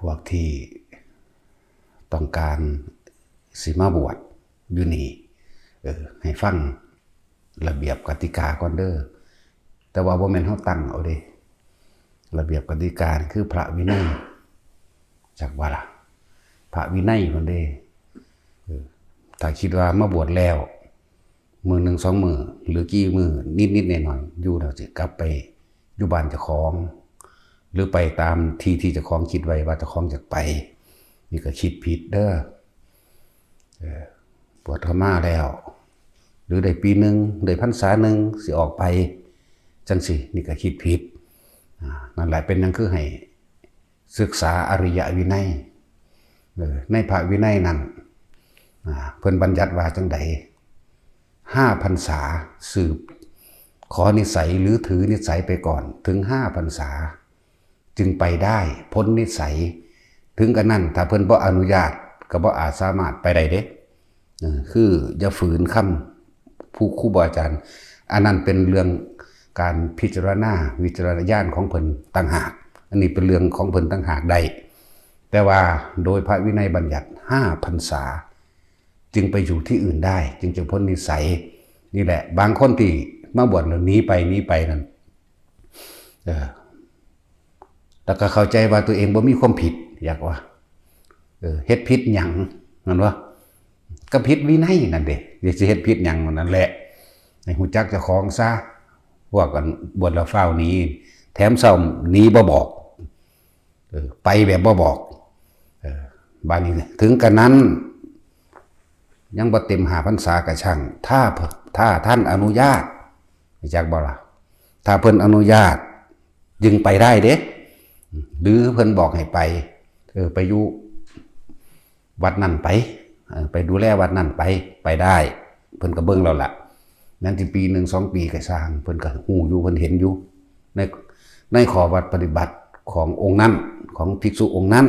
ພວກທີ່ຕ້ອງການຊິມາບວດຢູ່ນີ້ ເອີ ໃຫ້ຟັງລະບຽບກະຕິກາກ່ອນເດີ. ແຕ່ວ່າບໍ່ແມ່ນເຮົາຕັ້ງເອົາເດ້. ລະບຽບກະຕິການີ້ຄືພະວິໄນ ຈັກວ່າລະ ພະວິໄນພຸ້ນເດ້. ເອີ ຖ້າຄິດວ່າມາບວດແລ້ວ ມື້ໜຶ່ງສອງມື້ ຫຼື ກີ່ມື້ ນິດໆໜ້ອຍໆ ຢູ່ແລ້ວຊິກັບໄປຢູ່ບ້ານເຈົ້າຂອງ ຫຼື ໄປຕາມທີ່ທີ່ເຈົ້າຂອງຄິດໄວ້ວ່າເຈົ້າຂອງຢາກໄປ ນີ້ກໍຄິດຜິດເດີ. ເອີ ບວດເຂົ້າມາແລ້ວ ຫຼື ໄດ້ປີໜຶ່ງ ໄດ້ພັນສາໜຶ່ງ ຊິອອກໄປ ຈັ່ງຊີ້ ນີ້ກໍຄິດຜິດ. ອາ ນັ້ນແຫຼະ ເປັນຫຍັງຄືໃຫ້ ສຶກສາອະລິຍະວິໄນ. ເອີ ໃນພະວິໄນນັ້ນ ອາ ເພິ່ນບັນຍັດວ່າຈັ່ງໃດ? ຫ້າພັນສາ ສືບຂໍນິໄສ ຫຼື ຖືນິໄສໄປກ່ອນ ເຖິງຫ້າພັນສາ ຈຶ່ງໄປໄດ້ ພົ້ນນິໄສ. ເຖິງການນັ້ນ ຖ້າເພິ່ນບໍ່ອະນຸຍາດ ກໍບໍ່ອາດສາມາດໄປໄດ້ເດ້. ເອີ ຄືຢ່າຝືນຄຳຜູ້ ຄູບາອາຈານ. ອັນນັ້ນເປັນເລື່ອງການພິຈາລະນາ ວິຈາລະນະຍານຂອງເພິ່ນຕ່າງຫາກ. ອັນນີ້ເປັນເລື່ອງຂອງເພິ່ນຕ່າງຫາກໄດ້. ແຕ່ວ່າໂດຍພະວິໄນບັນຍັດ ຫ້າພັນສາ ຈຶ່ງໄປຢູ່ທີ່ອື່ນໄດ້ ຈຶ່ງຈະພົ້ນນິໄສ. ນີ້ແຫຼະ ບາງຄົນທີ່ມາບວດແລ້ວໜີໄປ ໜີໄປນັ້ນ ເອີ ແລ້ວກໍເຂົ້າໃຈວ່າຕົວເອງບໍ່ມີຄວາມຜິດ ຢາກວ່າ ເອີ ເຮັດຜິດຫຍັງ ແມ່ນບໍ່? ກໍຜິດວິໄນນັ້ນເດ້ ຊິເຮັດຜິດຫຍັງ? ນັ້ນແຫຼະ ໃຫ້ຮູ້ຈັກເຈົ້າຂອງຊະ. ພວກອັນບວດແລ້ວຟ້າວໜີ ແຖມຊ້ຳໜີບໍ່ບອກ ເອີ ໄປແບບບໍ່ບອກ. ເອີ ບາດນີ້ເຖິງການນັ້ນ ຍັງບໍ່ເຕັມຫ້າພັນສາກໍຊ່າງ ຖ້າ ຖ້າທ່ານອະນຸຍາດ ຮູ້ຈັກບໍ່ລະ? ຖ້າເພິ່ນອະນຸຍາດຈຶ່ງໄປໄດ້ເດ້ ຫຼື ເພິ່ນບອກໃຫ້ໄປ ເອີ ໄປຢູ່ວັດນັ້ນໄປ ເອີ ໄປດູແລວັດນັ້ນໄປ ໄປໄດ້. ເພິ່ນກໍເບິ່ງແລ້ວລະ ແມ່ນຊິປີໜຶ່ງສອງປີກໍຊ່າງ ເພິ່ນກໍຮູ້ຢູ່ ເພິ່ນເຫັນຢູ່ ໃນ ໃນຂໍ້ວັດປະຕິບັດຂອງອົງນັ້ນ ຂອງພິກສຸອົງນັ້ນ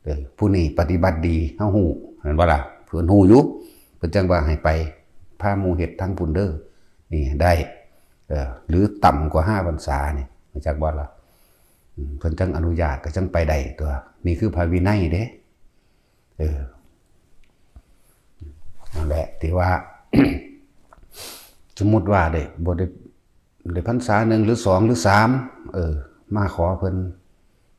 ເອີ ຜູ້ນີ້ປະຕິບັດດີ ເຮົາຮູ້ ແມ່ນບໍ່ລະ? ເພິ່ນຮູ້ຢູ່ ເພິ່ນຈັ່ງວ່າໃຫ້ໄປ ພາໝູ່ເຮັດທາງພຸ້ນເດີ ນີ້ໄດ້ ເອີ ຫຼື ຕ່ຳກວ່າຫ້າພັນສານີ້ ຮູ້ຈັກບໍ່ລະ? ອືມ ເພິ່ນຈັ່ງອະນຸຍາດ ກໍຈັ່ງໄປໄດ້ຕົວະ. ນີ້ຄືພະວິໄນເດ້. ເອີ ນັ້ນແຫຼະ ທີ່ວ່າ ສົມມຸດວ່າໄດ້ ບໍ່ໄດ້ ໄດ້ພັນສາໜຶ່ງ ຫຼື ສອງ ຫຼື ສາມ ເອີ ມາຂໍເພິ່ນ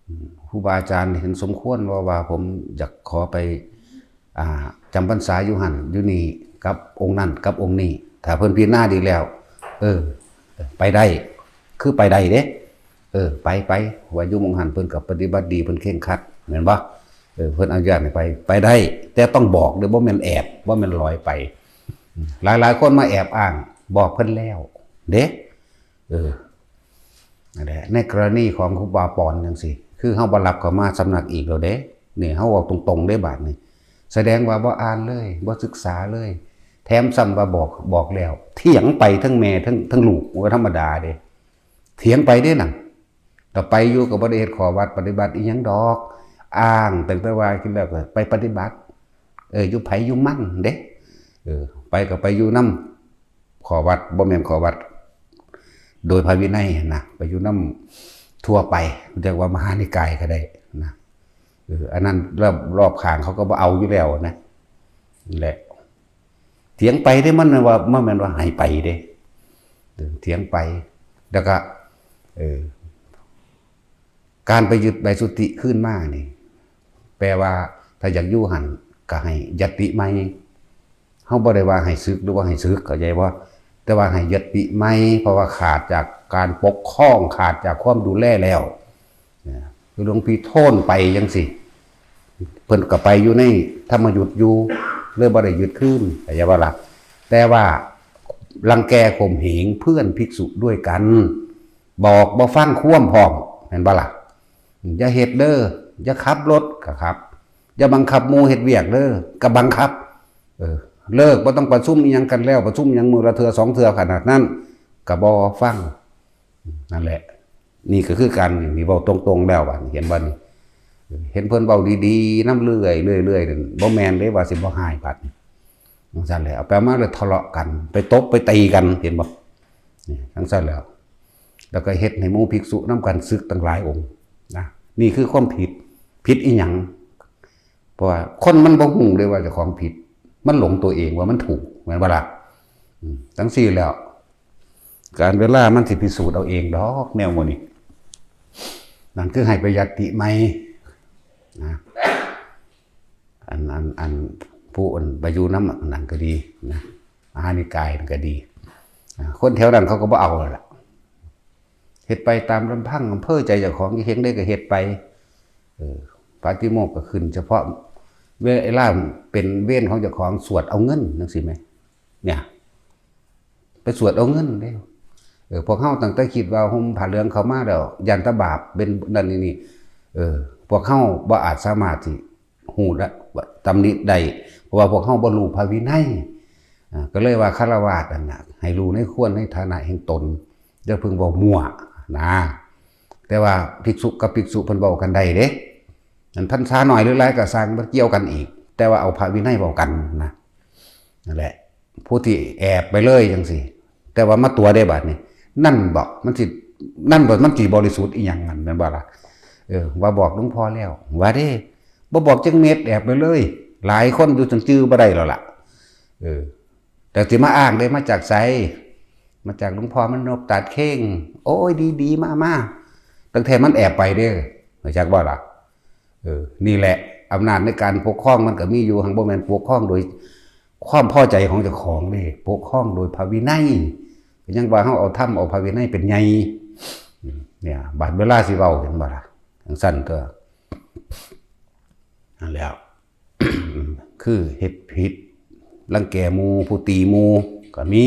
ອືມ ຄູບາອາຈານເຫັນສົມຄວນບໍ່ວ່າ ວ່າ "ຜົມຢາກຂໍໄປ ອ່າ ຈຳພັນສາຢູ່ຫັ້ນຢູ່ນີ້ ກັບອົງນັ້ນກັບອົງນີ້" ຖ້າເພິ່ນພິຈາລະນາດີແລ້ວ ເອີ ໄປໄດ້ ຄືໄປໄດ້ເດ້. ເອີ ໄປ ໄປ ວ່າຢູ່ໝ່ອງຫັ້ນເພິ່ນກໍປະຕິບັດດີ ເພິ່ນເຄັ່ງຄັດ ແມ່ນບໍ່? ເອີ ເພິ່ນອະນຸຍາດໃຫ້ໄປ ໄປໄດ້ ແຕ່ຕ້ອງບອກເດີ ບໍ່ແມ່ນແອບ ບໍ່ແມ່ນລອຍໄປ. ອືມ ຫຼາຍໆຄົນມາແອບອ້າງ ບອກເພິ່ນແລ້ວເດ້. ເອີ ນັ້ນແຫຼະ ໃນກໍລະນີຂອງຄູບາປອນຈັ່ງຊີ້ ຄືເຮົາບໍ່ຮັບເຂົ້າມາສຳນັກອີກແລ້ວເດ້. ນີ້ເຮົາເວົ້າຕົງໆເດ້ບາດນີ້ ສະແດງວ່າບໍ່ອ່ານເລີຍ ບໍ່ສຶກສາເລີຍ ແຖມຊ້ຳວ່າບອກ ບອກແລ້ວ ຖຽງໄປທັງແມ່ທັງ ທັງລູກ ບໍ່ທຳມະດາເດ້. ຖຽງໄປເດ້ນັ້ນ ກໍໄປຢູ່ ກໍບໍ່ໄດ້ເຮັດຂໍ້ວັດປະຕິບັດອີ່ຫຍັງດອກ ອ້າງຕັ້ງແຕ່ວ່າກິນແລ້ວກໍໄປປະຕິບັດ ເອີ ຢູ່ໃຜຢູ່ມັນເດ້. ເອີ ໄປກໍໄປຢູ່ນຳ ຂໍ້ວັດ ບໍ່ແມ່ນຂໍ້ວັດໂດຍພະວິໄນຫັ້ນນະ ໄປຢູ່ນຳທົ່ວໄປ ຮຽກວ່າມະຫານິກາຍກໍໄດ້ນະ. ເອີ ອັນນັ້ນລອບ ລອບຂ້າງເຂົາກໍບໍ່ເອົາຢູ່ແລ້ວນະ. ແຫຼະ ຖຽງໄປເດ້ ມັນວ່າ ມັນແມ່ນວ່າໃຫ້ໄປເດ້. ເອີ ຖຽງໄປ ແລ້ວກໍ ເອີ ການໄປຍຶດໃບສຸດທິຄືນມານີ້ ແປວ່າຖ້າຢາກຢູ່ຫັ້ນກໍໃຫ້ຍະຕິໃໝ່. ເຮົາບໍ່ໄດ້ວ່າໃຫ້ສຶກ ຫຼືວ່າໃຫ້ສຶກ ເຂົ້າໃຈບໍ່? ແຕ່ວ່າໃຫ້ຍະຕິໃໝ່ ເພາະວ່າຂາດຈາກການປົກຄອງ ຂາດຈາກຄວາມດູແລແລ້ວ. ຄືຫຼວງພີ່ໂທນໄປຈັ່ງຊີ້ ເພິ່ນກໍໄປຢູ່ໃນທຳມະຍຸດຢູ່ ເລີຍບໍ່ໄດ້ຍຶດຄືນ ເຂົ້າໃຈບໍ່ລະ? ແຕ່ວ່າລັງແກຂົ່ມເຫງເພື່ອນພິກສຸດ້ວຍກັນ ບອກບໍ່ຟັງຄວາມພ້ອມ ແມ່ນບໍ່ລະ? ຢ່າເຮັດເດີ ຢ່າຂັບລົດກໍຂັບ ຢ່າບັງຄັບໝູ່ເຮັດວຽກເດີ ກໍບັງຄັບ. ເອີ ເລີກ ບໍ່ຕ້ອງປະຊຸມອີ່ຫຍັງກັນແລ້ວ ປະຊຸມຫຍັງມື້ລະເທື່ອສອງເທື່ອຂະໜາດນັ້ນ ກໍບໍ່ຟັງ. ນັ້ນແຫຼະ ນີ້ກໍຄືກັນ ນີ້ເວົ້າຕົງໆແລ້ວບາດນີ້ ເຫັນບໍ່ນີ້? ເຫັນເພິ່ນເວົ້າດີໆນຳເລື້ອຍໆ ເລື້ອຍໆນັ້ນ ບໍ່ແມ່ນເດ້ວ່າຊິບໍ່ຮ້າຍບາດນີ້. ຈັ່ງຊັ້ນແຫຼະ ເອົາໄປເອົາມາແລ້ວທະເລາະກັນ ໄປຕົບໄປຕີກັນ ເຫັນບໍ່? ນີ້ ຈັ່ງຊັ້ນແລ້ວ ແລ້ວກໍເຮັດໃຫ້ໝູ່ພິກສຸນຳກັນສຶກຕັ້ງຫຼາຍອົງນະ. ນີ້ຄືຄວາມຜິດ ຜິດອີ່ຫຍັງ? ເພາະວ່າຄົນມັນບໍ່ຮູ້ເດ້ວ່າເຈົ້າຂອງຜິດ, ມັນຫຼົງຕົວເອງວ່າມັນຖືກ, ແມ່ນບໍ່ລະ? ອືມ ຈັ່ງຊີ້ແລ້ວ ການເວລາມັນຊິພິສູດເອົາເອງດອກ ແນວໝູ່ນີ້. ນັ້ນຄືໃຫ້ໄປຍັດຕິໃໝ່ນະ. ອັນ ອັນ ອັນ ຜູ້ ອັນ ໄປຢູ່ນຳອັນນັ້ນກໍດີນະ, ມະຫານິກາຍນັ້ນກໍດີ, ອາ ຄົນແຖວນັ້ນເຂົາກໍບໍ່ເອົາແລ້ວລະ. ເຮັດໄປຕາມລຳພັງ ອຳເພີໃຈເຈົ້າຂອງ, ເຮັດໄດ້ກໍເຮັດໄປ. ເອີ ປາຕິໂມກข์ກໍຂຶ້ນສະເພາະເວລາເປັນເວນຂອງເຈົ້າຂອງ ສວດເອົາເງິນ ຈັ່ງຊີ້ແໝ່. ເນຍ ໄປສວດເອົາເງິນເດ້. ເອີ ພວກເຮົາຕັ້ງແຕ່ຄິດວ່າຫົ່ມຜ້າເຫຼືອງເຂົ້າມາແລ້ວ ຢ້ານແຕ່ບາບເປັນນັ້ນນີ້. ເອີ ພວກເຮົາບໍ່ອາດສາມາດຊິຮູ້ໄດ້ ຕຳໜິໄດ້, ເພາະວ່າພວກເຮົາບໍ່ຮູ້ພະວິໄນ. ອາ ກໍເລີຍວ່າຄາລະວາດນັ້ນນະ ໃຫ້ຮູ້ໃນຄວນໃນຖານະແຫ່ງຕົນ, ຢ່າເພິ່ງເວົ້າມົ້ວນະ. ແຕ່ວ່າພິກສຸກັບພິກສຸເພິ່ນເວົ້າກັນໄດ້ເດ້, ອັນພັນສາໜ້ອຍຫຼືຫຼາຍກໍຊ່າງ, ບໍ່ກ່ຽວກັນອີກ, ແຕ່ວ່າເອົາພະວິໄນເວົ້າກັນນະ. ນັ້ນແຫຼະ ຜູ້ທີ່ແອບໄປເລີຍຈັ່ງຊີ້ ແຕ່ວ່າມາຕົວະເດ້ບາດນີ້ ນັ້ນບໍ ມັນຊິ ນັ້ນບໍ ມັນຊິບໍລິສຸດອີ່ຫຍັງຫັ້ນ ແມ່ນບໍ່ລະ? ເອີ ວ່າບອກຫຼວງພໍ່ແລ້ວ ວ່າເດ້ ບໍ່ບອກຈັກເມັດ ແອບໄປເລີຍ. ຫຼາຍຄົນຢູ່ຈົນຈື່ບໍ່ໄດ້ແລ້ວລະ. ເອີ ແຕ່ຊິມາອ້າງເດ້ ມາຈາກໃສ? ມາຈາກຫຼວງພໍ່ມະນົບຕາດເຄັງ. ໂອ້ຍ ດີໆ ມາໆ. ຕັ້ງແຕ່ມັນແອບໄປເດ້ ຮູ້ຈັກບໍ່ລະ? ເອີ ນີ້ແຫຼະ ອຳນາດໃນການປົກຄອງມັນກໍມີຢູ່, ຫັກບໍ່ແມ່ນປົກຄອງໂດຍຄວາມພໍໃຈຂອງເຈົ້າຂອງເດ້, ປົກຄອງໂດຍພະວິໄນ. ກໍຍັງວ່າເຮົາເອົາທຳ ເອົາພະວິໄນເປັນໃຫຍ່. ເນຍ ບາດເວລາຊິເວົ້າ ເຫັນບໍ່ລະ? ຈັ່ງຊັ້ນຕົວະ. ນັ້ນແຫຼະ ຄືເຮັດຜິດ ລັງແກໝູ່ ຜູ້ຕີໝູ່ກໍມີ.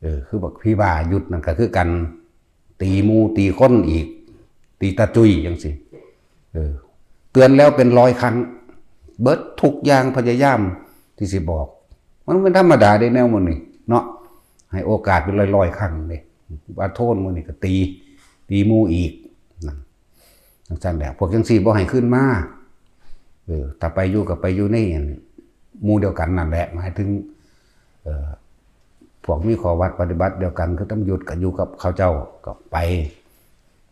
ເອີ ຄືບັກຜີບ້າຢຸດນັ້ນກໍຄືກັນ. ຕີໝູ່ຕີຄົນອີກ ຕີຕາຈຸ້ຍຈັ່ງຊີ້. ເອີ ເຕືອນແລ້ວເປັນຮ້ອຍຄັ້ງ ເບິດທຸກຢ່າງ ພະຍາຍາມທີ່ຊິບອກ. ມັນເປັນທຳມະດາເດ້ແນວໝູ່ນີ້ເນາະ, ໃຫ້ໂອກາດເປັນຮ້ອຍໆຄັ້ງເດ້. ວ່າໂທນໝູ່ນີ້ກໍຕີ ຕີໝູ່ອີກ. ນັ້ນ ຈັ່ງຊັ້ນແຫຼະ ພວກຈັ່ງຊີ້ບໍ່ໃຫ້ຄືນມາ. ເອີ ຖ້າໄປຢູ່ກໍໄປຢູ່ໃນ ອັນ ໝູ່ດຽວກັນນັ້ນແຫຼະ ໝາຍເຖິງ ເອີ ພວກມີຂໍ້ວັດປະຕິບັດດຽວກັນ ຄືທຳຍຸດກໍຢູ່ກັບເຂົາເຈົ້າກໍໄປ,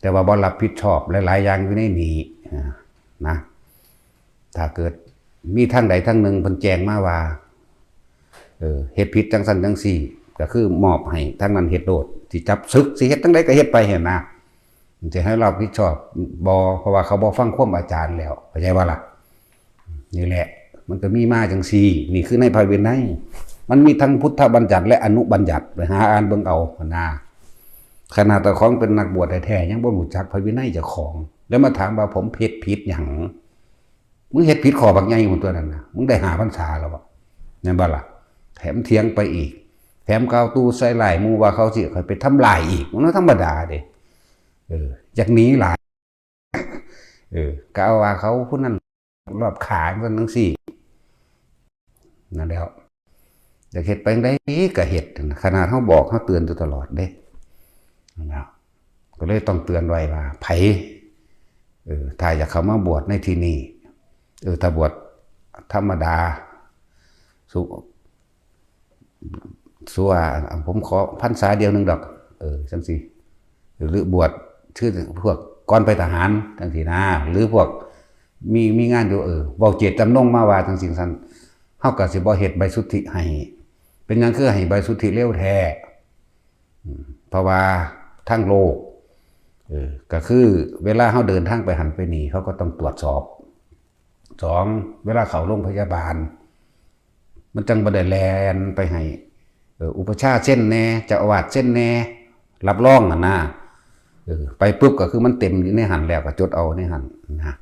ແຕ່ວ່າບໍ່ຮັບຜິດຊອບຫຼາຍໆຢ່າງຢູ່ໃນນີ້ ອາ ນະ. ຖ້າເກີດມີທາງໃດທາງໜຶ່ງເພິ່ນແຈ້ງມາວ່າ ເອີ ເຮັດຜິດຈັ່ງຊັ້ນຈັ່ງຊີ້ ກໍຄືມອບໃຫ້ທາງນັ້ນເຮັດໂລດ, ຊິຈັບສຶກ ຊິເຮັດຈັ່ງໃດກໍເຮັດໄປຫັ້ນນະ. ມັນຈະໃຫ້ຮັບຜິດຊອບບໍ່? ເພາະວ່າເຂົາບໍ່ຟັງຄວາມອາຈານແລ້ວ ເຂົ້າໃຈບໍ່ລະ? ນີ້ແຫຼະ ມັນກໍມີມາຈັ່ງຊີ້. ນີ້ຄືໃນພະວິໄນ ມັນມີທັງພຸດທະບັນຍັດ ແລະ ອະນຸບັນຍັດ, ໄປຫາອ່ານເບິ່ງເອົາຫັ້ນນາ. ຂະໜາດເຈົ້າຂອງເປັນນັກບວດແທ້ໆ ຍັງບໍ່ຮູ້ຈັກພະວິໄນເຈົ້າຂອງ ແລ້ວມາຖາມວ່າ ຜົມເຮັດຜິດຫຍັງ? ມຶງເຮັດຜິດຂໍ້ບັກໃຫຍ່ພຸ້ນຕົວນັ້ນນະ, ມຶງໄດ້ຫ້າພັນສາແລ້ວບໍ? ແມ່ນບໍ່ລະ? ແຖມຖຽງໄປອີກ, ແຖມກ່າວຕູ່ໃສ່ຮ້າຍໝູ່ວ່າເຂົາຊິຂ້ອຍໄປທຳລາຍອີກ, ມັນທຳມະດາເດ້. ເອີ ຢາກໜີຫຼາຍ. ເອີ ກໍເອົາວ່າເຂົາຜູ້ນັ້ນລອບຂ້າງຊັ້ນຈັ່ງຊີ້. ນັ້ນແຫຼະ ຢາກເຮັດໄປຈັ່ງໃດກໍເຮັດ, ຂະໜາດເຮົາບອກເຮົາເຕືອນຢູ່ຕະຫຼອດເດ້. ນັ້ນແຫຼະ ກໍເລີຍຕ້ອງເຕືອນໄວ້ວ່າ ໃຜ ເອີ ຖ້າຢາກເຂົ້າມາບວດໃນທີ່ນີ້ ເອີ ຖ້າບວດທຳມະດາ ສຸ ສຸວ່າ ອາ ຜົມຂໍພັນສາດຽວໜຶ່ງດອກ ເອີ ຈັ່ງຊີ້ ຫຼືບວດຄືພວກກ່ອນໄປທະຫານຈັ່ງຊີ້ນາ ຫຼືພວກມີ ມີງານຢູ່ ເອີ ເວົ້າເຈດຈຳນົງມາວ່າຈັ່ງຊີ້ຈັ່ງຊັ້ນ ເຮົາກໍຊິບໍ່ເຮັດໃບສຸດທິໃຫ້. ເປັນຫຍັງຄືໃຫ້ໃບສຸດທິເລັວແທ້? ອືມ ເພາະວ່າທາງໂລກ ເອີ ກໍຄືເວລາເຮົາເດີນທາງໄປຫັ້ນໄປນີ້ ເຂົາກໍຕ້ອງຕວດສອບ. ສອງ ເວລາເຂົ້າໂລງພະຍາບານ ມັນຈັ່ງບໍ່ໄດ້ແລ່ນໄປໃຫ້ ເອີ ອຸປະຊາເຊັນແດ່ ເຈົ້າອາວາດເຊັນແດ່ ຮັບຮອງຫັ້ນນາ. ເອີ ໄປປຶບກໍຄືມັນເຕັມຢູ່ໃນຫັ້ນແລ້ວ ກໍຈົດເອົາໃນຫັ້ນນະ.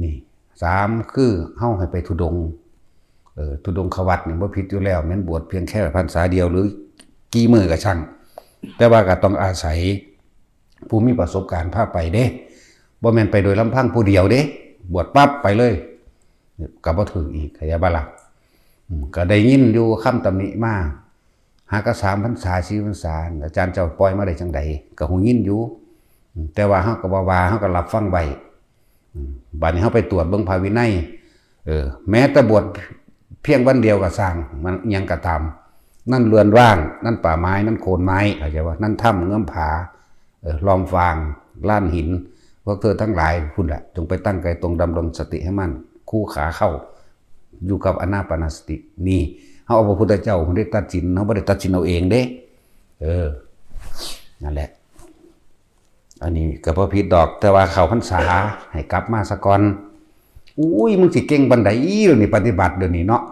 ນີ້ ສາມ ຄືເຮົາໃຫ້ໄປທຸດົງ. ເອີ ທຸດົງຄະວັດນີ້ບໍ່ຜິດຢູ່ແລ້ວ, ແມ່ນບວດພຽງແຄ່ພັນສາດຽວ ຫຼື ກີ່ມື້ກໍຊ່າງ, ແຕ່ວ່າກໍຕ້ອງອາໄສຜູ້ມີປະສົບການພາໄປເດ້, ບໍ່ແມ່ນໄປໂດຍລຳພັງຜູ້ດຽວເດ້. ບວດປັບໄປເລີຍ ກໍບໍ່ຖືກອີກ, ເຂົ້າໃຈບໍ່ລະ? ອືມ ກໍໄດ້ຍິນຢູ່ຄຳຕຳໜິມາ, ຫາກໍສາມພັນສາ ສີ່ພັນສາ ອາຈານເຈົ້າປ່ອຍມາໄດ້ຈັ່ງໃດ ກໍຮູ້ຍິນຢູ່, ອືມ ແຕ່ວ່າເຮົາກໍບໍ່ວ່າ, ເຮົາກໍຮັບຟັງໄວ້. ອືມ ບາດນີ້ເຮົາໄປຕວດເບິ່ງພະວິໄນ, ເອີ ແມ້ແຕ່ບວດພຽງວັນດຽວກໍຊ່າງ ມັນອີ່ຫຍັງກໍຕາມ, ນັ້ນເຮືອນຮ້າງ, ນັ້ນປ່າໄມ້, ນັ້ນໂຄນໄມ້, ເຂົ້າໃຈບໍ່? ນັ້ນຖ້ຳເງື້ອມຜາ, ເອີ ລ້ອມຟາງ, ລານຫີນ, ພວກເທີທັງຫຼາຍພຸ້ນແຫຼະ ຈົ່ງໄປຕັ້ງກາຍຕົງ ດຳລົງສະຕິໃຫ້ໝັ້ນ ຄູ່ຂາເຂົ້າຢູ່ກັບອານາປານະສະຕິ. ນີ້ ເຮົາເອົາພະພຸດທະເຈົ້າພຸ້ນເດ້ຕັດສິນ, ເຮົາບໍ່ໄດ້ຕັດສິນເອົາເອງເດ້. ເອີ ນັ້ນແຫຼະ. ອັນນີ້ກໍບໍ່ຜິດດອກ, ແຕ່ວ່າເຂົ້າພັນສາໃຫ້ກັບມາສາກ່ອນ. ອຸ້ຍ ມຶງຊິເກັ່ງປານໃດລະນີ້ ປະຕິບັດດຽວນີ້ເນາະ?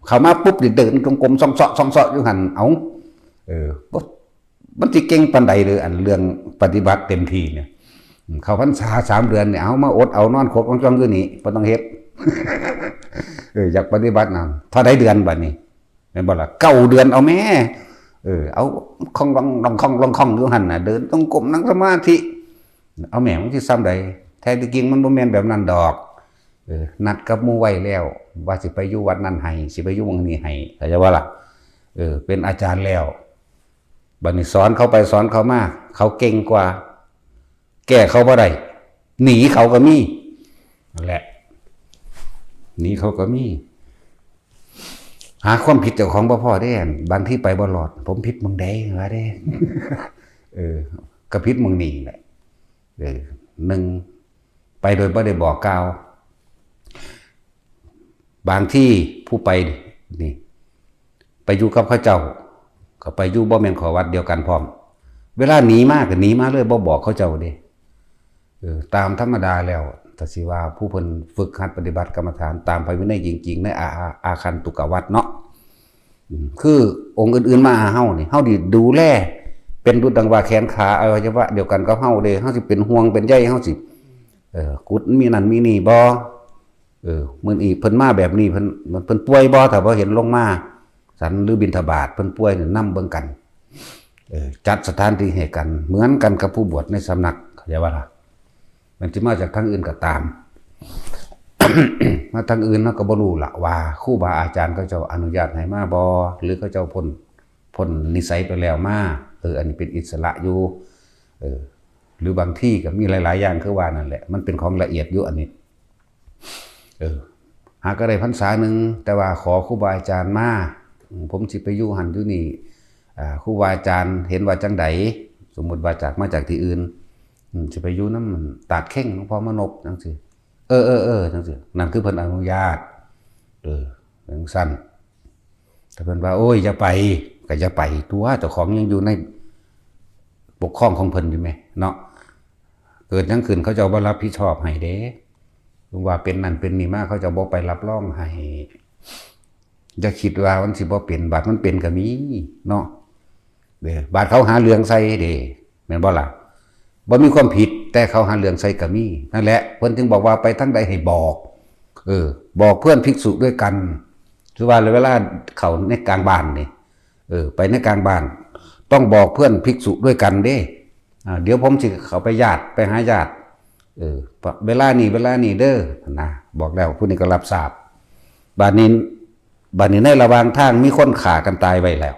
ເຂົ້າມາປຸບນີ້ເດີນຈົງກົມສ່ອງເຊາະສ່ອງເຊາະຢູ່ຫັ້ນ. ເອົ້າ ເອີ ບໍ່ ມັນຊິເກັ່ງປານໃດເລີ ອັນເລື່ອງປະຕິບັດເຕັມທີ່ນີ້? ເຂົ້າພັນສາສາມເດືອນນີ້ ເອົາມາອົດເອົານອນຄົກນອນຈ້ອງຢູ່ນີ້ ບໍ່ຕ້ອງເຮັດ. ເອີ ຢາກປະຕິບັດນຳ ເທົ່າໃດເດືອນບາດນີ້? ແມ່ນບໍ່ລະ? ເກົ້າເດືອນເອົາແມ້. ເອີ ເອົາຄ່ອງລອງ ຄ່ອງລອງ ຄ່ອງຢູ່ຫັ້ນນະ ເດີນຈົງກົມ ນັ່ງສະມາທິ ເອົາແມ້ ມັນຊິສ່ຳໃດ? ແທ້ທີ່ຈິງມັນບໍ່ແມ່ນແບບນັ້ນດອກ. ເອີ ນັດກັບໝູ່ໄວ້ແລ້ວ ວ່າຊິໄປຢູ່ວັດນັ້ນໃຫ້ ຊິໄປຢູ່ໝ່ອງນີ້ໃຫ້ ເຂົ້າໃຈບໍ່ລະ? ເອີ ເປັນອາຈານແລ້ວ ບາດນີ້ສອນເຂົາໄປສອນເຂົາມາ ເຂົາເກັ່ງກວ່າ ແກ້ເຂົາບໍ່ໄດ້ ໜີເຂົາກໍມີ. ນັ້ນແຫຼະ ໜີເຂົາກໍມີ. ຫາຄວາມຜິດເຈົ້າຂອງບໍ່ພໍເດ້. ບາງທີໄປບໍ່ລອດ ຜົມຜິດໝ່ອງໃດວ່າເດ້. ເອີ ກໍຜິດໝ່ອງນີ້ແຫຼະ. ເອີ ໜຶ່ງ ໄປໂດຍບໍ່ໄດ້ບອກກ່າວ. ບາງທີຜູ້ໄປນີ້ ໄປຢູ່ກັບເຂົາເຈົ້າ ກໍໄປຢູ່ບໍ່ແມ່ນຂໍວັດດຽວກັນພ້ອມ. ເວລາໜີມາກໍໜີມາເລີຍ ບໍ່ບອກເຂົາເຈົ້າເດ້. ເອີ ຕາມທຳມະດາແລ້ວ ຖ້າຊິວ່າຜູ້ເພິ່ນຝຶກຫັດປະຕິບັດກຳມະຖານຕາມພະວິໄນຈິງໆ ໃນອາ ອາ ອາຄັນຕຸກະວັດເນາະ ອືມ ຄືອົງອື່ນໆມາຫາເຮົານີ້ ເຮົາດີດູແລ ເປັນດຸດດັ່ງວ່າແຂນຂາອະໄວຍະວະດຽວກັນກັບເຮົາເດ້. ເຮົາຊິເປັນຫ່ວງເປັນໃຍ ເຮົາຊິ ເອີ ກຸດມີນັ້ນມີນີ້ບໍ່? ເອີ ມື້ນີ້ເພິ່ນມາແບບນີ້ ເພິ່ນ ເພິ່ນປ່ວຍບໍ່? ຖ້າບໍ່ເຫັນລົງມາສັນ ຫຼື ບິນທະບາດ ເພິ່ນປ່ວຍນີ້ ນຳເບິ່ງກັນ. ເອີ ຈັດສະຖານທີ່ໃຫ້ກັນ ເໝືອນກັນກັບຜູ້ບວດໃນສຳນັກ ເຂົ້າໃຈບໍ່ລະ? ມັນຊິມາຈາກທາງອື່ນກໍຕາມ ມາທາງອື່ນເຮົາກໍບໍ່ຮູ້ລະວ່າຄູບາອາຈານເຂົາເຈົ້າອະນຸຍາດໃຫ້ມາບໍ່ ຫຼື ເຂົາເຈົ້າພົ້ນ ພົ້ນນິໄສໄປແລ້ວມາ. ເອີ ອັນນີ້ເປັນອິດສະຫຼະຢູ່. ເອີ ຫຼື ບາງທີກໍມີຫຼາຍໆຢ່າງ ຄືວ່ານັ້ນແຫຼະ ມັນເປັນຂອງລະອຽດຢູ່ອັນນີ້. ເອີ ຫາກໍໄດ້ພັນສາໜຶ່ງ ແຕ່ວ່າຂໍຄູບາອາຈານມາ ອືມ ຜົມຊິໄປຢູ່ຫັ້ນຢູ່ນີ້ ອ່າ ຄູບາອາຈານເຫັນວ່າຈັ່ງໃດ? ສົມມຸດວ່າຈາກ ມາຈາກທີ່ອື່ນ ອືມ ຊິໄປຢູ່ນຳຕາດເຄັ່ງ ຫຼວງພໍ່ມານົບ ຈັ່ງຊີ້. ເອີໆໆ ຈັ່ງຊີ້ ນັ້ນຄືເພິ່ນອະນຸຍາດ. ເອີ ຈັ່ງຊັ້ນ ຖ້າເພິ່ນວ່າ ໂອ້ຍ ຢ່າໄປ ກໍຢ່າໄປຕົວະ ເຈົ້າຂອງຍັງຢູ່ໃນປົກຄອງຂອງເພິ່ນຢູ່ແມະເນາະ. ເກີດຫຍັງຂຶ້ນ ເຂົາເຈົ້າບໍ່ຮັບຜິດຊອບໃຫ້ເດ້. ເຖິງວ່າເປັນນັ້ນເປັນນີ້ມາ ເຂົາເຈົ້າບໍ່ໄປຮັບຮອງໃຫ້. ຢ່າຄິດວ່າມັນຊິບໍ່ເປັນ ບາດມັນເປັນກໍມີເນາະ. ເດ້ ບາດເຂົາຫາເລື່ອງໃສ່ເດ້ ແມ່ນບໍ່ລະ? ບໍ່ມີຄວາມຜິດ ແຕ່ເຂົາຫາເລື່ອງໃສ່ກໍມີ. ນັ້ນແຫຼະ ເພິ່ນຈຶ່ງບອກວ່າໄປທາງໃດໃຫ້ບອກ. ເອີ ບອກເພື່ອນພິກສຸດ້ວຍກັນ. ຄືວ່າເວລາເຂົ້າໃນກາງບ້ານນີ້ ເອີ ໄປໃນກາງບ້ານ ຕ້ອງບອກເພື່ອນພິກສຸດ້ວຍກັນເດ້. ອ່າ ດຽວຜົມຊິເຂົ້າໄປຍາດ ໄປຫາຍາດ. ເອີ ເວລານີ້ ເວລານີ້ເດີ ຫັ້ນນະ. ບອກແລ້ວ ຜູ້ນີ້ກໍຮັບຊາບ. ບາດນີ້ ບາດນີ້ໃນລະຫວ່າງທາງມີຄົນຂ້າກັນຕາຍໄວ້ແລ້ວ.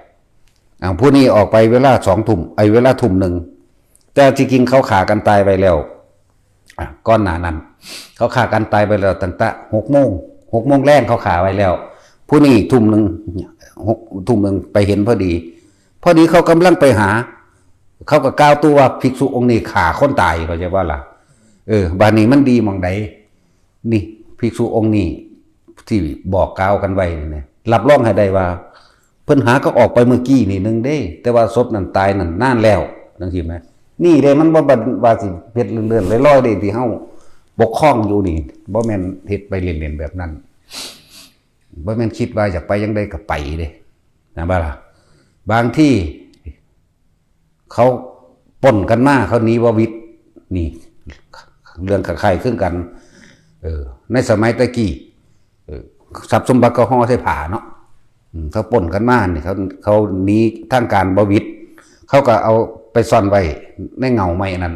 ອ້າວ ຜູ້ນີ້ອອກໄປເວລາສອງທຸ່ມ ເອີ ເວລາທຸ່ມໜຶ່ງ ແຕ່ທີ່ຈິງເຂົາຂ້າກັນຕາຍໄວ້ແລ້ວ. ອ່າ ກ່ອນໜ້ານັ້ນເຂົາຂ້າກັນຕາຍໄວ້ແລ້ວ ຕັ້ງແຕ່ຫົກໂມງ ຫົກໂມງແລງເຂົາຂ້າໄວ້ແລ້ວ. ຜູ້ນີ້ທຸ່ມໜຶ່ງ ຫົກ ທຸ່ມໜຶ່ງໄປເຫັນພໍດີ ພໍດີເຂົາກຳລັງໄປຫາ ເຂົາກໍກ່າວໂຕ້ວ່າ ພິກສຸອົງນີ້ຂ້າຄົນຕາຍ ເຂົ້າໃຈບໍ່ລະ? ເອີ ບາດນີ້ມັນດີໝ່ອງໃດ? ນີ້ ພິກສຸອົງນີ້ທີ່ບອກກ່າວກັນໄວ້ນີ້ນະ ຮັບຮອງໃຫ້ໄດ້ວ່າ ເພິ່ນຫາກໍອອກໄປມື້ກີ້ນີ້ໜຶ່ງເດ້ ແຕ່ວ່າສົບນັ້ນຕາຍນັ້ນນານແລ້ວ ຈັ່ງຊີ້ແມະ. ນີ້ເດ້ ມັນບໍ່ແມ່ນວ່າຊິເຮັດເລື່ອນໆລອຍໆເດ້ ທີ່ເຮົາປົກຄອງຢູ່ນີ້ ບໍ່ແມ່ນເຮັດໄປເລ່ນໆແບບນັ້ນ. ບໍ່ແມ່ນຄິດວ່າຢາກໄປຈັ່ງໃດກໍໄປເດ້ ແມ່ນບໍ່ລະ? ບາງທີເຂົາປົນກັນມາ ເຂົາໜີບໍ່ຫວິດ. ນີ້ເລື່ອງຄ້າຍໆຄືກັນ. ເອີ ໃນສະໄໝແຕ່ກີ້ ເອີ ຊັບສົມບັດກໍຫໍ່ໃສ່ຜ້າເນາະ. ອືມ ເຂົາປົນກັນມານີ້ ເຂົາ ເຂົາໜີທາງການບໍ່ຫວິດ ເຂົາກໍເອົາໄປຊ່ອນໄວ້ໃນເຫງົ້າໄມ້ນັ້ນ.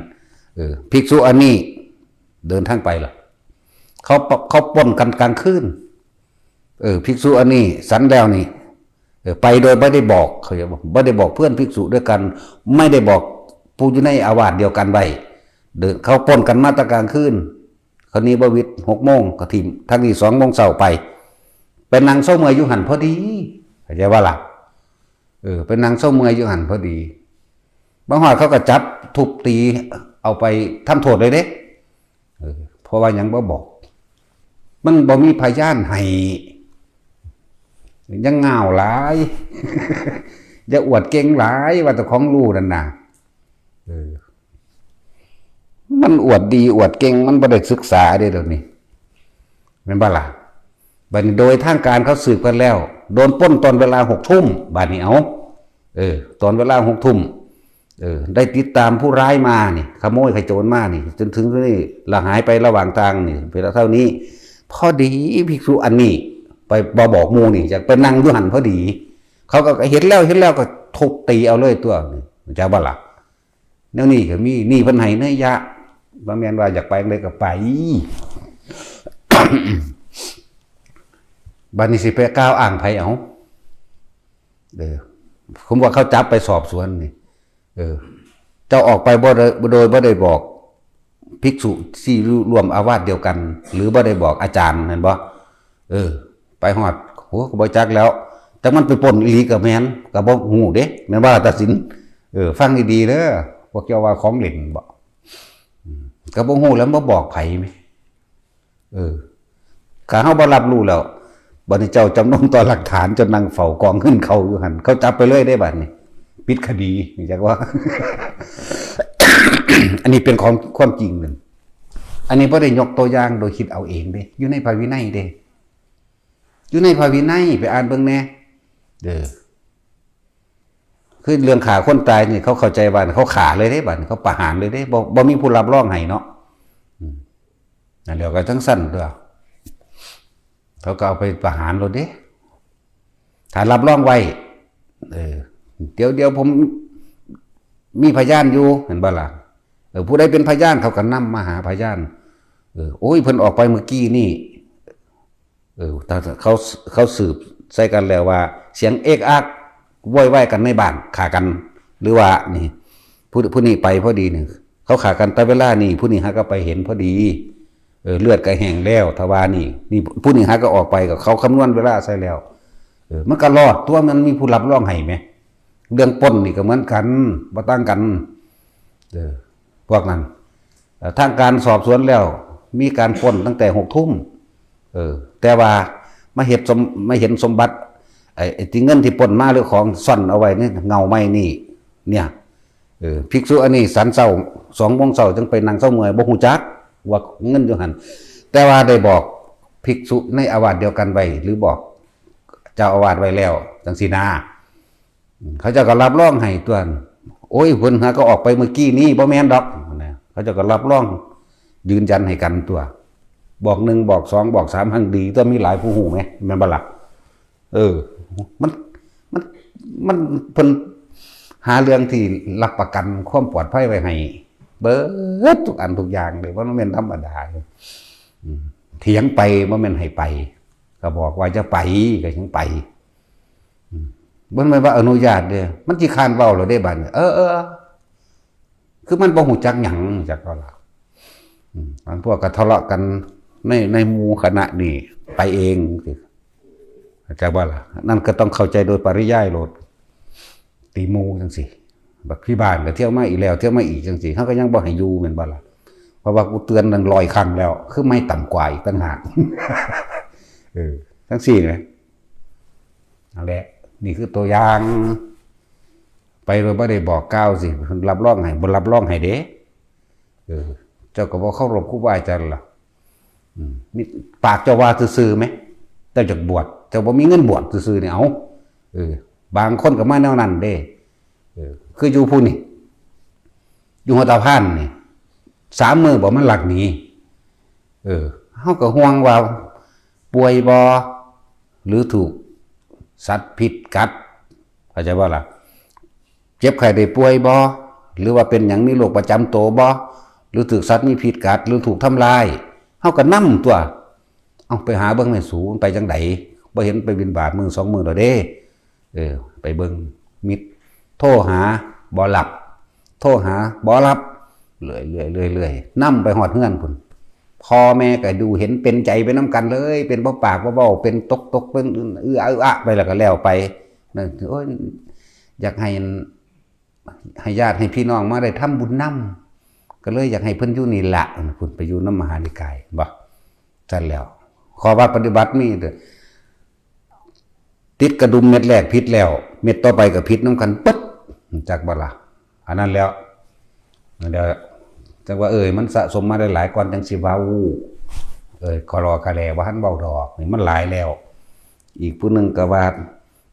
ເອີ ພິກສຸອັນນີ້ເດີນທາງໄປລະ ເຂົາ ເຂົາປົນກັນກາງຄືນ. ເອີ ພິກສຸອັນນີ້ສັນແລ້ວນີ້ ເອີ ໄປໂດຍບໍ່ໄດ້ບອກ ເຂົາຈະ ບໍ່ໄດ້ບອກເພື່ອນພິກສຸດ້ວຍກັນ ໄມ່ໄດ້ບອກຜູ້ຢູ່ໃນອາວາດດຽວກັນໄວ້. ເດີນ ເຂົາປົນກັນມາແຕ່ກາງຄືນ ເຂົາໜີບໍ່ຫວິດ ຫົກໂມງກໍຖິ້ມ ທາງນີ້ສອງໂມງເຊົ້າໄປ ໄປນັ່ງເຊົາເມື່ອຍຢູ່ຫັ້ນພໍດີ ເຂົ້າໃຈບໍ່ລະ? ເອີ ໄປນັ່ງເຊົາເມື່ອຍຢູ່ຫັ້ນພໍດີ ມາຮອດເຂົາກໍຈັບທຸບຕີ ເອົາໄປທຳໂທດເລີຍເດ້. ພາະວ່າຫຍັງບໍ່ບອກ? ມັນບໍ່ມີພະຍານໃຫ້. ຢ່າງາວຫຼາຍ ຢ່າອວດເກັ່ງຫຼາຍ ວ່າເຈົ້າຂອງຮູ້ນັ້ນນະ. ເອີ ມັນອວດດີອວດເກັ່ງ ມັນບໍ່ໄດ້ສຶກສາເດ້ດຽວນີ້ ແມ່ນບໍ່ລະ? ບັດນີ້ໂດຍທາງການເຂົາສືບກັນແລ້ວ ໂດນປົ້ນຕອນເວລາຫົກທຸ່ມ ບາດນີ້ເອົາ ເອີ ຕອນເວລາຫົກທຸ່ມ ເອີ ໄດ້ຕິດຕາມຜູ້ຮ້າຍມານີ້ ຂະໂມຍຂະໂຈນມານີ້ ຈົນເຖິງນີ້ລະຫາຍໄປລະຫວ່າງທາງນີ້ ເວລາເທົ່ານີ້ ພໍດີພິກສຸອັນນີ້ໄປ ບໍ່ບອກໝູ່ນີ້ ຢາກໄປນັ່ງຢູ່ຫັ້ນພໍດີ ເຂົາກໍເຫັນແລ້ວ ເຫັນແລ້ວກໍທຸບຕີເອົາເລີຍຕົວະ ເຈົ້າບໍ່ລະ? ແນວນີ້ກໍມີ ນີ້ເພິ່ນໃຫ້ເນີຍະ ບໍ່ແມ່ນວ່າຢາກໄປຈັ່ງໃດກໍໄປ. ບັດນີ້ຊິໄປກ່າວອ້າງໃຜເອົາ? ເອີ ສົມມຸດວ່າເຂົາຈັບໄປສອບສວນນີ້ ເອີ ເຈົ້າອອກໄປບໍ່ໄດ້ ໂດຍບໍ່ໄດ້ບອກ ພິກສຸທີ່ຮ່ວມອາວາດດຽວກັນ ຫຼືບໍ່ໄດ້ບອກອາຈານແມ່ນບໍ່? ເອີ ໄປຮອດ ໂຫ ກໍບໍ່ຈັກແລ້ວ ຈັກມັນໄປປົ້ນອີ່ຫຼີກໍແມ່ນ ກໍບໍ່ຮູ້ເດ້ ແມ່ນບໍ່ລະຕາສິນ? ເອີ ຟັງດີໆເດີ ພວກເຈົ້າວ່າຂອງຫຼິ້ນບໍ? ອືມ ກໍບໍ່ຮູ້ແລ້ວ ບໍ່ບອກໃຜແມ? ເອີ ຖ້າເຮົາບໍ່ຮັບຮູ້ແລ້ວ ບັດນີ້ເຈົ້າຈຳນົນຕໍ່ຫຼັກຖານ ເຈົ້ານັ່ງເຝົ້າກອງເງິນເຂົາຢູ່ຫັ້ນ ເຂົາຈັບໄປເລີຍເດ້ບັດນີ້ ປິດຄະດີ ຮູ້ຈັກບໍ່? ອັນນີ້ເປັນຂອງ ຄວາມຈິງນັ້ນ ອັນນີ້ບໍ່ໄດ້ຍົກຕົວຢ່າງໂດຍຄິດເອົາເອງເດ້ ຢູ່ໃນພະວິໄນເດ້ ຢູ່ໃນພະວິໄນ ໄປອ່ານເບິ່ງແດ່ ເອີ ຄືເລື່ອງຂ້າຄົນຕາຍນີ້ ເຂົາເຂົ້າໃຈວ່າເຂົາຂ້າເລີຍເດ້ ບັດນີ້ເຂົາປະຫານເລີຍເດ້ ບໍ່ ບໍ່ມີຜູ້ຮັບຮອງໃຫ້ເນາະ ອືມ ນັ້ນແຫຼະ ກໍຈັ່ງຊັ້ນຕົວະ ເຂົາກໍເອົາໄປປະຫານໂລດເດ້ ຖ້າຮັບຮອງໄວ້ ເອີ ດຽວ ດຽວຜົມມີພະຍານຢູ່ ແມ່ນບໍ່ລະ? ເອີ ຜູ້ໃດເປັນພະຍານ ເຂົາກໍນຳມາຫາພະຍານ ເອີ ໂອ້ຍ ເພິ່ນອອກໄປມື້ກີ້ນີ້ ເອີ ຖ້າເຂົາ ເຂົາສືບໃສ່ກັນແລ້ວວ່າ ສຽງເອກອາກໂວຍວາຍກັນໃນບ້ານ ຂ້າກັນ ຫຼືວ່ານີ້ ຜູ້ ຜູ້ນີ້ໄປພໍດີນີ້ ເຂົາຂ້າກັນແຕ່ເວລານີ້ ຜູ້ນີ້ຫາກໍໄປເຫັນພໍດີ ເອີ ເລືອດກໍແຫ້ງແລ້ວ ຖ້າວ່ານີ້ ນີ້ ຜູ້ນີ້ຫາກໍອອກໄປ ກໍເຂົາຄຳນວນເວລາໃສ່ແລ້ວ ເອີ ມັນກໍລອດຕົວະ ມັນມີຜູ້ຮັບຮອງໃຫ້ແໝ ເລື່ອງປົ້ນນີ້ກໍເໝືອນກັນ ບໍ່ຕ່າງກັນ ເອີ ພວກນັ້ນ ເອີ ທາງການສອບສວນແລ້ວ ມີການປົ້ນຕັ້ງແຕ່ຫົກທຸ່ມ ເອີ ແຕ່ວ່າມາເຮັດສົມ ມາເຫັນສົມບັດ ໄອ້ ໄອ້ທີ່ເງິນທີ່ປົ້ນມາ ຫຼືຂອງຊ່ອນເອົາໄວ້ໃນເຫງົ້າໄມ້ນີ້ ເນຍ ເອີ ພິກສຸອັນນີ້ສັນເຊົ້າ ສອງໂມງເຊົ້າຈຶ່ງໄປນັ່ງເຊົາເມື່ອຍ ບໍ່ຮູ້ຈັກວ່າເງິນຢູ່ຫັ້ນ ແຕ່ວ່າໄດ້ບອກພິກສຸໃນອາວາດດຽວກັນໄວ້ ຫຼືບອກເຈົ້າອາວາດໄວ້ແລ້ວ ຈັ່ງຊີ້ນາ. ເຂົາເຈົ້າກໍຮັບຮອງໃຫ້ຕົວະ ໂອ້ຍ ເພິ່ນຫາກໍອອກໄປມື້ກີ້ນີ້ ບໍ່ແມ່ນດອກ ເຂົາເຈົ້າກໍຮັບຮອງຢືນຢັນໃຫ້ກັນຕົວະ ບອກໜຶ່ງ ບອກສອງ ບອກສາມ ຮັ່ງດີຕົວະ ມີຫຼາຍຜູ້ຮູ້ແໝ ແມ່ນບໍ່ລະ? ເອີ ມັນ ມັນ ມັນ ເພິ່ນຫາເລື່ອງທີ່ຮັບປະກັນຄວາມປອດໄພໄວ້ໃຫ້ເບິດທຸກອັນທຸກຢ່າງເລີຍ ບໍ່ແມ່ນທຳມະດາ ອືມ ຖຽງໄປ ບໍ່ແມ່ນໃຫ້ໄປ ກໍບອກວ່າຢ່າໄປ ກໍຍັງໄປ. ອືມ ບໍ່ແມ່ນວ່າອະນຸຍາດເດ້ ມັນຂີ້ຄ້ານເວົ້າແລ້ວເດ້ບາດນີ້ ເອີໆ ຄືມັນບໍ່ຮູ້ຈັກຫຍັງ ຮູ້ຈັກບໍ່ລະ? ອືມ ບາງພວກກໍທະເລາະກັນໃນ ໃນໝູ່ຄະນະນີ້ໄປເອງ ເຂົ້າໃຈບໍ່ລະ? ນັ້ນກໍຕ້ອງເຂົ້າໃຈໂດຍປະລິຍາຍໂລດ ຕີໝູ່ຈັ່ງຊີ້ ບັກທີ່ບ້ານກໍທ່ຽວມາອີກແລ້ວ ທ່ຽວມາອີກຈັ່ງຊີ້ ເຮົາກໍຍັງບໍ່ໃຫ້ຢູ່ແມ່ນບໍ່ລະ? ເພາະວ່າກູເຕືອນນັ້ນຮ້ອຍຄັ້ງແລ້ວ ຄືໄມ້ຕ່ຳກວ່າອີກຕ່າງຫາກ ເອີ ຈັ່ງຊີ້ນະ. ນັ້ນແຫຼະ ນີ້ຄືຕົວຢ່າງ ໄປໂດຍບໍ່ໄດ້ບອກກ່າວຊິ ເພິ່ນຮັບຮອງໃຫ້ ບໍ່ຮັບຮອງໃຫ້ເດ້. ເອີ ເຈົ້າກໍບໍ່ເຄົາລົບຄູບາອາຈານລະ ອືມ ມີປາກເຈົ້າວ່າຊື່ໆແມ ເຈົ້າຢາກບວດ ເຈົ້າບໍ່ມີເງິນບວດຊື່ໆນີ້ ເອົາ ເອີ ບາງຄົນກໍມາແນວນັ້ນເດ້. ເອີ ຄືຢູ່ຜູ້ນີ້ ຢູ່ຫົວຕາພານນີ້ ສາມມື້ບໍ່ ມັນລັກໜີ. ເອີ ເຮົາກໍຫ່ວງວ່າປ່ວຍບໍ່ ຫຼືຖືກສັດພິດກັດ ເຂົ້າໃຈບໍ່ລະ? ເຈັບໄຂ້ໄດ້ປ່ວຍບໍ່ ຫຼືວ່າເປັນຫຍັງ ມີໂລກປະຈຳໂຕບໍ່ ຫຼືຖືກສັດມີພິດກັດ ຫຼືຖືກທຳລາຍ ເຮົາກໍນຳຕົວະ. ເອົາ ໄປຫາເບິ່ງແມ່ສູ ມັນໄປຈັ່ງໃດ ບໍ່ເຫັນໄປບິນບາດມື້ສອງມື້ແລ້ວເດ້. ເອີ ໄປເບິ່ງມິດ ໂທຫາບໍ່ຮັບ ໂທຫາບໍ່ຮັບ ເລື້ອຍໆ ເລື້ອຍໆ ນຳໄປຮອດເຮືອນພຸ້ນ ພໍ່ແມ່ກໍຢູ່ເຫັນເປັນໃຈໄປນຳກັນເລີຍ ເປັນບໍ່ປາກບໍ່ເວົ້າ ເປັນຕົກໆ ເປັນອືອາອາໄປ ແລ້ວກໍແລ້ວໄປ. ນັ້ນ ໂອ້ຍ ຢາກໃຫ້ ໃຫ້ຍາດໃຫ້ພີ່ນ້ອງມາໄດ້ທຳບຸນນຳ ກໍເລີຍຢາກໃຫ້ເພິ່ນຢູ່ນີ້ລະ ພຸ້ນໄປຢູ່ນຳມະຫານິກາຍ ເຫັນບໍ່? ຊັ້ນແລ້ວ ຂໍ້ວັດປະຕິບັດມີເດີ ຕິດກະດຸມເມັດແລກຜິດແລ້ວ ເມັດຕໍ່ໄປກໍຜິດນຳກັນເບິດ ຮູ້ຈັກບໍ່ລະ? ອັນນັ້ນແຫຼະ ນັ້ນແຫຼະ ຈັ່ງວ່າ ເອີຍ ມັນສະສົມມາໄດ້ຫຼາຍກ່ອນ ຈັ່ງຊິເວົ້າ ເອີຍ ຄະລໍຄະແຫຼບໍ່ທັນເວົ້າດອກ ນີ້ມັນຫຼາຍແລ້ວ. ອີກຜູ້ໜຶ່ງກໍວ່າ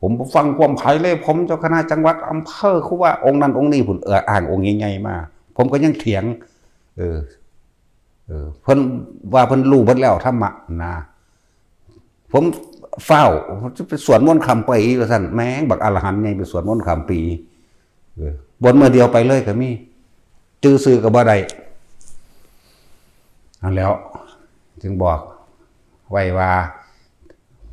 ຜົມບໍ່ຟັງຄວາມໃຜເລີຍ ຜົມເຈົ້າຄະນະຈັງຫວັດ ອຳເພີ ຄູບາ ອົງນັ້ນອົງນີ້ພຸ້ນ ເອີ ອ້າງອົງໃຫຍ່ໆມາ ຜົມກໍຍັງຖຽງ ເອີ ເອີ ເພິ່ນວ່າເພິ່ນຮູ້ເບິດແລ້ວທຳມະນະ ຜົມຟ້າວ ຈະໄປສວດມົນຂ້າມປີວ່າຊັ້ນ ແມ່ງ ບັກອະລະຫັນໃຫຍ່ໄປສວດມົນຂ້າມປີ ເອີ ບົນມື້ດຽວໄປເລີຍກໍມີ ຈື່ຊື່ກໍບໍ່ໄດ້ ນັ້ນແຫຼະ ຈຶ່ງບອກໄວ້ວ່າ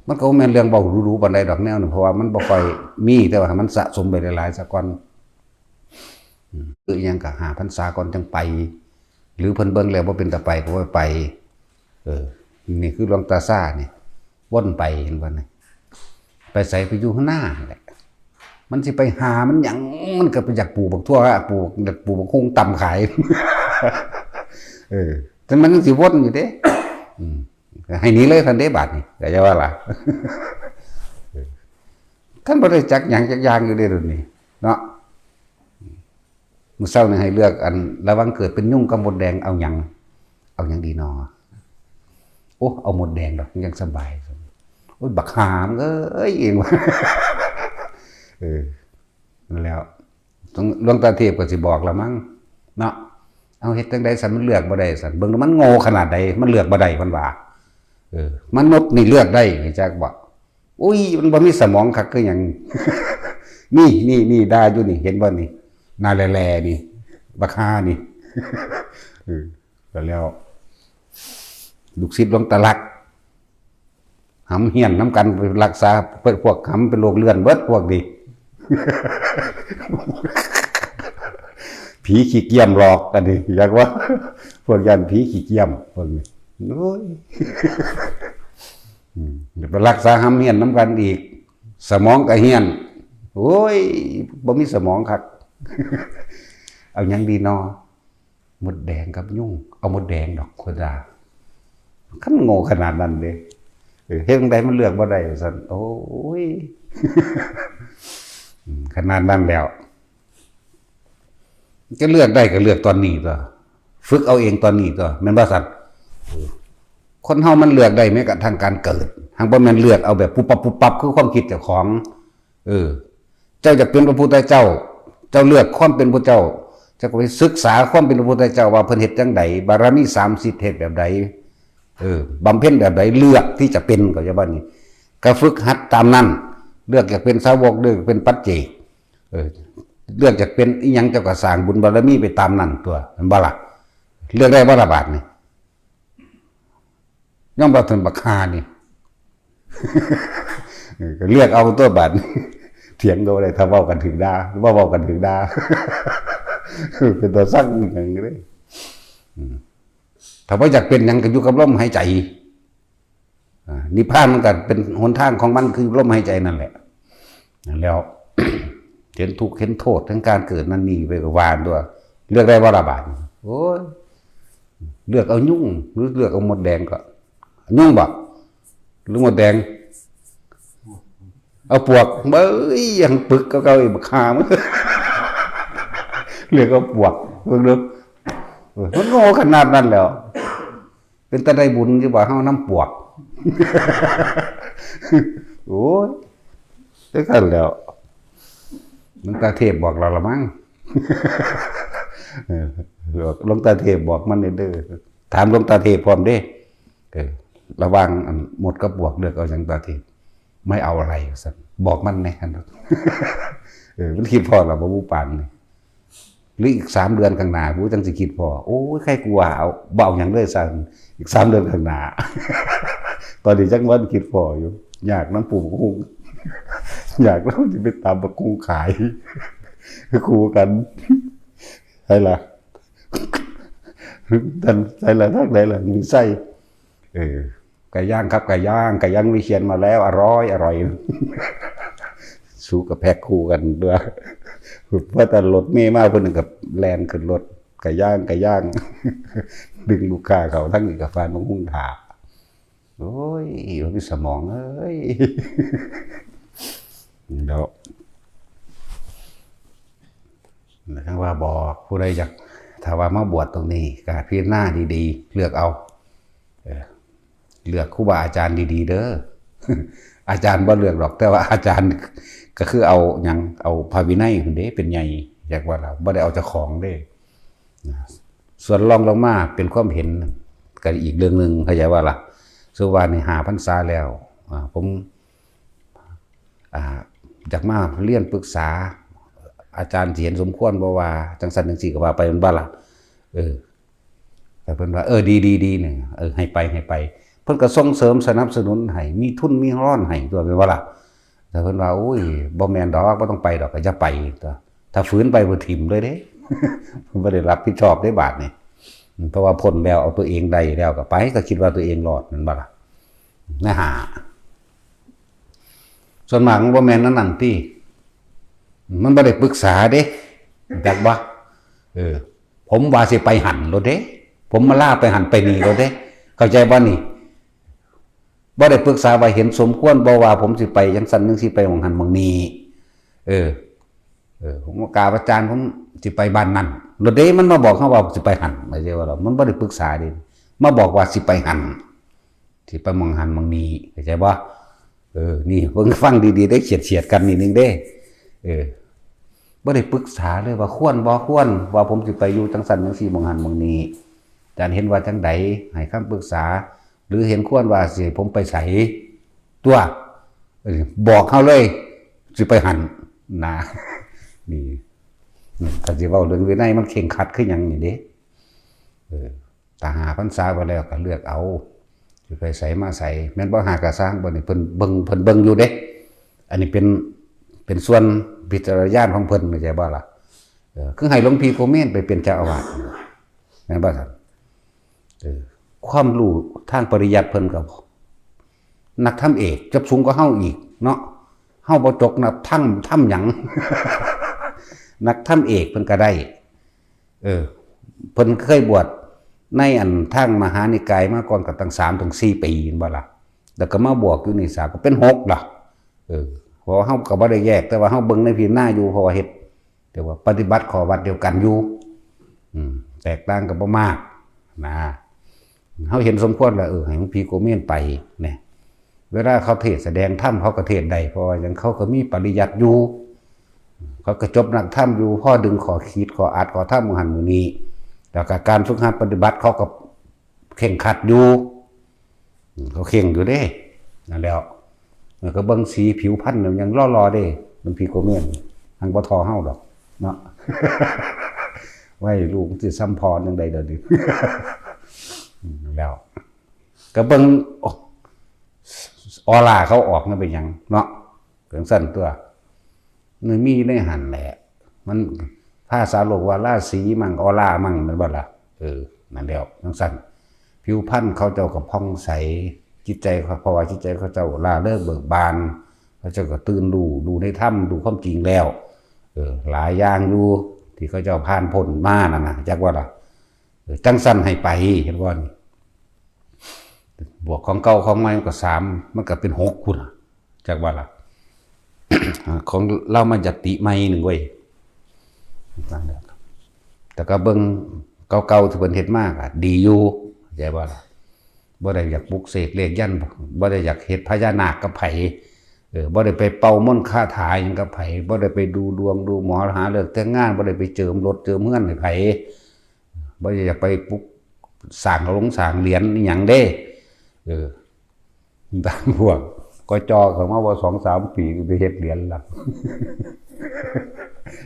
ມັນກໍບໍ່ແມ່ນເລື່ອງເວົ້າດູໆປານໃດດອກແນວນີ້ ເພາະວ່າມັນບໍ່ຄ່ອຍມີ ແຕ່ວ່າໃຫ້ມັນສະສົມໄປຫຼາຍໆຊະກ່ອນ ອືມ ຄືອີ່ຫຍັງກໍຫ້າພັນສາກ່ອນຈັ່ງໄປ ຫຼືເພິ່ນເບິ່ງແລ້ວບໍ່ເປັນຕາໄປກໍບໍ່ໄປ ເອີ ນີ້ຄືຫຼວງຕາຊານີ້ ວົນໄປ ເຫັນບໍ່ນີ້ ໄປໃສ ໄປຢູ່ນາຫັ້ນແຫຼະ ມັນຊິໄປຫາມັນຫຍັງ ມັນກໍໄປຢາກປູກບັກຖົ່ວ ປູກ ຢາກປູກບັກຮຸ່ງຕຳຂາຍ ເອີ ແຕ່ມັນຍັງຊິວົນຢູ່ເດ້ ອືມ ໃຫ້ໜີເລີຍຊັ້ນເດ້ບາດນີ້ ກໍຢ່າວ່າລະ ເອີ ທ່ານບໍ່ໄດ້ຈັກຫຍັງຈັກຢ່າງຢູ່ເດ້ດຽວນີ້ເນາະ. ມື້ເຊົ້ານີ້ໃຫ້ເລືອກ ອັນ ລະຫວ່າງເກີດເປັນຍຸງກັບມົດແດງ ເອົາຫຍັງ ເອົາຫຍັງດີນໍ? ໂອ້ ເອົາມົດແດງດອກ ມັນຈັ່ງສະບາຍ. ໂອ້ຍ ບັກຫ່າ ເອີຍ ເອງວ່າ ເອີ ນັ້ນແຫຼະ ຫຼວງຕາເທບກໍຊິບອກລະມັງເນາະ ເອົາ ເຮັດຈັ່ງໃດຊັ້ນ ມັນເລືອກບໍ່ໄດ້ຊັ້ນ ເບິ່ງດູມັນໂງ່ຂະໜາດໃດ ມັນເລືອກບໍ່ໄດ້ ເພິ່ນວ່າ ເອີ ມະນຸດນີ້ເລືອກໄດ້ ຮູ້ຈັກບໍ່? ອຸ້ຍ ມັນບໍ່ມີສະໝອງຄັກຄືຫຍັງ ນີ້ ນີ້ ນີ້ ດ່າຢູ່ນີ້ ເຫັນບໍ່ນີ້ ໜ້າແຫຼໆນີ້ ບັກຫ່ານີ້ ເອີ ກໍແລ້ວ ລູກສິດຫຼວງຕາລັກ ຫຳຫ້ຽນນຳກັນ ໄປລັກສາ ພວກຫຳເປັນໂລກເລື່ອນເບິດພວກນີ້ ຜີຂີ້ກຽມຫຼອກ ອັນນີ້ຢາກວ່າ ພວກຢ້ານຜີຂີ້ກຽມ ພວກນີ້ ໂອ້ຍ ອືມ ໄປລັກສາຫຳຫ້ຽນນຳກັນອີກ ສະໝອງກໍຫ້ຽນ ໂອ້ຍ ບໍ່ມີສະໝອງຄັກ ເອົາຫຍັງດີນໍ? ມົດແດງກັບຍຸງ ເອົາມົດແດງດອກ ເພິ່ນວ່າ ຄັນໂງ່ຂະໜາດນັ້ນເດ້ ເອີ ເຮັດຈັ່ງໃດມັນເລືອກບໍ່ໄດ້ວ່າຊັ້ນ ໂອ້ຍ ອືມ ຂະໜາດນັ້ນແລ້ວ ຈະເລືອກໄດ້ກໍເລືອກຕອນນີ້ຕົວະ ຝຶກເອົາເອງຕອນນີ້ຕົວະ ແມ່ນບໍ່ຊັ້ນ? ເອີ ຄົນເຮົາມັນເລືອກໄດ້ແມ້ກະທັ່ງການເກີດ ຫາກບໍ່ແມ່ນເລືອກເອົາແບບປຸບປັບປຸບປັບ ຄືຄວາມຄິດເຈົ້າຂອງ ເອີ ເຈົ້າຢາກເປັນພະພຸດທະເຈົ້າ ເຈົ້າເລືອກຄວາມເປັນພະເຈົ້າ ເຈົ້າກໍໄປສຶກສາຄວາມເປັນພະພຸດທະເຈົ້າວ່າເພິ່ນເຮັດຈັ່ງໃດ ບາລະມີສາມສິບເຮັດແບບໃດ ເອີ ບຳເພັນແບບໃດ ເລືອກທີ່ຈະເປັນ ເຂົ້າໃຈບໍ່ນີ້ ກໍຝຶກຫັດຕາມນັ້ນ ເລືອກຢາກເປັນສາວົກ ເລືອກເປັນປັດເຈກ ເອີ ເລືອກຢາກເປັນອີ່ຫຍັງ ເຈົ້າກໍສ້າງບຸນບາລະມີໄປຕາມນັ້ນຕົວະ ແມ່ນບໍ່ລະ? ເລືອກໄດ້ບໍ່ລະບາດນີ້? ຍອມຮັບທ່ານບັກຫ່ານີ້ ເອີ ກໍເລືອກເອົາຕົວະບາດນີ້ ຖຽງກໍບໍ່ໄດ້ ຖ້າເວົ້າກັນຖືກດ່າ ບໍ່ເວົ້າກັນຖືກດ່າ ເປັນຕາຊັງຫຍັງເດ້ ອືມ ຖ້າບໍ່ຢາກເປັນຫຍັງກໍຢູ່ກັບລົມຫາຍໃຈ ອາ ນິບພານມັນກໍເປັນຫົນທາງຂອງມັນ ຄືລົມຫາຍໃຈນັ້ນແຫຼະ ນັ້ນແລ້ວ ເຫັນທຸກເຫັນໂທດແຫ່ງການເກີດນັ້ນນີ້ໄປກໍວ່າຕົວະ ເລືອກໄດ້ບໍ່ລະບາດນີ້? ໂອ້ຍ ເລືອກເອົາຍຸງ ຫຼືເລືອກເອົາມົດແດງກໍ ຍຸງບໍ ຫຼືມົດແດງ? ເອົາປວກ ເອີຍ ຍັງປຶກເກົ່າໆອີກ ບັກຫ່າ ເລືອກເອົາປວກ ເບິ່ງດູ ເອີ ມັນໂງ່ຂະໜາດນັ້ນແລ້ວ ເປັນຕາໄດ້ບຸນຢູ່ບໍ່ເຮົານຳປວກ ໂອ້ຍ ຈັ່ງຊັ້ນແຫຼະ ຫຼວງຕາເທບບອກລາວລະມັງ ເອີ ຫຼວງຕາເທບບອກມັນເດີ ຖາມຫຼວງຕາເທບພ້ອມເດ້ ເອີ ລະຫວ່າງ ອັນ ມົດກັບປວກ ເລືອກເອົາຫຍັງຕາເທບ? ໄມ່ເອົາອະໄລ ວ່າຊັ້ນ ບອກມັນແດ່ ເອີ ມັນຄິດພໍ້ລະບໍ່ ຜູ້ປານນີ້ ຫຼືອີກສາມເດືອນຂ້າງໜ້າ ຜູ້ຈັ່ງຊິຄິດພໍ້ ໂອ້ຍ ໃຄກູວ່າເອົາ ບໍ່ເອົາຫຍັງເລີຍຊັ້ນ ອີກສາມເດືອນຂ້າງໜ້າ ຕອນນີ້ຍັງບໍ່ທັນຄິດພໍ້ຢູ່ ຍາກນຳປູກບັກຮຸ່ງ ຍາກນຳຊິໄປຕຳບັກຮຸ່ງຂາຍ ຄືຄູ່ກັນ ໃຜລະ ທ່ານ ໃຜລະ ທາງໃດລະ ມີໄຊ ເອີ ໄກ່ຍ່າງຄັບ ໄກ່ຍ່າງ ໄກ່ຍ່າງວິເຊຍນມາແລ້ວ ອະຣອຍ ອະຣອຍ ສູກໍແພັກຄູ່ກັນຕົວະ ພໍແຕ່ລົດເມມາ ຜູ້ໜຶ່ງກໍແລ່ນຂຶ້ນລົດ ກະຍ່າງ ກະຍ່າງ ດຶງລູກຄ້າເຂົ້າ ທາງນີ້ກະຝານບັກຫຸ່ງຖ້າ. ໂອ້ຍ ບໍ່ມີສະໝອງເອີຍ ເນາະ. ຈັ່ງວ່າບອກ ຜູ້ໃດຢາກ ຖ້າວ່າມາບວດຕົງນີ້ ກະພິຈາລະນາດີໆ ເລືອກເອົາ ເອີ ເລືອກຄູບາອາຈານດີໆເດີ. ອາຈານບໍ່ເລືອກດອກ ແຕ່ວ່າອາຈານກະຄືເອົາຫຍັງ ເອົາພະວິໄນພຸ້ນເດ້ ເປັນໃຫຍ່ ຢາກວ່າລະ ບໍ່ໄດ້ເອົາເຈົ້າຂອງເດ້. ສ່ວນລອງລົງມາເປັນຄວາມເຫັນ ກະອີກເລື່ອງໜຶ່ງ ເຂົ້າໃຈບໍ່ລະ? ສົມມຸດວ່ານີ້ຫ້າພັນສາແລ້ວ ອາ ຜົມ ອາ ຢາກມາຮຽນປຶກສາ ອາຈານຊິເຫັນສົມຄວນບໍ່ວ່າ ຈັ່ງຊັ້ນຈັ່ງຊີ້ ກະວ່າໄປແມ່ນບໍ່ລະ? ເອີ ແຕ່ເພິ່ນວ່າ ເອີ ດີໆໆ ນີ້ ເອີ ໃຫ້ໄປ ໃຫ້ໄປ. ເພິ່ນກະສົ່ງເສີມສະໜັບສະໜູນໃຫ້ ມີທຶນມີຮອນໃຫ້ຕົວະ ແມ່ນບໍ່ລະ? ແຕ່ເພິ່ນວ່າ ໂອ້ຍ ບໍ່ແມ່ນດອກ ບໍ່ຕ້ອງໄປດອກ ກະຢ່າໄປຕົວະ. ຖ້າຝືນໄປ ເພິ່ນຖິ້ມເລີຍເດ້ ເພິ່ນບໍ່ໄດ້ຮັບຜິດຊອບເດ້ບາດນີ້. ເພາະວ່າພົ້ນແລ້ວ ເອົາຕົວເອງໄດ້ແລ້ວ ກະໄປ ກະຄິດວ່າຕົວເອງລອດ ແມ່ນບໍ່ລະ? ນະຫາ ສ່ວນມາກມັນບໍ່ແມ່ນອັນນັ້ນຕິ ມັນບໍ່ໄດ້ປຶກສາເດ້ ຮູ້ຈັກບໍ່? ເອີ ຜົມວ່າຊິໄປຫັ້ນໂລດເດ້ ຜົມມາລາໄປຫັ້ນໄປນີ້ໂລດເດ້ ເຂົ້າໃຈບໍ່ນີ້? ບໍ່ໄດ້ປຶກສາວ່າເຫັນສົມຄວນບໍ່ວ່າຜົມຊິໄປຈັ່ງຊັ້ນຈັ່ງຊີ້ ໄປໝ່ອງຫັ້ນໝ່ອງນີ້. ເອີ ເອີ ຜົມວ່າກາບອາຈານ ຜົມຊິໄປບ້ານນັ້ນໂລດເດ້ ມັນມາບອກເຮົາວ່າຊິໄປຫັ້ນ ເຂົ້າໃຈບໍ່ລະ? ມັນບໍ່ໄດ້ປຶກສາເດ້ ມາບອກວ່າຊິໄປຫັ້ນ ຊິໄປໝ່ອງຫັ້ນໝ່ອງນີ້ ເຂົ້າໃຈບໍ່? ເອີ ນີ້ເບິ່ງຟັງດີໆເດ້ ສຽດໆກັນນິດໜຶ່ງເດ້. ເອີ ບໍ່ໄດ້ປຶກສາເລີຍວ່າຄວນບໍ່ຄວນ ວ່າຜົມຊິໄປຢູ່ຈັ່ງຊັ້ນຈັ່ງຊີ້ ໝ່ອງຫັ້ນໝ່ອງນີ້ ອາຈານເຫັນວ່າຈັ່ງໃດ ໃຫ້ຄຳປຶກສາ ຫຼືເຫັນຄວນວ່າຊິໃຫ້ຜົມໄປໃສ ຕົວະ ເອີ ບອກເຮົາເລີຍ ຊິໄປຫັ້ນນະ. ນີ້ ອືມ ຄັນຊິເວົ້າເລື່ອງວິໄນ ມັນເຄັ່ງຄັດຄືຫຍັງນີ້ເດ້ ເອີ ຖ້າຫ້າພັນສາໄປແລ້ວກະເລືອກເອົາ ຊິໄປໃສມາໃສ ແມ່ນບໍ່? ຫາກະຊ່າງ ບາດນີ້ເພິ່ນເບິ່ງ ເພິ່ນເບິ່ງຢູ່ເດ້ ອັນນີ້ເປັນ ເປັນສ່ວນວິຈາລະນະຍານຂອງເພິ່ນ ເຂົ້າໃຈບໍ່ລະ? ເອີ ຄືໃຫ້ຫຼວງພີ່ໂກເມນໄປເປັນເຈົ້າອາວາດ ແມ່ນບໍ່ຊັ້ນ? ເອີ ຄວາມຮູ້ທາງປະລິຍັດເພິ່ນກະ ນັກທຳເອກ ຈົບສູງກວ່າເຮົາອີກເນາະ ເຮົາບໍ່ຈົບນັກທຳ ທຳຫຍັງ ນັກທຳເອກເພິ່ນກະໄດ້. ເອີ ເພິ່ນເຄີຍບວດໃນອັນທາງມະຫານິກາຍມາກ່ອນກະຕັ້ງສາມເຖິງສີ່ປີ ແມ່ນບໍ່ລະ? ແລ້ວກະມາບວກຢູ່ນີ້ສາມ ກະເປັນຫົກລະ. ເອີ ເພາະວ່າເຮົາກະບໍ່ໄດ້ແຍກ ແຕ່ວ່າເຮົາເບິ່ງໃນພິຈາລະນາຢູ່ ເພາະວ່າເຮັດ ແຕ່ວ່າປະຕິບັດຂໍ້ວັດດຽວກັນຢູ່ ອືມ ແຕກຕ່າງກະບໍ່ມາກນະ. ເຮົາເຫັນສົມຄວນວ່າ ເອີ ໃຫ້ຫຼວງພີ່ໂກເມນໄປແນ່ ເວລາເຂົາເທດສະແດງທຳ ເຂົາກະເທດໄດ້ ເພາະວ່າຫຍັງ ເຂົາກະມີປະລິຍັດຢູ່ ເຂົາກະຈົບນັກທຳຢູ່ ພໍດຶງຂໍ້ຄິດ ຂໍ້ອັດ ຂໍ້ທຳໝ່ອງຫັ້ນໝ່ອງນີ້ ແລ້ວກະການຝຶກຫັດປະຕິບັດ ເຂົາກະເຄັ່ງຄັດຢູ່ ເຂົາເຄັ່ງຢູ່ເດ້. ນັ້ນແຫຼ້ວ ແລ້ວກະເບິ່ງສີຜິວພັນ ຍັງຫຼໍ່ໆເດ້ ມັນພີ່ໂກເມນ ຍັງບໍ່ທໍ່ເຮົາດອກເນາະ. ໄວ້ ລູກຊິຊ່ຳພໍ່ຈັ່ງໃດດຽວນີ້ ແລ້ວ ກະເບິ່ງ ອໍລາເຂົາອອກມັນເປັນຫຍັງເນາະ ຈັ່ງຊັ້ນຕົວະ ມັນມີໃນຫັ້ນແຫຼະ ມັນພາສາໂລກວ່າລາສີມັ້ງ ອໍລາມັ້ງ ແມ່ນບໍ່ລະ? ເອີ ນັ້ນແຫຼ້ວ ຈັ່ງຊັ້ນ ຜິວພັນເຂົາເຈົ້າກະຜ່ອງໃສ ຈິດໃຈເຂົາ ເພາະວ່າຈິດໃຈເຂົາເຈົ້າລ່າເລີກເບີກບານ ເຂົາເຈົ້າກະຕື່ນຮູ້ ຮູ້ໃນທຳ ຮູ້ຄວາມຈິງແລ້ວ ເອີ ຫຼາຍຢ່າງຢູ່ທີ່ເຂົາເຈົ້າຜ່ານພົ້ນມານັ້ນນະ ຈັກວ່າລະ ເອີ ຈັ່ງຊັ້ນໃຫ້ໄປ ເຫັນບໍ່ນີ້? ບວກຂອງເກົ່າຂອງໃໝ່ມັນກະສາມ ມັນກະເປັນຫົກພຸ້ນລະ ຈັກວ່າລະ ຂອງລາວມາຍັດຕິໃໝ່ໜຶ່ງເວີຍ ແຕ່ກະເບິ່ງເກົ່າໆທີ່ເພິ່ນເຮັດມາກະດີຢູ່ ເຂົ້າໃຈບໍ່ລະ? ບໍ່ໄດ້ຢາກປຸກເສກເລກຢັນ ບໍ່ໄດ້ຢາກເຮັດພະຍານາກກັບໃຜ ເອີ ບໍ່ໄດ້ໄປເປົ່າມົນຄາຖາຫຍັງກັບໃຜ ບໍ່ໄດ້ໄປດູດວງດູໝໍ ຫາເລີກແຕ່ງງານ ບໍ່ໄດ້ໄປເຈີມລົດເຈີມເຮືອນໃຫ້ໃຜ ບໍ່ໄດ້ຢາກໄປປຸກສ້າງໂລງສ້າງຫຼຽນອີ່ຫຍັງເດ້ ເອີ ບາງພວກກໍຈ່ອເຂົ້າມາບໍ່ສອງສາມປີໄປເຮັດຫຼຽນລະ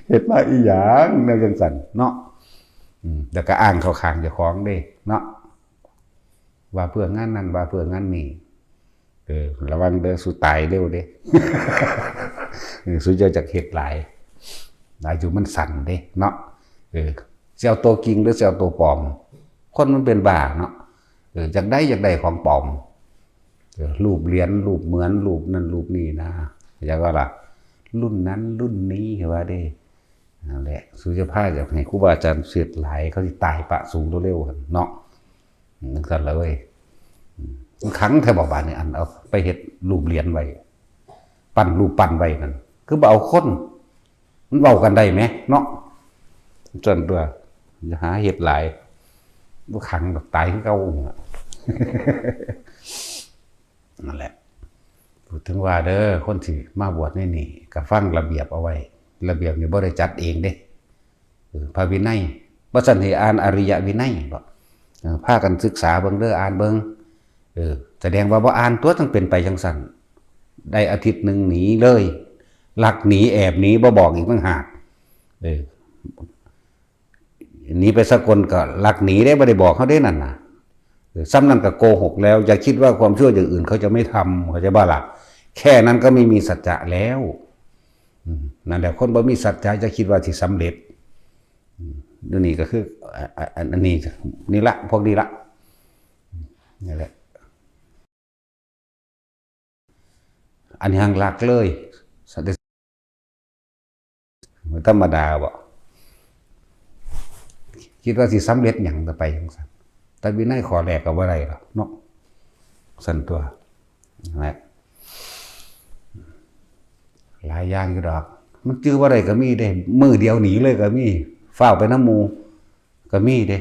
ເຮັດມາອີ່ຫຍັງແນວຈັ່ງຊັ້ນເນາະ ອືມ ແລ້ວກະອ້າງເຂົ້າຂ້າງເຈົ້າຂອງເດ້ເນາະ ວ່າເພື່ອງານນັ້ນ ວ່າເພື່ອງານນີ້ ເອີ ລະວັງເດີ ສູຕາຍເລັວເດ້ ເອີ ສູຢ່າຈັກເຮັດຫຼາຍ ອາຍຸມັນສັ້ນເດ້ເນາະ ເອີ ຊິເອົາໂຕຈິງ ຫຼື ຊິເອົາໂຕປອມ ຄົນມັນເປັນບ້າເນາະ ເອີ ຢາກໄດ້ ຢາກໄດ້ຂອງປອມ ເອີ ຮູບຫຼຽນ ຮູບເໝືອນ ຮູບນັ້ນ ຮູບນີ້ນະ ເຂົ້າໃຈບໍ່ລະ? ລຸ້ນນັ້ນລຸ້ນນີ້ ເຂົາວ່າເດ້ ນັ້ນແຫຼະ ສູຈະພາຢາກໃຫ້ຄູບາອາຈານເສດຫຼາຍ ເຂົາຊິຕາຍປະສູເລັວໆຫັ້ນເນາະ. ຈັ່ງຊັ້ນລະເວີຍ ອືມ ມັນຂັງແທ້ບໍບາດນີ້ ອັນເອົາໄປເຮັດຮູບຫຼຽນໄວ້ ປັ້ນຮູບປັ້ນໄວ້ນັ້ນ ຄືບໍ່ເອົາຄົນ ມັນເວົ້າກັນໄດ້ແໝເນາະ. ຊັ້ນຕົວະ ຢ່າຫາເຮັດຫຼາຍ ບໍ່ຂັງດອກ ຕາຍຄືເກົ່າຫັ້ນລະ. ນັ້ນແຫຼະ ເຖິງວ່າເດີ ຄົນທີ່ມາບວດໃນນີ້ ກະຟັງລະບຽບເອົາໄວ້ ລະບຽບນີ້ບໍ່ໄດ້ຈັດເອງເດ້ ເອີ ພະວິໄນ ບໍ່ຊັ້ນໃຫ້ອ່ານອະລິຍະວິໄນບໍ? ເອີ ພາກັນສຶກສາເບິ່ງເດີ ອ່ານເບິ່ງ ເອີ ສະແດງວ່າບໍ່ອ່ານຕົວະ ຈັ່ງເປັນໄປຈັ່ງຊັ້ນ ໄດ້ອາທິດໜຶ່ງໜີເລີຍ ລັກໜີແອບໜີ ບໍ່ບອກອີກຕ່າງຫາກ ເອີ ໜີໄປສາກົນກໍລັກໜີເດ້ ບໍ່ໄດ້ບອກເຮົາເດ້ນັ້ນນະ. ເອີ ສ່ຳນັ້ນກໍໂກຫົກແລ້ວ ຢ່າຄິດວ່າຄວາມຊົ່ວຢ່າງອື່ນເຂົາຈະໄມ່ທຳ ເຂົ້າໃຈບໍ່ລະ? ແຄ່ນັ້ນກໍໄມ່ມີສັດຈະແລ້ວ. ອືມ ນັ້ນແຫຼະ ຄົນບໍ່ມີສັດຈະ ຢ່າຄິດວ່າຊິສຳເລັດ. ອືມ ດຽວນີ້ກໍຄື ອາ ອາ ອັນ ອັນນີ້ ນີ້ລະ ພວກນີ້ລະ ນີ້ແຫຼະ. ອັນນີ້ຫັ້ນລັກເລີຍ ສັນຕິ ມັນທຳມະດາບໍ? ຄິດວ່າຊິສຳເລັດຫຍັງຕໍ່ໄປຈັ່ງຊັ້ນ? ແຕ່ວິໄນຂໍ້ແລກກໍບໍ່ໄດ້ດອກເນາະ ຊັ້ນຕົວະ ນັ້ນແຫຼະ ຫຼາຍຢ່າງຢູ່ດອກ ມັນຈື່ບໍ່ໄດ້ກໍມີເດ້ ມື້ດຽວໜີເລີຍກໍມີ ຟ້າວໄປນຳໝູ່ ກໍມີເດ້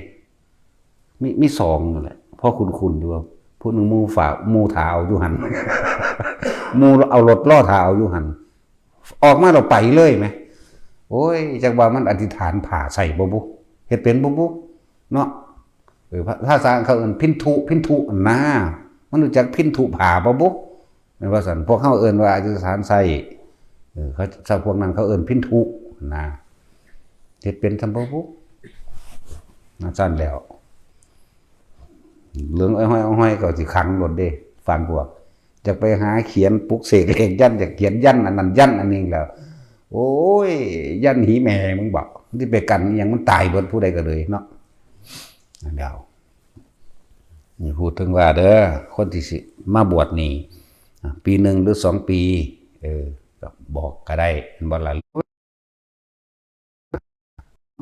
ມີ ມີສອງນັ້ນແຫຼະ ພໍຄຸ້ນໆຢູ່ວ່າ ຜູ້ໜຶ່ງໝູ່ຟ້າ ໝູ່ຖ້າເອົາຢູ່ຫັ້ນ ໝູ່ເອົາລົດລໍຖ້າເອົາຢູ່ຫັ້ນ ອອກມາແລ້ວໄປເລີຍແໝ. ໂອ້ຍ ຈັກວ່າມັນອະທິຖານຜ້າໃສ່ບໍ່ບຸ ເຮັດເປັນບໍ່ບຸເນາະ. ເອີ ພາ ພາສາເຂົາເອີ້ນພິນທຸ ພິນທຸຫັ້ນນາ ມັນຮູ້ຈັກພິນທຸຜ້າບໍ່ບຸ? ແມ່ນວ່າຊັ້ນ ພວກເຮົາເອີ້ນວ່າອະທິຖານໃສ່ ເອີ ເຂົາ ພວກນັ້ນເຂົາເອີ້ນພິນທຸນະ ເຮັດເປັນຊຳບໍ່ບຸ ນັ້ນຊັ້ນແລ້ວ ເຫຼືອງອ້ອຍຫ້ອຍ ອ້ອຍຫ້ອຍ ກໍຊິຂັງໂລດເດ້ ຟານບວກ ຢາກໄປຫາຂຽນປຸກເສກເລກຢັນ ຢາກຂຽນຢັນອັນນັ້ນຢັນອັນນີ້ແລ້ວ ໂອ້ຍ ຢັນຫີແມ່ມຶງບໍ ມັນຊິໄປກັນອີ່ຫຍັງ ມັນຕາຍເບິດຜູ້ໃດກໍເລີຍເນາະ ນັ້ນແລ້ວ. ນີ້ ພູດເຖິງວ່າເດີ ຄົນທີ່ຊິມາບວດນີ້ ອາ ປີໜຶ່ງຫຼືສອງປີ ເອີ ກໍບອກກໍໄດ້ ແມ່ນບໍ່ລະ?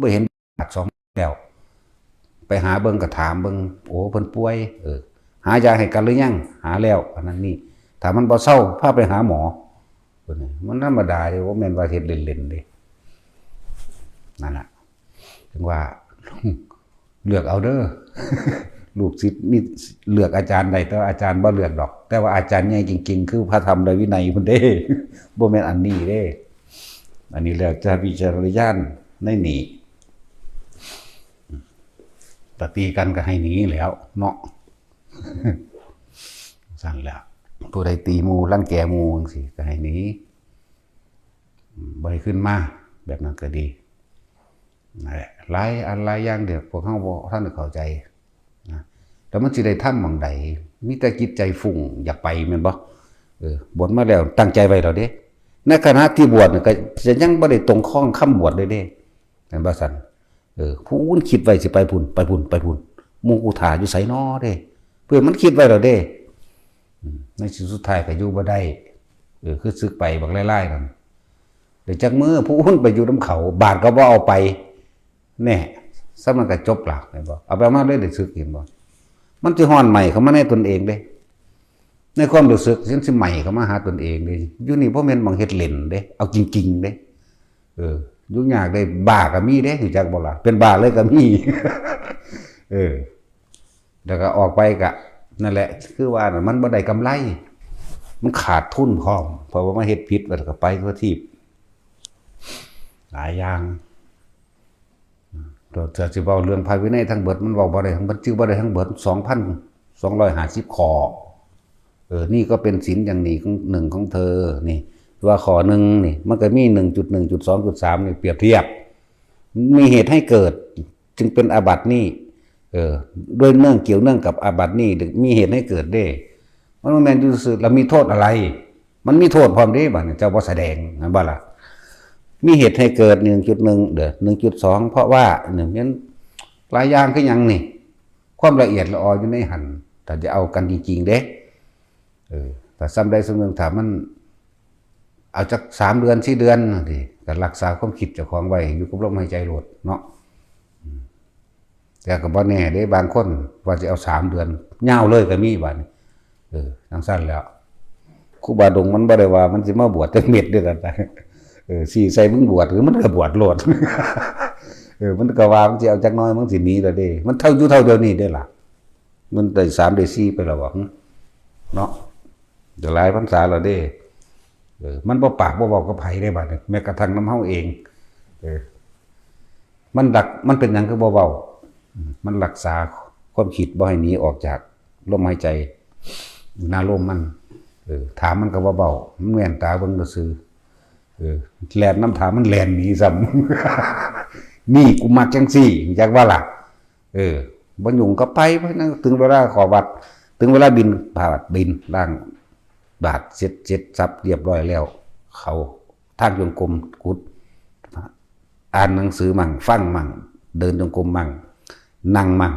ບໍ່ເຫັນບາດສອງແລ້ວ ໄປຫາເບິ່ງກໍຖາມເບິ່ງ ໂອ້ ເພິ່ນປ່ວຍ ເອີ ຫາຢາໃຫ້ກັນຫຼືຍັງ? ຫາແລ້ວ ອັນນັ້ນນີ້ ຖ້າມັນບໍ່ເຊົາ ພາໄປຫາໝໍ ເພິ່ນ ມັນທຳມະດາເດ້ ບໍ່ແມ່ນວ່າເຮັດເລ່ນໆເດ້ ນັ້ນລະ ເຖິງວ່າ ເລືອກເອົາເດີ ລູກສິດມີເລືອກອາຈານໄດ້ ແຕ່ວ່າອາຈານບໍ່ເລືອກດອກ ແຕ່ວ່າອາຈານໃຫຍ່ເກັ່ງໆ ຄືພະທຳ ແລະ ວິໄນພຸ້ນເດ້ ບໍ່ແມ່ນອັນນີ້ເດ້ ອັນນີ້ແລ້ວແຕ່ວິຈາລະນະຍານໃນນີ້ ປະຕິກັນກໍໃຫ້ໜີແລ້ວເນາະ ຊັ້ນແຫຼະ ຜູ້ໃດຕີໝູ່ ລັງແກໝູ່ຈັ່ງຊີ້ ກໍໃຫ້ໜີ ບໍ່ໃຫ້ຂຶ້ນມາ ແບບນັ້ນກໍດີ ນັ້ນແຫຼະ ຫຼາຍອັນຫຼາຍຢ່າງທີ່ພວກເຮົາບໍ່ທັນໄດ້ເຂົ້າໃຈນະ ແລ້ວມັນຊິໄດ້ທຳໝ່ອງໃດ? ມີແຕ່ຈິດໃຈຟຸ້ງຢາກໄປແມ່ນບໍ່? ເອີ ບວດມາແລ້ວຕັ້ງໃຈໄວ້ແລ້ວເດ້ ໃນຂະນະທີ່ບວດນະ ກໍຈະຍັງບໍ່ໄດ້ຕົງຄອງຄຳບວດເລີຍເດ້ ແມ່ນບໍ່ຊັ້ນ? ເອີ ຜູ້ອື່ນຄິດໄວ້ຊິໄປພຸ້ນ ໄປພຸ້ນ ໄປພຸ້ນ ໝູ່ກູຖ້າຢູ່ໃສນໍເດ້ ເພື່ອມັນຄິດໄວ້ແລ້ວເດ້ ອືມ ໃນທີ່ສຸດທ້າຍກໍຢູ່ບໍ່ໄດ້ ເອີ ຄືສຶກໄປບັກຫຼາຍໆນັ້ນ ໄດ້ຈັກມື້ຜູ້ອື່ນໄປຢູ່ນຳເຂົາ ບາດກໍບໍ່ເອົາໄປ ແນ່ ສ່ຳນັ້ນກໍຈົບລະ ເຫັນບໍ່? ເອົາໄປເອົາມາເລີຍໄດ້ສຶກ ເຫັນບໍ່? ມັນຊິຮ້ອນໄໝ້ເຂົ້າມາໃນຕົນເອງເດ້ ໃນຄວາມຮູ້ສຶກ ມັນຊິໄໝ້ເຂົ້າມາຫາຕົນເອງເດ້ ຢູ່ນີ້ບໍ່ແມ່ນໝ່ອງເຮັດເລ່ນເດ້ ເອົາຈິງໆເດ້ ເອີ ຢູ່ຍາກເດ້ ບ້າກໍມີເດ້ ຮູ້ຈັກບໍ່ລະ? ເປັນບ້າເລີຍກໍມີ ເອີ ແລ້ວກໍອອກໄປກໍ ນັ້ນແຫຼະ ຄືວ່ານະ ມັນບໍ່ໄດ້ກຳໄລ ມັນຂາດທຶນພ້ອມ ເພາະວ່າມາເຮັດຜິດ ແລ້ວກໍໄປທົ່ວທີບ ຫຼາຍຢ່າງ ເອີ ຖ້າຊິເວົ້າເລື່ອງພະວິໄນທັງເບິດ ມັນເວົ້າບໍ່ໄດ້ທັງເບິດ ຈື່ບໍ່ໄດ້ທັງເບິດ ສອງພັນສອງຮ້ອຍຫ້າສິບຂໍ້ ເອີ ນີ້ກໍເປັນສິນຢ່າງໜຶ່ງຂອງເທີ ນີ້ ວ່າຂໍ້ໜຶ່ງນີ້ ມັນກໍມີໜຶ່ງຈຸດໜຶ່ງ ຈຸດສອງ ຈຸດສາມ ນີ້ ປຽບທຽບ ມີເຫດໃຫ້ເກີດ ຈຶ່ງເປັນອາບັດນີ້ ເອີ ດ້ວຍເນື່ອງ ກ່ຽວເນື່ອງກັບອາບັດນີ້ ມີເຫດໃຫ້ເກີດເດ້ ມັນບໍ່ແມ່ນຢູ່ຊື່ໆ ແລ້ວມີໂທດອະໄລ? ມັນມີໂທດພ້ອມເດ້ ບາດນີ້ເຈົ້າບໍ່ສະແດງ ແມ່ນບໍ່ລະ? ມີເຫດໃຫ້ເກີດ ໜຶ່ງຈຸດໜຶ່ງ ເດີ ໜຶ່ງຈຸດສອງ ເພາະວ່າ ນີ້ແມ່ນຫຼາຍຢ່າງຄືຫຍັງນີ້ ຄວາມລະອຽດລະອໍຢູ່ໃນຫັ້ນ ຖ້າຈະເອົາກັນຈິງໆເດ້ ເອີ ຖ້າສ່ຳໃດສ່ຳໜຶ່ງ ຖ້າມັນ ເອົາຈັກສາມເດືອນ ສີ່ເດືອນນີ້ ກໍລັກສາຄວາມຄິດເຈົ້າຂອງໄວ້ຢູ່ກັບລົມຫາຍໃຈໂລດເນາະ. ອືມ ແຕ່ກໍບໍ່ແນ່ເດ້ ບາງຄົນວ່າຊິເອົາສາມເດືອນ ຍາວເລີຍກໍມີບາດນີ້. ເອີ ຈັ່ງຊັ້ນແຫຼະ ຄູບາດົງມັນບໍ່ໄດ້ວ່າມັນຊິມາບວດຈັກເມັດເດ້ ເອີ ຊີ້ໃສ່ມຶງບວດ ຄືມັນກໍບວດໂລດ. ເອີ ມັນກໍວ່າມັນຊິເອົາຈັກໜ້ອຍ ມັນຊິໜີແລ້ວເດ້ ມັນເທົ່າຢູ່ເທົ່າດຽວນີ້ເດ້ລະ. ມັນໄດ້ສາມໄດ້ສີ່ໄປແລ້ວບໍ່ ເນາະ ໄດ້ຫຼາຍພັນສາແລ້ວເດ້. ເອີ ມັນບໍ່ປາກບໍ່ເວົ້າກັບໃຜເດ້ບາດນີ້ ແມ້ກະທັ່ງນຳເຮົາເອງ. ເອີ ມັນລັກ ມັນເປັນຫຍັງຄືບໍ່ເວົ້າ? ອືມ ມັນລັກສາຄວາມຄິດບໍ່ໃຫ້ໜີອອກຈາກລົມຫາຍໃຈ ຢູ່ໜ້າລົມມັນ. ເອີ ຖາມມັນກໍບໍ່ເວົ້າ ມັນແວ່ນຕາເບິ່ງຊື່ໆ. ເອີ ແລ່ນນຳ ຖ້າມັນແລ່ນໜີຊ້ຳ. ນີ້ ກູມັກຈັ່ງຊີ້ ຮູ້ຈັກບໍ່ລະ? ເອີ ບໍ່ຫຍຸ້ງກໍໄປ ເພາະນັ້ນ ເຖິງເວລາເຂົ້າວັດ ເຖິງເວລາບິນບາດ ບິນ ລ້າງບາດເສັດ ເສັດສັບຮຽບຮ້ອຍແລ້ວ ເຂົ້າທາງຈົງກົມ ກຸດ ອ່ານໜັງສືໝັ່ງ ຟັງໝັ່ງ ເດີນຈົງກົມໝັ່ງ ນັ່ງໝັ່ງ.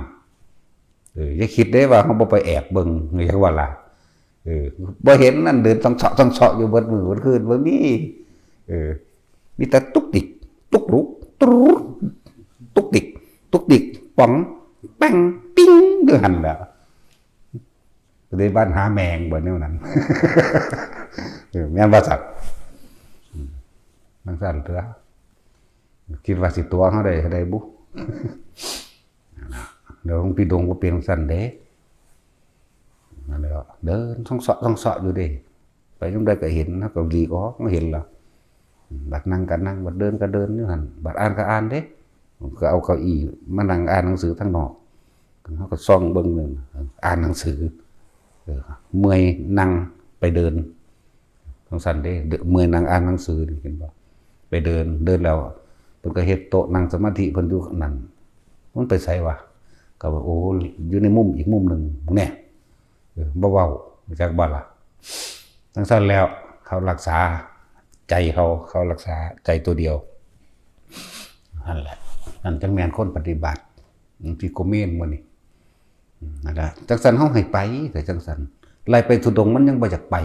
ເອີ ຢ່າຄິດເດ້ວ່າເຮົາບໍ່ໄປແອບເບິ່ງ ຫຍັງວ່າລະ. ເອີ ບໍ່ເຫັນນັ້ນ ເດີນຊອງເຊາະຊອງເຊາະຢູ່ເບິດມື້ເບິດຄືນ ບໍ່ມີ. ເອີ ມີແຕ່ຕຸກຕິກ ຕຸກລຸກ ຕຣູດ ຕຸກຕິກ ຕຸກຕິກ ປອງ ແປ້ງ ປິງ ຢູ່ຫັ້ນແຫຼະ. ໄດ້ບ້ານຫາແມງບໍ່ແນວນັ້ນ. ເອີ ແມ່ນບໍ່ສັກ? ອືມ ຈັ່ງຊັ້ນຕົວະ ຄິດວ່າຊິຕົວະເຮົາໄດ້ ໄດ້ບຸ. ແລ້ວຫຼວງພີ່ດົງບໍ່ເປັນຈັ່ງຊັ້ນເດ້. ນັ້ນແຫຼະ ເດີນຊອງເຊາະຊອງເຊາະຢູ່ເດ້. ໄປຍາມໃດກໍເຫັນ ເຮົາກໍຫຼີກອອກ ເຮົາເຫັນລະ. ບັດນັ່ງກໍນັ່ງ ບັດເດີນກໍເດີນຢູ່ຫັ້ນ ບັດອ່ານກໍອ່ານເດ້. ກໍເອົາເກົ້າอี้ມານັ່ງອ່ານໜັງສືທາງນອກ ເຮົາກໍສ່ອງເບິ່ງ ອ່ານໜັງສື. ເອີ ເມື່ອຍນັ່ງໄປເດີນ ຈັ່ງຊັ້ນເດ້. ເມື່ອຍນັ່ງອ່ານໜັງສືນີ້ ເຫັນບໍ່? ໄປເດີນ ເດີນແລ້ວ ເພິ່ນກໍເຮັດໂຕະນັ່ງສະມາທິເພິ່ນຢູ່ນັ້ນ. ມັນໄປໃສວະ? ກໍວ່າ ໂອ້ ຢູ່ໃນມຸມອີກມຸມໜຶ່ງແນ່. ເອີ ບໍ່ເວົ້າ ຮູ້ຈັກບໍ່ລະ? ຈັ່ງຊັ້ນແລ້ວ ເຂົາລັກສາໃຈເຂົາ ເຂົາລັກສາໃຈຕົວດຽວ. ນັ້ນແຫຼະ ນັ້ນຈັ່ງແມ່ນຄົນປະຕິບັດ ທີ່ໂກເມນມື້ນີ້. ອືມ ນັ້ນລະ ຈັ່ງຊັ້ນເຮົາໃຫ້ໄປ ແຕ່ຈັ່ງຊັ້ນ ໄລ່ໄປທຸດົງມັນຍັງບໍ່ຢາກໄປ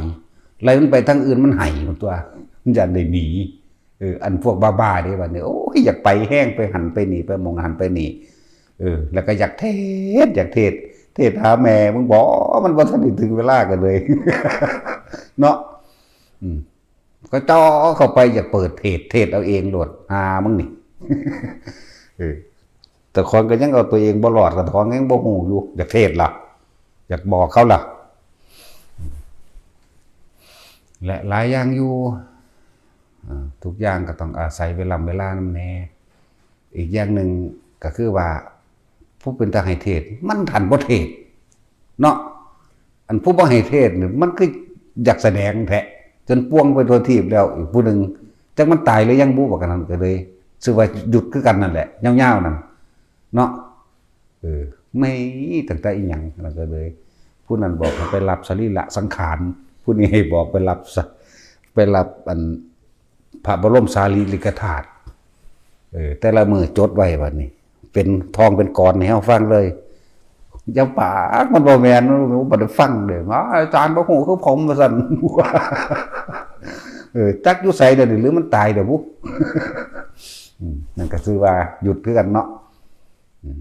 ໄລ່ມັນໄປທາງອື່ນມັນໄຫ້ພຸ້ນຕົວະ ມັນຢ້ານໄດ້ໜີ. ເອີ ອັນພວກບ້າໆເດ້ບັດນີ້ ໂອ້ຍ ຢາກໄປແຮງ ໄປຫັ້ນໄປນີ້ ໄປໝ່ອງຫັ້ນໄປນີ້. ເອີ ແລ້ວກໍຢາກເທດ ຢາກເທດ ເທດຫາແມ່ມຶງບໍ ມັນບໍ່ທັນໄດ້ເຖິງເວລາກັນເລີຍ ເນາະ. ອືມ ກໍເຈາະເຂົ້າໄປ ຢາກເປີດເທດ ເທດເອົາເອງໂລດ ຫາມຶງນີ້. ເອີ ເຈົ້າຂອງກໍຍັງເອົາຕົວເອງບໍ່ລອດ ເຈົ້າຂອງຍັງບໍ່ຮູ້ຢູ່ ຢາກເທດລະ ຢາກບອກເຂົາລະ ແລະ ຫຼາຍຢ່າງຢູ່. ເອີ ທຸກຢ່າງກໍຕ້ອງອາໄສເວລາ ເວລານຳແດ່. ອີກຢ່າງໜຶ່ງກໍຄືວ່າ ຜູ້ເປັນຕາໃຫ້ເທດ ມັນທັນບໍ່ເທດເນາະ. ອັນຜູ້ບໍ່ໃຫ້ເທດນີ້ ມັນຄືຢາກສະແດງແທ້ ຈົນປ່ວງໄປທົ່ວທີບແລ້ວ. ອີກຜູ້ໜຶ່ງ ຈັກມັນຕາຍຫຼືຍັງບຸ ບັກອັນນັ້ນກໍເລີຍ ຊື່ວ່າຢຸດຄືກັນນັ້ນແຫຼະ ຍາວໆນັ້ນເນາະ. ເອີ ແມ່ນ ຕັ້ງແຕ່ອີຫຍັງນັ້ນກໍເລີຍ ຜູ້ນັ້ນບອກໃຫ້ໄປຮັບສະລີລະສັງຂານ ຜູ້ນີ້ໃຫ້ບອກໄປຮັບສະ ໄປຮັບອັນ ພະບໍລົມສາລີລິກະທາດ. ເອີ ແຕ່ລະມື້ຈົດໄວ້ບັດນີ້ ເປັນທອງເປັນກອນໃຫ້ເຮົາຟັງເລີຍ. ຢ່າປາກ ມັນບໍ່ແມ່ນ ມັນບໍ່ໄດ້ຟັງເດ້. ອາຈານບໍ່ຮູ້ຄືຜົມວ່າຊັ້ນ. ເອີ ຈັກຢູ່ໃສດຽວນີ້ ຫຼືມັນຕາຍແລ້ວບຸ. ອືມ ນັ້ນກໍຊື່ວ່າຢຸດຄືກັນເນາະ. ອືມ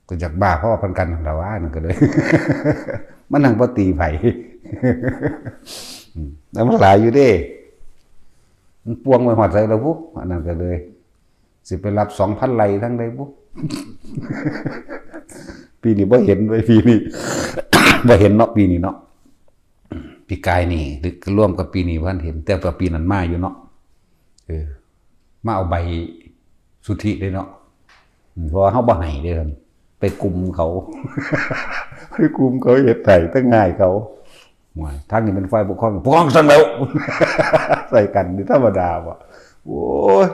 ກໍຢາກບ້າພໍ້ປານກັນຫັ້ນລະວ່າ ນັ້ນກໍເລີຍ ມັນຫັ້ງບໍ່ຕີໃຜ. ອືມ ແຕ່ມັນຫຼາຍຢູ່ເດ້ ມັນປ່ວງໄປຮອດໃສລະບຸ ອັນນັ້ນກໍເລີຍ ຊິໄປຮັບສອງພັນໄລ່ທາງໃດບຸ. ປີນີ້ບໍ່ເຫັນເວີຍ ປີນີ້ ບໍ່ເຫັນເນາະ ປີນີ້ເນາະ. ປີກາຍນີ້ ຫຼືລວມກັບປີນີ້ບໍ່ທັນເຫັນ ແຕ່ວ່າປີນັ້ນມາຢູ່ເນາະ. ເອີ ມາເອົາໃບສຸດທິເດ້ເນາະ. ອືມ ເພາະວ່າເຮົາບໍ່ໃຫ້ເດ້ ໄປກຸມເຂົາ ໄປກຸມເຂົາເຮັດໃຫ້ ແຕ່ງ່າຍເຂົາ. ໂອ້ຍ ທາງນີ້ແມ່ນຝ່າຍປົກຄອງ ປົກຄອງສັ່ງແລ້ວ ໃສ່ກັນນີ້ທຳມະດາບໍ່? ໂອ້ຍ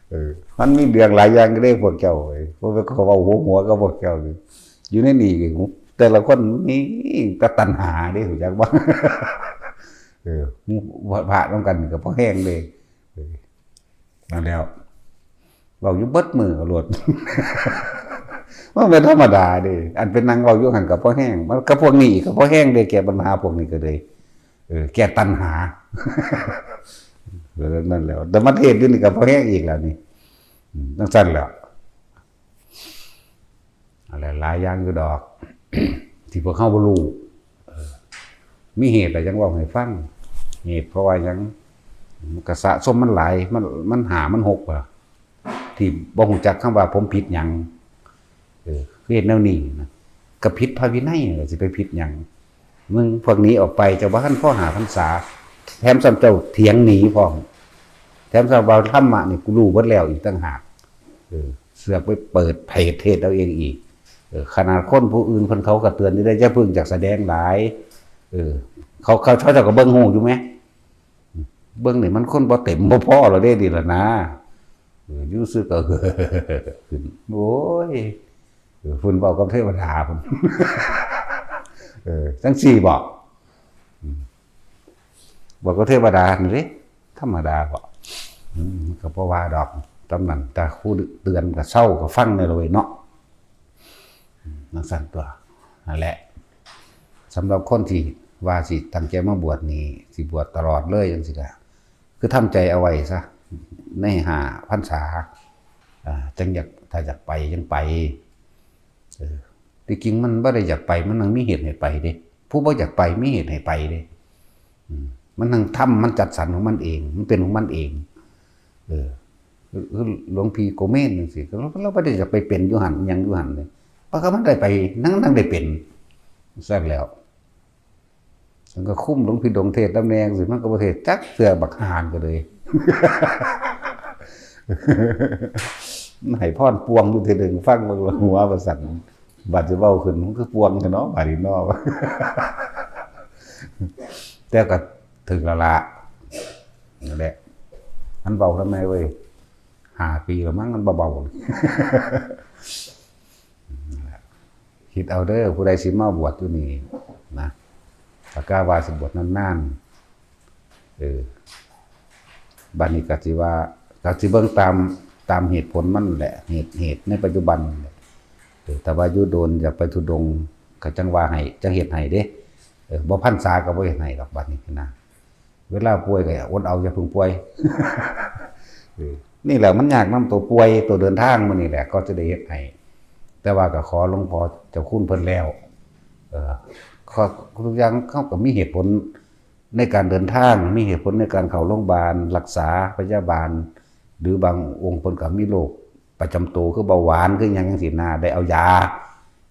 ເອີ ມັນມີເລື່ອງຫຼາຍຢ່າງເດ້ພວກເຈົ້າເອີຍ. ພວກເຂົາເວົ້າຫົວໆກັບພວກເຈົ້ານີ້ ຢູ່ໃນນີ້ ແຕ່ລະຄົນມີແຕ່ຕັນຫາເດ້ ຮູ້ຈັກບໍ່? ເອີ ພະນຳກັນນີ້ກໍພໍແຮງເດ້. ເອີ ນັ້ນແຫຼະ ເວົ້າຢູ່ເບິດມື້ໂລດ ມັນເປັນທຳມະດາເດ້. ອັນໄປນັ່ງເວົ້າຢູ່ຫັ້ນກໍພໍແຮງ ມັນກັບພວກນີ້ກໍພໍແຮງເດ້ ແກ້ບັນຫາພວກນີ້ກໍເລີຍ. ເອີ ແກ້ຕັນຫາ ແບບນັ້ນແຫຼະ ແຕ່ມາເທດຢູ່ນີ້ກໍພໍແຮງອີກແລ້ວນີ້ ອືມ ຈັ່ງຊັ້ນແຫຼະ ຫຼາຍໆຢ່າງຢູ່ດອກ ທີ່ພວກເຮົາບໍ່ຮູ້ ເອີ ມີເຫດແລ້ວຈັ່ງເວົ້າໃຫ້ຟັງ ເຫດເພາະວ່າຫຍັງ ມັນກະສະສົມມັນຫຼາຍ ມັນ ມັນຫ້າມັນຫົກ ທີ່ບໍ່ຮູ້ຈັກຄຳວ່າຜົມຜິດຫຍັງ ເອີ ຄືເຮັດແນວນີ້ນະ ກະຜິດພະວິໄນ ຊິໄປຜິດຫຍັງ ມຶງພວກໜີອອກໄປ ເຈົ້າບໍ່ທັນພໍຫ້າພັນສາ ແຖມຊ້ຳເຈົ້າຖຽງໜີພ້ອມ ແຖມຊ້ຳວ່າທຳມະນີ້ກູຮູ້ເບິດແລ້ວອີກຕ່າງຫາກ ເອີ ເສືອກໄປເປີດເພຈເທດເອົາເອງອີກ ເອີ ຂະໜາດຄົນຜູ້ອື່ນເພິ່ນເຂົາກໍເຕືອນຢູ່ເດ້ ຢ່າເພິ່ງຢາກສະແດງຫຼາຍ ເອີ ເຂົາ ເຂົາ ເຂົາເຈົ້າກໍເບິ່ງຮູ້ຢູ່ແມ ເບິ່ງນີ້ມັນຄົນບໍ່ເຕັມບໍ່ພໍແລ້ວເດ້ນີ້ລະນາ ເອີ ຢູ່ຊື່ກໍຂຶ້ນ ໂອ້ຍ ເອີ ເພິ່ນເວົ້າກັບເທວະດາພຸ້ນ ເອີ ຈັ່ງຊີ້ບໍ ອືມ ເວົ້າກັບເທວະດາຫັ້ນເດ້ ທຳມະດາບໍ ອືມ ມັນກໍບໍ່ວ່າດອກ ຕາມນັ້ນ ແຕ່ຄູເຕືອນກໍເຊົາ ກໍຟັງແດ່ລະເວີຍເນາະ ອືມ ຈັ່ງຊັ້ນຕົວະ ນັ້ນແຫຼະ ສຳລັບຄົນທີ່ວ່າຊິຕັ້ງໃຈມາບວດນີ້ ຊິບວດຕະຫຼອດເລີຍຈັ່ງຊີ້ກະ ຄືທຳໃຈເອົາໄວ້ຊະ ໃນຫ້າພັນສາ ອ່າ ຈັ່ງຢາກ ຖ້າຢາກໄປຈັ່ງໄປ ເອີ ທີ່ຈິງມັນບໍ່ໄດ້ຢາກໄປ ມັນຕ້ອງມີເຫດໃຫ້ໄປເດ້ ຜູ້ບໍ່ຢາກໄປມີເຫດໃຫ້ໄປເດ້ ອືມ ມັນທັງທຳ ມັນຈັດສັນຂອງມັນເອງ ມັນເປັນຂອງມັນເອງ ເອີ ຄື ຄືຫຼວງພີ່ໂກເມນຈັ່ງຊີ້ ລາວ ລາວບໍ່ໄດ້ຢາກໄປເປັນຢູ່ຫັ້ນ ຫຍັງຢູ່ຫັ້ນເດ້ ປາກະມັນໄດ້ໄປ ນາງ ນາງໄດ້ເປັນ ຊັ້ນແລ້ວ ມັນກໍຄຸມຫຼວງພີ່ດົງເທດນຳແດ່ ຈັ່ງຊີ້ ມັນກໍບໍ່ເທດຈັກເທື່ອ ບັກຫ່ານກໍເລີຍ ໃຫ້ພອນປ່ວງຢູ່ເທື່ອໜຶ່ງ ຟັງເບິ່ງລະຫົວວ່າຊັ້ນ ບາດຊິເວົ້າຂຶ້ນ ມັນຄືປ່ວງແທ້ເນາະ ບາດນີ້ເນາະ ແຕ່ກໍຖືກແລ້ວລະ ນັ້ນແຫຼະ ມັນເວົ້າທຳໄມເວີຍ ຫ້າປີແລ້ວມັ້ງ ມັນບໍ່ເບົາ ຄິດເອົາເດີ ຜູ້ໃດຊິມາບວດຢູ່ນີ້ນະ ປາກາວ່າຊິບວດນານໆ ເອີ ບາດນີ້ກໍຊິວ່າ ກໍຊິເບິ່ງຕາມ ຕາມເຫດຜົນມັນແຫຼະ ເຫດ ເຫດໃນປັດຈຸບັນແຫຼະ ເອີ ຖ້າວ່າຢູ່ດົນ ຢາກໄປທຸດົງ ກໍຈັ່ງວ່າໃຫ້ ຈັ່ງເຮັດໃຫ້ເດ້ ເອີ ບໍ່ພັນສາກໍບໍ່ເຮັດໃຫ້ດອກ ບາດນີ້ນະ ເວລາປ່ວຍກໍອົດເອົາ ຢ່າເພິ່ງປ່ວຍ ເອີ ນີ້ແຫຼະ ມັນຍາກນຳໂຕປ່ວຍ ໂຕເດີນທາງມື້ນີ້ແຫຼະ ກໍຈະໄດ້ເຮັດໃຫ້ ແຕ່ວ່າກໍຂໍຫຼວງພໍ່ເຈົ້າຄຸນເພິ່ນແລ້ວ ເອີ ທຸກຢ່າງເຮົາກໍມີເຫດຜົນໃນການເດີນທາງ ມີເຫດຜົນໃນການເຂົ້າໂຮງບານ ລັກສາພະຍາບານ ຫຼືບາງອົງເພິ່ນກໍມີໂລກປະຈຳໂຕ ຄືເບົາຫວານ ຄືຫຍັງຈັ່ງຊີ້ນະ ໄດ້ເອົາຢາ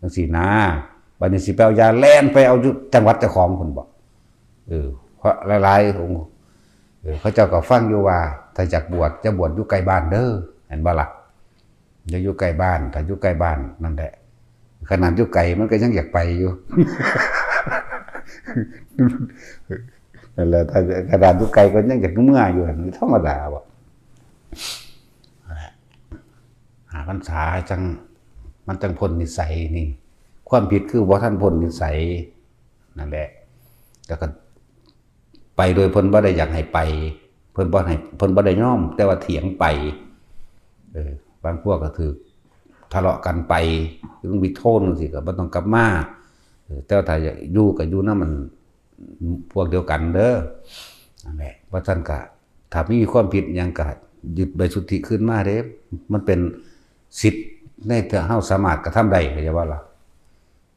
ຈັ່ງຊີ້ນະ ບາດນີ້ຊິໄປເອົາຢາ ແລ່ນໄປເອົາຢູ່ຈັງຫວັດເຈົ້າຂອງພຸ້ນບໍ ເອີ ເພາະຫຼາຍໆອົງ ເອີ ເຂົາເຈົ້າກໍຟັງຢູ່ວ່າ ຖ້າຢາກບວດ ຈະບວດຢູ່ໃກ້ບ້ານເດີ ແມ່ນບໍ່ລະ? ຢ່າຢູ່ໃກ້ບ້ານ ຖ້າຢູ່ໃກ້ບ້ານ ນັ້ນແຫຼະ ຂະໜາດຢູ່ໄກມັນກໍຍັງຢາກໄປຢູ່ ນັ້ນແຫຼະ ຖ້າຂະໜາດຢູ່ໄກກໍຍັງຢາກເມືອຢູ່ ທຳມະດາບໍ ຫ້າພັນສາຈັ່ງ ມັນຈັ່ງພົ້ນນິໄສນີ້ ຄວາມຜິດຄືບໍ່ທັນພົ້ນນິໄສ ນັ້ນແຫຼະ ແລ້ວກໍໄປໂດຍເພິ່ນບໍ່ໄດ້ຢາກໃຫ້ໄປ ເພິ່ນບໍ່ໃຫ້ ເພິ່ນບໍ່ໄດ້ຍອມ ແຕ່ວ່າຖຽງໄປ ເອີ ບາງພວກກໍຖືກທະເລາະກັນໄປ ຄືລຸງວິໂທນຈັ່ງຊີ້ກໍບໍ່ຕ້ອງກັບມາ ເອີ ແຕ່ວ່າຖ້າຢາກຢູ່ກໍຢູ່ນຳມັນ ພວກດຽວກັນເດີ ນັ້ນແຫຼະ ວ່າຊັ້ນກະ ຖ້າມີຄວາມຜິດຫຍັງກະຍຶດໃບສຸດທິຄືນມາເດ້ ມັນເປັນສິດໃນທີ່ເຮົາສາມາດກະທຳໄດ້ ເຂົ້າໃຈບໍ່ລະ?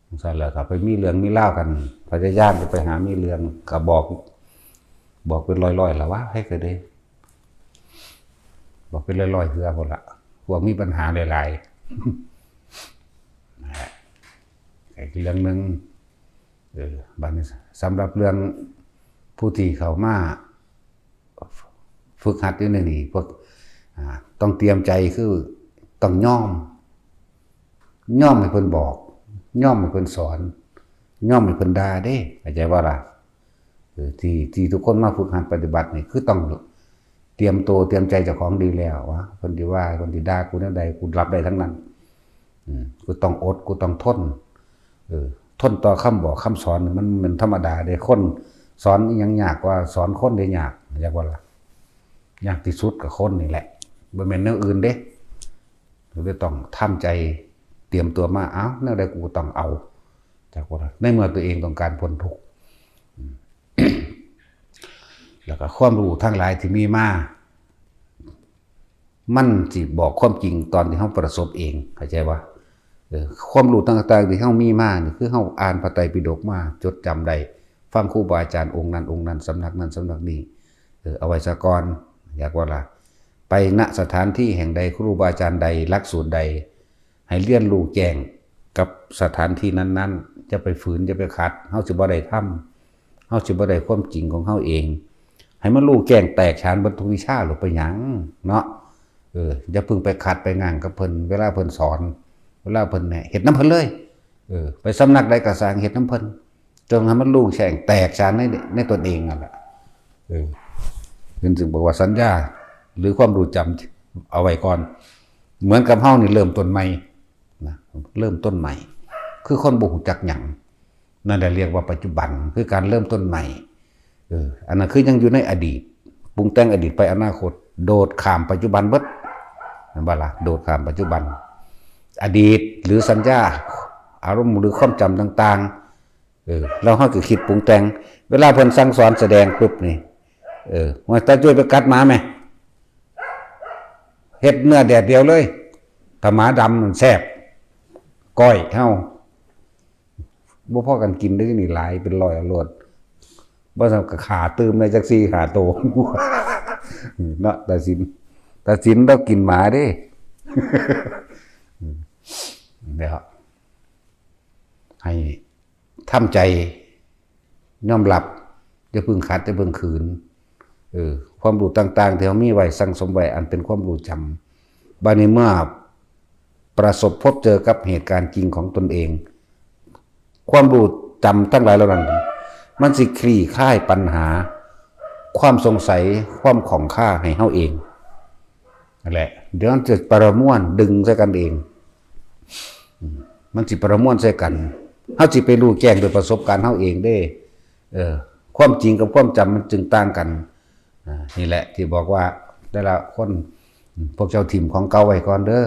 ຈັ່ງຊັ້ນແຫຼະ ຖ້າໄປມີເລື່ອງມີລາວກັນ ພະຍາຍາມຈະໄປຫາມີເລື່ອງ ກະບອກ ບອກເປັນຮ້ອຍໆລະວ່າ ໃຜກໍໄດ້ ບອກເປັນຮ້ອຍໆເທື່ອພຸ້ນລະ ພວກມີບັນຫາຫຼາຍໆ ນະ ອີກເລື່ອງໜຶ່ງ ເອີ ບາດນີ້ສຳລັບເລື່ອງຜູ້ທີ່ເຂົ້າມາຝຶກຫັດຢູ່ໃນນີ້ ພວກ ອ່າ ຕ້ອງຕຽມໃຈ ຄືຕ້ອງຍອມ ຍອມໃຫ້ເພິ່ນບອກ ຍອມໃຫ້ເພິ່ນສອນ ຍອມໃຫ້ເພິ່ນດ່າເດ້ ເຂົ້າໃຈບໍ່ລະ? ເອີ ທີ່ ທີ່ທຸກຄົນມາຝຶກຫັດປະຕິບັດນີ້ ຄືຕ້ອງຕຽມໂຕຕຽມໃຈເຈົ້າຂອງດີແລ້ວ ວ່າເພິ່ນຊິວ່າ ເພິ່ນຊິດ່າກູແນວໃດ ກູຮັບໄດ້ທັງນັ້ນ ອືມ ກູຕ້ອງອົດ ກູຕ້ອງທົນ ເອີ ທົນຕໍ່ຄຳບອກຄຳສອນ ມັນ ມັນທຳມະດາເດ້ ຄົນສອນອີ່ຫຍັງຍາກກວ່າສອນຄົນເດ້ ຍາກ ເຂົ້າໃຈບໍ່ລະ? ຍາກທີ່ສຸດກໍຄົນນີ້ແຫຼະ ບໍ່ແມ່ນແນວອື່ນເດ້ ກໍເລີຍຕ້ອງທຳໃຈ ຕຽມຕົວມາ ເອົ້າ ແນວໃດກູກໍຕ້ອງເອົາ ເຂົ້າໃຈບໍ່ລະ? ໃນເມື່ອຕົວເອງຕ້ອງການພົ້ນທຸກ ອືມ ແລ້ວກໍຄວາມຮູ້ທັງຫຼາຍທີ່ມີມາ ມັນຊິບອກຄວາມຈິງຕອນທີ່ເຮົາປະສົບເອງ ເຂົ້າໃຈບໍ່? ເອີ ຄວາມຮູ້ຕ່າງໆທີ່ເຮົາມີມານີ້ ຄືເຮົາອ່ານພະໄຕປິດົກມາ ຈົດຈຳໄດ້ ຟັງຄູບາອາຈານອົງນັ້ນອົງນັ້ນ ສຳນັກນັ້ນສຳນັກນີ້ ເອີ ເອົາໄວ້ຊະກ່ອນ ຢາກວ່າລະ ໄປ ນະ ສະຖານທີ່ແຫ່ງໃດ ຄູບາອາຈານໃດ ຫຼັກສູດໃດ ໃຫ້ຮຽນຮູ້ແຈ້ງກັບສະຖານທີ່ນັ້ນໆ ຢ່າໄປຝືນ ຢ່າໄປຂັດ ເຮົາຊິບໍ່ໄດ້ທຳ ເຮົາຊິບໍ່ໄດ້ຄວາມຈິງຂອງເຮົາເອງ ໃຫ້ມັນຮູ້ແຈ້ງແຕກສານເບິດທຸກວິຊາໂລດ ໄປຫຍັງເນາະ ເອີ ຢ່າເພິ່ງໄປຂັດໄປຫຍັງກັບເພິ່ນ ເວລາເພິ່ນສອນ ເວລາເພິ່ນແນະ ເຮັດນຳເພິ່ນເລີຍ ເອີ ໄປສຳນັກໃດກໍຊ່າງ ເຮັດນຳເພິ່ນ ຈົ່ງໃຫ້ມັນຮູ້ແຈ້ງແຕກສານໃນ ໃນຕົນເອງນັ້ນລະ ເອີ ເພິ່ນຈຶ່ງບອກວ່າສັນຍາ ຫຼື ຄວາມຮູ້ຈຳເອົາໄວ້ກ່ອນ ເໝືອນກັບເຮົານີ້ເລີ່ມຕົ້ນໃໝ່ ນະ ເລີ່ມຕົ້ນໃໝ່ ຄືຄົນບໍ່ຮູ້ຈັກຫຍັງ ນັ້ນແຫຼະຮຽກວ່າປັດຈຸບັນ ຄືການເລີ່ມຕົ້ນໃໝ່ ເອີ ອັນນັ້ນຄືຍັງຢູ່ໃນອະດີດ ປຸງແຕ່ງອະດີດໄປອະນາຄົດ ໂດດຂ້າມປັດຈຸບັນເບິດ ແມ່ນບໍ່ລະ? ໂດດຂ້າມປັດຈຸບັນ ອະດີດ ຫຼື ສັນຍາ ອາລົມ ຫຼື ຄວາມຈຳຕ່າງໆ ເອີ ແລ້ວເຮົາກໍຄິດປຸງແຕ່ງ ເວລາເພິ່ນສັ່ງສອນສະແດງປຶບນີ້ ເອີ ວ່າຕາຈ້ວຍໄປກັດໝາແມ ເຮັດເນື້ອແດດຽວເລີຍ ຖ້າໝາດຳມັນແຊບ ກ້ອຍເຮົາ ບໍ່ພໍກັນກິນເດ້ນີ້ ຫຼາຍເປັນຮ້ອຍເອົາໂລດ ບໍ່ຊັ້ນກໍຂ້າຕື່ມໄດ້ຈັກສີ່ຫ້າໂຕ ເນາະ ຕາສິນ ຕາສິນລາວກິນໝາເດ້ ແລ້ວ ໃຫ້ ທຳໃຈຍອມຮັບ ຢ່າເພິ່ງຂັດ ຢ່າເພິ່ງຂືນ ເອີ ຄວາມຮູ້ຕ່າງໆທີ່ເຮົາມີໄວ້ ສັ່ງສົມໄວ້ ອັນເປັນຄວາມຮູ້ຈຳ ບາດນີ້ເມື່ອປະສົບພົບເຈີກັບເຫດການຈິງຂອງຕົນເອງ ຄວາມຮູ້ຈຳທັງຫຼາຍເຫຼົ່ານັ້ນ ມັນຊິຄລີ້ຄາຍບັນຫາ ຄວາມສົງໄສ ຄວາມຂ້ອງຄາໃຫ້ເຮົາເອງ ນັ້ນແຫຼະ ດຽວມັນຈະປະລະມວນດຶງໃສ່ກັນເອງ ມັນຊິປະລະມວນໃສ່ກັນ ເຮົາຊິໄປຮູ້ແຈ້ງດ້ວຍປະສົບການເຮົາເອງເດ້ ເອີ ຄວາມຈິງກັບຄວາມຈຳມັນຈຶ່ງຕ່າງກັນ ອາ ນີ້ແຫຼະທີ່ບອກວ່າແຕ່ລະຄົນ ພວກເຈົ້າຖິ້ມຂອງເກົ່າໄວ້ກ່ອນເດີ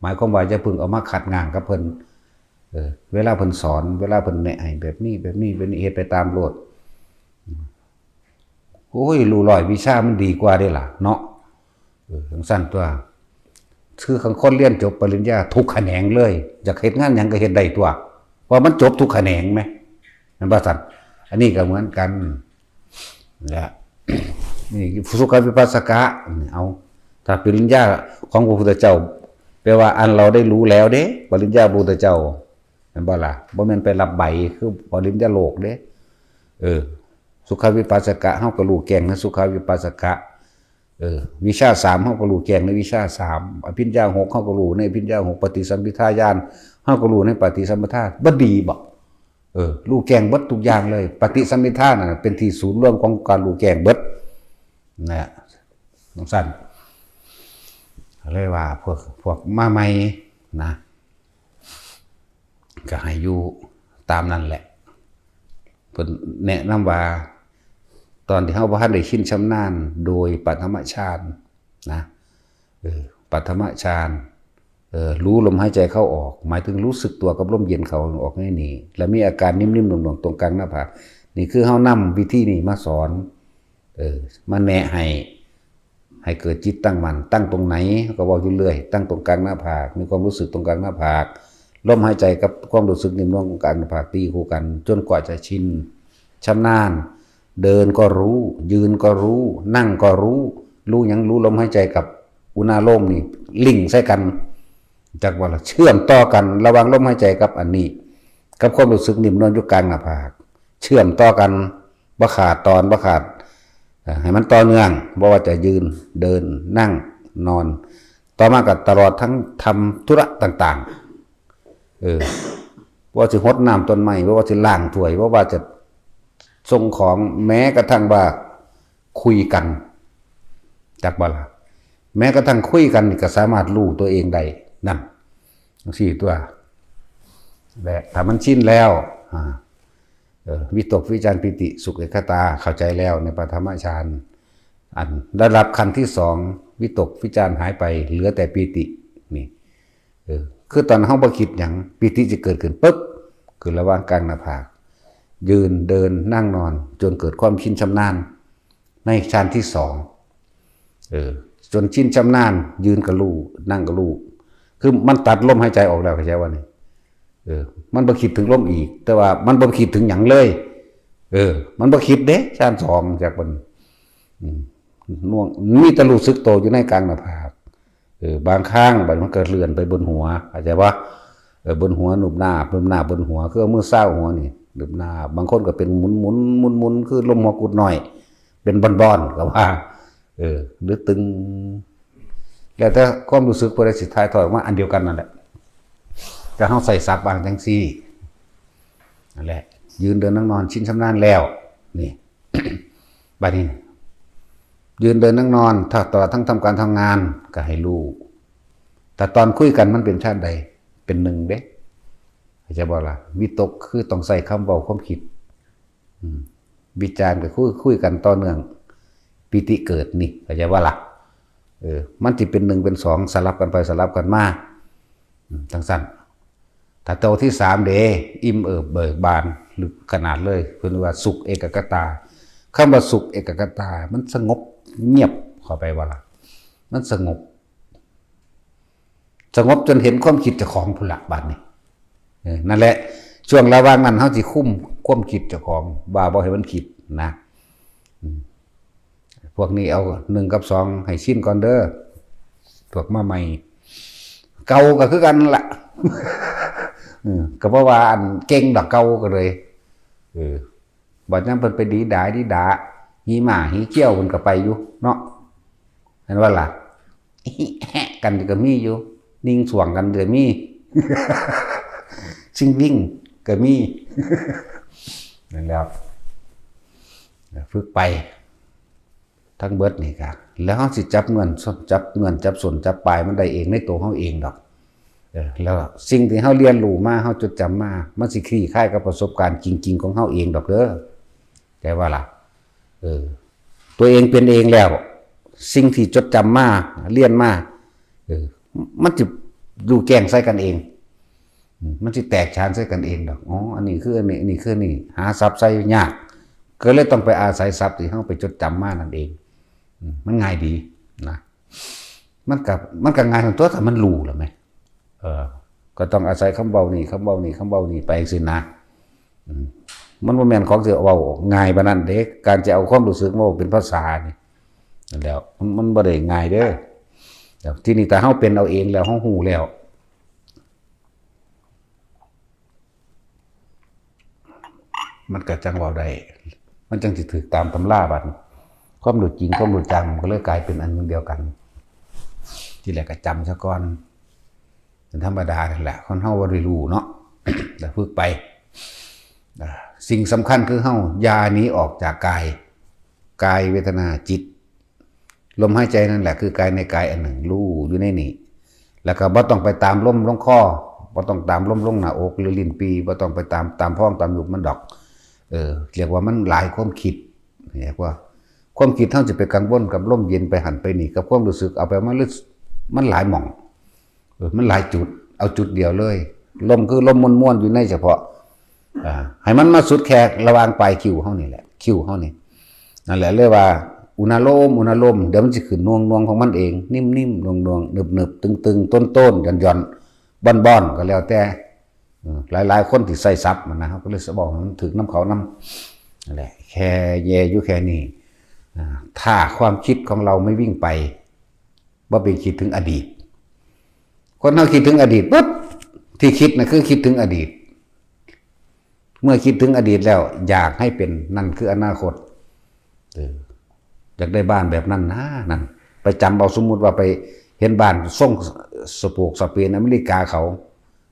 ໝາຍຄວາມວ່າຢ່າເພິ່ງເອົາມາຂັດຫຍ້າງກັບເພິ່ນ ເອີ ເວລາເພິ່ນສອນ ເວລາເພິ່ນແນະໃຫ້ແບບນີ້ ແບບນີ້ ແບບນີ້ ເຮັດໄປຕາມໂລດ ໂອ້ຍ ຮູ້ຮ້ອຍວິຊາມັນດີກວ່າເດ້ລະເນາະ ເອີ ຈັ່ງຊັ້ນຕົວະ ຄືຄັນຄົນຮຽນຈົບປະລິນຍາທຸກຂະແໜງເລີຍ ຢາກເຮັດງານຫຍັງກໍເຮັດໄດ້ຕົວະ ເພາະມັນຈົບທຸກຂະແໜງແມ ແມ່ນບໍ່ຊັ້ນ? ອັນນີ້ກໍເໝືອນກັນ ແລະ ນີ້ສຸຂະວິປັດສະກະ ເອົາ ຖ້າປະລິນຍາຂອງພະພຸດທະເຈົ້າ ແປວ່າອັນເຮົາໄດ້ຮູ້ແລ້ວເດ້ ປະລິນຍາພະພຸດທະເຈົ້າ ແມ່ນບໍ່ລະ? ບໍ່ແມ່ນໄປຮັບໃບຄືປະລິນຍາໂລກເດ້ ເອີ ສຸຂະວິປັດສະກະ ເຮົາກໍຮູ້ແຈ້ງໃນສຸຂະວິປັດສະກະ ເອີ ວິຊາສາມ ເຮົາກໍຮູ້ແຈ້ງໃນວິຊາສາມ ອະພິນຍາຫົກ ເຮົາກໍຮູ້ໃນອະພິນຍາຫົກ ປະຕິສຳພິທາຍານ ເຮົາກໍຮູ້ໃນປະຕິສຳພິທາ ບໍ່ດີບໍ່? ເອີ ຮູ້ແຈ້ງເບິດທຸກຢ່າງເລີຍ ປະຕິສຳພິທານັ້ນເປັນທີ່ສູນລວມຂອງການຮູ້ແຈ້ງເບິດ ນະ ຈັ່ງຊັ້ນ ເລີຍວ່າພວກ ພວກມາໃໝ່ນະ ກໍໃຫ້ຢູ່ຕາມນັ້ນແຫຼະ ເພິ່ນແນະນຳວ່າ ຕອນທີ່ເຮົາບໍ່ທັນໄດ້ຊິນຊຳນານໂດຍປະຖະມະຊານນະ ເອີ ປະຖະມະຊານ ເອີ ຮູ້ລົມຫາຍໃຈເຂົ້າອອກ ໝາຍເຖິງຮູ້ສຶກຕົວກັບລົມເຢັນເຂົ້າອອກໃນນີ້ ແລະ ມີອາການໜິ່ມໆໜ່ວງໆ ຕຣົງກາງໜ້າຜາກ ນີ້ຄືເຮົານຳວິທີນີ້ມາສອນ ເອີ ມາແນະໃຫ້ ໃຫ້ເກີດຈິດຕັ້ງໝັ້ນ ຕັ້ງຕົງໃນ ເຮົາກໍເວົ້າຢູ່ເລື້ອຍ ຕັ້ງຕົງກາງໜ້າຜາກ ມີຄວາມຮູ້ສຶກຕົງກາງໜ້າຜາກ ລົມຫາຍໃຈກັບຄວາມຮູ້ສຶກໜິ່ມນວນຂອງກາງໜ້າຜາກຕີຄູ່ກັນ ຈົນກວ່າຈະຊິນ ຊຳນານ ເດີນກໍຮູ້ ຢືນກໍຮູ້ ນັ່ງກໍຮູ້ ຮູ້ຫຍັງ? ຮູ້ລົມຫາຍໃຈກັບອຸນາໂລມນີ້ລິ້ງໃສ່ກັນ ຈັກວ່າລະ ເຊື່ອມຕໍ່ກັນລະຫວ່າງລົມຫາຍໃຈກັບອັນນີ້ ກັບຄວາມຮູ້ສຶກໜິ່ມນວນຢູ່ກາງໜ້າຜາກ ເຊື່ອມຕໍ່ກັນ ບໍ່ຂາດຕອນ ບໍ່ຂາດ ເອີ ໃຫ້ມັນຕໍ່ເນື່ອງ ບໍ່ວ່າຈະຢືນ ເດີນ ນັ່ງ ນອນ ຕໍ່ມາກໍຕະຫຼອດທັງທຳທຸລະຕ່າງໆ ເອີ ບໍ່ວ່າຊິຫົດນ້ຳຕົ້ນໄມ້ ບໍ່ວ່າຊິລ້າງຖ້ວຍ ບໍ່ວ່າຈະສົ່ງຂອງ ແມ້ກະທັ່ງວ່າຄຸຍກັນ ຈັກບໍ່ລະ? ແມ້ກະທັ່ງຄຸຍກັນນີ້ກໍສາມາດຮູ້ຕົວເອງໄດ້ ນັ້ນ ຈັ່ງຊີ້ຕົວະ ແລະ ຖ້າມັນຊິນແລ້ວ ອາ ເອີ ວິຕົກ ວິຈານ ປີຕິ ສຸກ ເອກກະຕາ ເຂົ້າໃຈແລ້ວໃນປະຖະມະຊານ ອັນລະດັບຂັ້ນທີສອງ ວິຕົກ ວິຈານ ຫາຍໄປ ເຫຼືອແຕ່ປີຕິ ນີ້ ເອີ ຄືຕອນເຮົາບໍ່ຄິດຫຍັງ ປີຕິຈະເກີດຂຶ້ນປຶບ ຂຶ້ນລະຫວ່າງກາງໜ້າຜາກ ຢືນ ເດີນ ນັ່ງ ນອນ ຈົນເກີດຄວາມຊິນຊຳນານ ໃນຊານທີສອງ ເອີ ຈົນຊິນຊຳນານ ຢືນກໍຮູ້ ນັ່ງກໍຮູ້ ຄືມັນຕັດລົມຫາຍໃຈອອກແລ້ວ ເຂົ້າໃຈບໍ່ນີ້? ເອີ ມັນບໍ່ຄິດເຖິງລົມອີກ ແຕ່ວ່າມັນບໍ່ຄິດເຖິງຫຍັງເລີຍ. ເອີ ມັນບໍ່ຄິດເດ້ ຊານສອງ ຈັກມັນ ອືມ ໜ່ວງ ມີແຕ່ຮູ້ສຶກໂຕຢູ່ໃນກາງໜ້າຜາກ. ເອີ ບາງຄັ້ງບັດມັນກໍເລື່ອນໄປບົນຫົວ ເຂົ້າໃຈບໍ່? ເອີ ບົນຫົວນຸບໜາບ ນຸບໜາບບົນຫົວ ຄືເອົາມືຊາວຫົວນີ້ ນຸບໜາບ. ບາງຄົນກໍເປັນໝຸນໆ ໝຸນໆ ຄືລົມຫົວກຸດນ້ອຍ ເປັນບ່ອນໆ ກໍວ່າ ເອີ ຫຼືຕຶງ ແລ້ວແຕ່ຄວາມຮູ້ສຶກຜູ້ໃດຊິຖ່າຍທອດອອກມາ ອັນດຽວກັນນັ້ນແຫຼະ. ແຕ່ເຮົາໃຊ້ສັບວ່າຈັ່ງຊີ້ນັ້ນແຫຼະ ຢືນເດີນນັ່ງນອນຊິນຊຳນານແລ້ວ ນີ້ ບັດນີ້ ຢືນເດີນນັ່ງນອນ ຖ້າຕະຫຼອດທັງທຳການທຳງານ ກໍໃຫ້ຮູ້. ແຕ່ຕອນຄຸຍກັນມັນເປັນຊາດໃດ? ເປັນໜຶ່ງເດ້ ເຂົ້າໃຈບໍ່ລະ? ວິຕົກຄືຕ້ອງໃຊ້ຄຳເວົ້າຄວາມຄິດ ອືມ ວິຈານກໍຄືຄຸຍກັນຕໍ່ເນື່ອງ ປີຕິເກີດນີ້ ເຂົ້າໃຈບໍ່ລະ? ເອີ ມັນຊິເປັນໜຶ່ງເປັນສອງ ສະຫຼັບກັນໄປສະຫຼັບກັນມາ ອືມ ຈັ່ງຊັ້ນ. ຖ້າໂຕທີສາມເດ ອີ່ມເອີບເບີກບານ ລຶກຂະໜາດເລີຍ ເພິ່ນວ່າສຸກເອກະກະຕາ. ຄຳວ່າສຸກເອກະກະຕາ ມັນສະຫງົບງຽບເຂົ້າໄປບໍ່ລະ? ມັນສະຫງົບ ສະຫງົບຈົນເຫັນຄວາມຄິດເຈົ້າຂອງພຸ້ນລະບາດນີ້. ເອີ ນັ້ນແຫຼະ ຊ່ວງລະຫວ່າງນັ້ນເຮົາຊິຄຸມຄວາມຄິດເຈົ້າຂອງ ວ່າບໍ່ໃຫ້ມັນຄິດນະ. ອືມ ພວກນີ້ເອົາໜຶ່ງກັບສອງໃຫ້ຊິນກ່ອນເດີ ພວກມາໃໝ່ ເກົ່າກໍຄືກັນລະ. ເອີ ກໍບໍ່ວ່າອັນເກັ່ງດອກ ເກົ່າກໍເລີຍ ເອີ ບັດຍາມເພິ່ນໄປດີດາດີດາ ຫີໝ້າຫີຂຽວເພິ່ນກໍໄປຢູ່ເນາະ ແມ່ນບໍ່ລະ? ແຮະກັນກໍມີຢູ່ ຍິງສວງກັນກໍມີ ຊິງວິງກໍມີ ນັ້ນແຫຼະ ຝຶກໄປ ທັງເບິດນີ້ກະ ແລ້ວເຮົາຊິຈັບເງື່ອນ ຈັບເງື່ອນ ຈັບສົ້ນ ຈັບປາຍມັນໄດ້ເອງໃນໂຕເຮົາເອງດອກ. ເອີ ແລ້ວສິ່ງທີ່ເຮົາຮຽນຮູ້ມາ ເຮົາຈົດຈຳມາ ມັນຊິຄລີ່ຄາຍກັບປະສົບການຈິງໆຂອງເຮົາເອງດອກເດີ ເຂົ້າໃຈບໍ່ລະ? ເອີ ຕົວເອງເປັນເອງແລ້ວ ສິ່ງທີ່ຈົດຈຳມາ ຮຽນມາ ເອີ ມັນຊິຮູ້ແຈ້ງໃສ່ກັນເອງ. ອືມ ມັນຊິແຕກສານໃສ່ກັນເອງດອກ. ອໍ ອັນນີ້ຄືອັນນີ້ ອັນນີ້ຄືອັນນີ້ ຫາສັບໃສ່ຍາກ ກໍເລີຍຕ້ອງໄປອາໄສສັບທີ່ເຮົາໄປຈົດຈຳມານັ້ນເອງ. ອືມ ມັນງ່າຍດີນະ ມັນກໍ ມັນກໍງ່າຍທັງຕົວ ຖ້າມັນຮູ້ແລ້ວແໝ. ເອີ ກໍຕ້ອງອາໄສຄຳເວົ້ານີ້ ຄຳເວົ້ານີ້ ຄຳເວົ້ານີ້ໄປຈັ່ງຊີ້ນະ. ອືມ ມັນບໍ່ແມ່ນຂອງທີ່ເວົ້າງ່າຍປານນັ້ນເດ້ ການຈະເອົາຄວາມຮູ້ສຶກມາເວົ້າເປັນພາສານີ້ ນັ້ນແຫຼະ ມັນ ມັນບໍ່ໄດ້ງ່າຍເດີ. ແລ້ວທີນີ້ຖ້າເຮົາເປັນເອົາເອງແລ້ວ ເຮົາຮູ້ແລ້ວ ມັນກໍຈັ່ງເວົ້າໄດ້ ມັນຈັ່ງຊິຖືກຕາມຕຳລາ. ບັດຄວາມຮູ້ຈິງ ຄວາມຮູ້ຈັງ ມັນກໍເລີຍກາຍເປັນອັນໜຶ່ງດຽວກັນ. ທີແລກກໍຈຳຊະກ່ອນ ເປັນທຳມະດານັ້ນແຫຼະ ຄົນເຮົາບໍ່ໄດ້ຮູ້ເນາະ ແຕ່ຝຶກໄປ. ອາ ສິ່ງສຳຄັນຄືເຮົາຢ່າໜີອອກຈາກກາຍ ກາຍ ເວທະນາ ຈິດ. ລົມຫາຍໃຈນັ້ນແຫຼະ ຄືກາຍໃນກາຍອັນໜຶ່ງ ຮູ້ຢູ່ໃນນີ້ ແລ້ວກໍບໍ່ຕ້ອງໄປຕາມລົມລົງຄໍ ບໍ່ຕ້ອງຕາມລົມລົງໜ້າອົກ ຫຼື ລີ້ນປີ ບໍ່ຕ້ອງໄປຕາມ ຕາມພອງຕາມຍຸບມັນດອກ. ເອີ ຮຽກວ່າມັນຫຼາຍຄວາມຄິດ ຮຽກວ່າຄວາມຄິດເຮົາຈະໄປກັງວົນກັບລົມເຢັນ ໄປຫັ້ນໄປນີ້ ກັບຄວາມຮູ້ສຶກ ເອົາໄປມາ ມັນຫຼາຍໝ່ອງ. ເອີ ມັນຫຼາຍຈຸດ ເອົາຈຸດດຽວເລີຍ. ລົມຄືລົມມ່ວນໆຢູ່ໃນສະເພາະ ອ່າ ໃຫ້ມັນມາສຸດແຄ່ລະຫວ່າງປາຍຄິ້ວເຮົານີ້ແຫຼະ ຄິ້ວເຮົານີ້ ນັ້ນແຫຼະ ເອີ້ນວ່າອຸນາໂລມ ອຸນາໂລມ. ດຽວມັນຊິຂຶ້ນໜ່ວງໆຂອງມັນເອງ ນິ່ມໆ ໜ່ວງໆ ໜຶບໆ ຕຶງໆ ໂຕ້ນໆ ຢ່ອນໆ ບ່ອນໆ ກໍແລ້ວແຕ່. ເອີ ຫຼາຍໆຄົນທີ່ໃຊ້ສັບຫັ້ນນະ ເຮົາກໍເລີຍຊິເວົ້າໃຫ້ມັນຖືກນຳເຂົານຳ ນັ້ນແຫຼະ ແຄ່ແຍ່ຢູ່ແຄ່ນີ້. ອ່າ ຖ້າຄວາມຄິດຂອງເຮົາໄມ່ວິ່ງໄປ ບໍ່ໄປຄິດເຖິງອະດີດ. ຄົນເຮົາຄິດເຖິງອະດີດປຶບ ທີ່ຄິດນະຄືຄິດເຖິງອະດີດ. ເມື່ອຄິດເຖິງອະດີດແລ້ວ ຢາກໃຫ້ເປັນ ນັ້ນຄືອະນາຄົດ. ເອີ ຢາກໄດ້ບ້ານແບບນັ້ນນາ ນັ້ນ ໄປຈຳເອົາ. ສົມມຸດວ່າໄປເຫັນບ້ານຊົງສະໂປກສະເປນອາເມລິກາເຂົາ.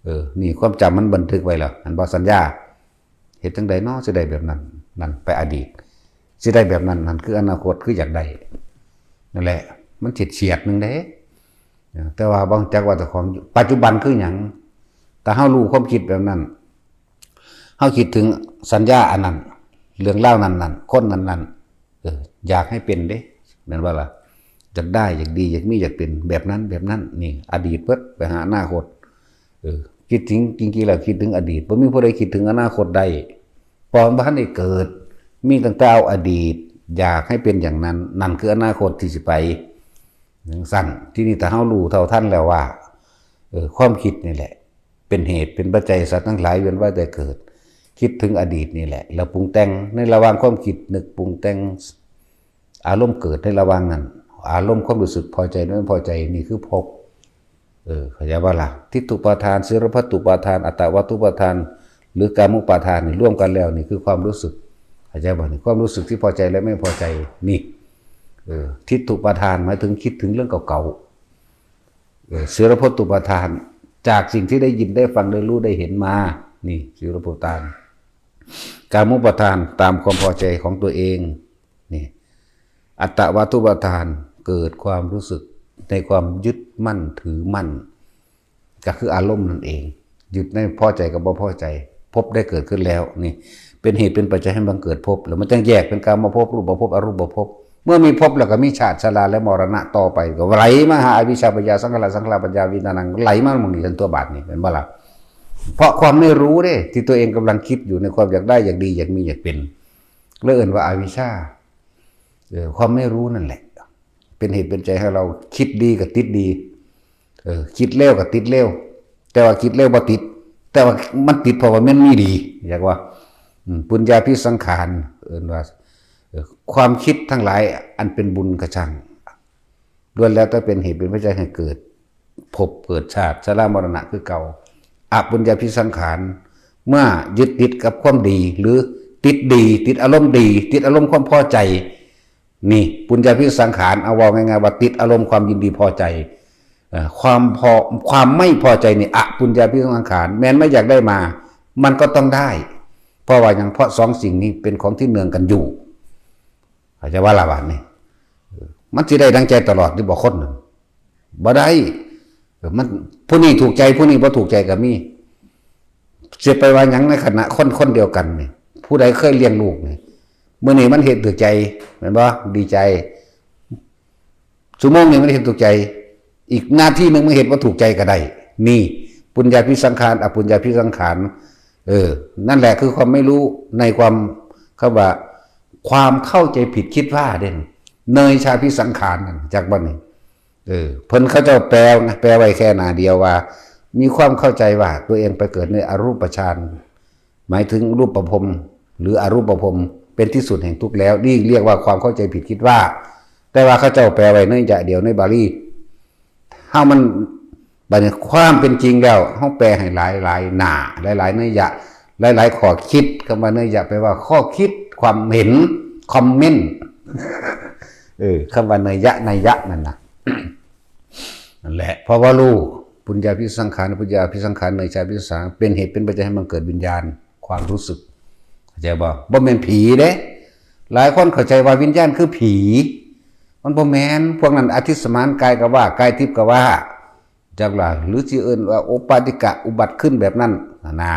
ເອີ ນີ້ຄວາມຈຳມັນບັນທຶກໄວ້ແລ້ວ ແມ່ນບໍ່? ສັນຍາ. ເຮັດຈັ່ງໃດເນາະ ຊິໄດ້ແບບນັ້ນ? ນັ້ນໄປອະດີດ. ຊິໄດ້ແບບນັ້ນ? ນັ້ນຄືອະນາຄົດ ຄືຢາກໄດ້. ນັ້ນແຫຼະ ມັນສຽດໆໜຶ່ງເດ້. ແຕ່ວ່າບໍ່ຮູ້ຈັກວ່າເຈົ້າຂອງ ປັດຈຸບັນຄືຫຍັງ. ຖ້າເຮົາຮູ້ຄວາມຄິດແບບນັ້ນ ເຮົາຄິດເຖິງສັນຍາອັນນັ້ນ ເລື່ອງລາວນັ້ນໆ ຄົນນັ້ນໆ ເອີ ຢາກໃຫ້ເປັນເດ້ ແມ່ນບໍ່ລະ? ຢາກໄດ້ ຢາກດີ ຢາກມີ ຢາກເປັນແບບນັ້ນ ແບບນັ້ນ. ນີ້ອະດີດເບິດ ໄປຫາອະນາຄົດ. ເອີ ຄິດເຖິງ ຈິງໆແລ້ວຄິດເຖິງອະດີດ ບໍ່ມີຜູ້ໃດຄິດເຖິງອະນາຄົດໄດ້ ເພາະມັນບໍ່ທັນໄດ້ເກີດ. ມີຕັ້ງແຕ່ເອົາອະດີດ อยากให้เป็นอย่างนั้น นั่นคืออนาคตที่สิไปจั่งซั้น ทีนี้ถ้าเฮารู้เท่าทันแล้วว่า เออ ความคิดนี่แหละ เป็นเหตุเป็นปัจจัยสัตว์ทั้งหลายเวียนว่ายแต่เกิด คิดถึงอดีตนี่แหละ แล้วปรุงแต่งในระหว่างความคิดนึกปรุงแต่ง อารมณ์เกิดในระหว่างนั้น อารมณ์ความรู้สึกพอใจหรือไม่พอใจ นี่คือภพ เออ เข้าใจบ่ล่ะ ทิฏฐุปาทาน สีลพัตตุปาทาน อัตตวัตถุปาทาน หรือกามุปาทานนี่รวมกันแล้วนี่คือความรู้สึก เข้าใจบ่นี่ ความรู้สึกที่พอใจและไม่พอใจนี่ เออ ทิฏฐุปาทานหมายถึงคิดถึงเรื่องเก่าๆ เออ สีลพัตตุปาทาน จากสิ่งที่ได้ยินได้ฟังได้รู้ได้เห็นมา นี่สีลพัตตุปาทาน กามุปาทาน ตามความพอใจของตัวเอง นี่ อัตตวัตถุปาทาน เกิดความรู้สึกในความยึดมั่นถือมั่น ก็คืออารมณ์นั่นเอง ยึดในพอใจกับบ่พอใจ ภพได้เกิดขึ้นแล้ว นี่ เป็นเหตุเป็นปัจจัยให้บังเกิดภพ แล้วมันจั่งแยกเป็นกามภพ รูปภพ อรูปภพ เมื่อมีภพแล้วก็มีชาติ ชรา และมรณะต่อไป ก็ไหลมาหาอวิชชาปัญญา สังขารา สังขารปัญญา วิญญาณัง ไหลมาหม่องนี้ทันตัวบาดนี้ แม่นบ่ล่ะ เพราะความไม่รู้เด้ ที่ตัวเองกำลังคิดอยู่ในความอยากได้ อยากดี อยากมี อยากเป็น เลยเอิ้นว่าอวิชชา เออ ความไม่รู้นั่นแหละ เป็นเหตุเป็นใจให้เราคิดดีก็ติดดี เออ คิดเลวก็ติดเลว แต่ว่าคิดเลวบ่ติด แต่ว่ามันติดเพราะว่ามันมีดี อยากว่า อืม ปุญญาภิสังขาร เอิ้นว่า เออ ความคิดทั้งหลายอันเป็นบุญก็ช่าง ล้วนแล้วแต่เป็นเหตุเป็นปัจจัยให้เกิดภพเกิดชาติ ชรามรณะคือเก่า อปุญญาภิสังขาร เมื่อยึดติดกับความดี หรือติดดี ติดอารมณ์ดี ติดอารมณ์ความพอใจ นี่ ปุญญาภิสังขาร เอาเว้าง่ายๆว่าติดอารมณ์ความยินดีพอใจ เอ่อ ความพอ ความไม่พอใจนี่ อปุญญาภิสังขาร แม้นไม่อยากได้มา มันก็ต้องได้ เพราะว่าหยัง เพราะสองสิ่งนี้เป็นของที่เนื่องกันอยู่ เข้าใจบ่ล่ะบาดนี้ เออ มันสิได้ดังใจตลอดหรือบ่คนหนึ่ง บ่ได้ เออ มัน ผู้นี้ถูกใจ ผู้นี้บ่ถูกใจก็มี สิไปว่าหยังในขณะคนคนเดียวกันนี่ ผู้ใดเคยเลี้ยงลูกนี่ มื้อนี้มันเฮ็ดถูกใจ แม่นบ่ ดีใจ ชั่วโมงนี้มันเฮ็ดถูกใจ อีกนาทีหนึ่งมันเฮ็ดบ่ถูกใจก็ได้ นี่ ปุญญาภิสังขาร อปุญญาภิสังขาร เออ นั่นแหละคือความไม่รู้ในความ คำว่าความเข้าใจผิดคิดว่าเด้ เนยชาภิสังขารนั่น จักบ่นี่ เออ เพิ่นเขาเจ้าแปลนะ แปลไว้แค่หน้าเดียวว่า มีความเข้าใจว่าตัวเองไปเกิดในอรูปฌาน หมายถึงรูปภพหรืออรูปภพเป็นที่สุดแห่งทุกข์แล้ว นี่เรียกว่าความเข้าใจผิดคิดว่า แต่ว่าเขาเจ้าแปลไว้ในยะเดียวในบาลี เฮามัน บัดนี้ความเป็นจริงแล้ว เฮาแปลให้หลายๆหน้า หลายๆนัยยะ หลายๆข้อคิด คำว่านัยยะแปลว่าข้อคิด ความเห็น คอมเมนต์ เออ คำว่านัยยะ นัยยะนั่นน่ะ นั่นแหละ เพราะว่ารู้ ปุญญาภิสังขาร ปุญญาภิสังขาร เนยชาภิสังขาร เป็นเหตุเป็นปัจจัยให้บังเกิดวิญญาณ ความรู้สึก เข้าใจบ่ บ่แม่นผีเด้ หลายคนเข้าใจว่าวิญญาณคือผี มันบ่แม่น พวกนั้นอธิสมานกายก็ว่า กายทิพย์ก็ว่า จักล่ะ หรือสิเอิ้นว่าโอปปาติกะอุบัติขึ้นแบบนั้น นั่นน่ะ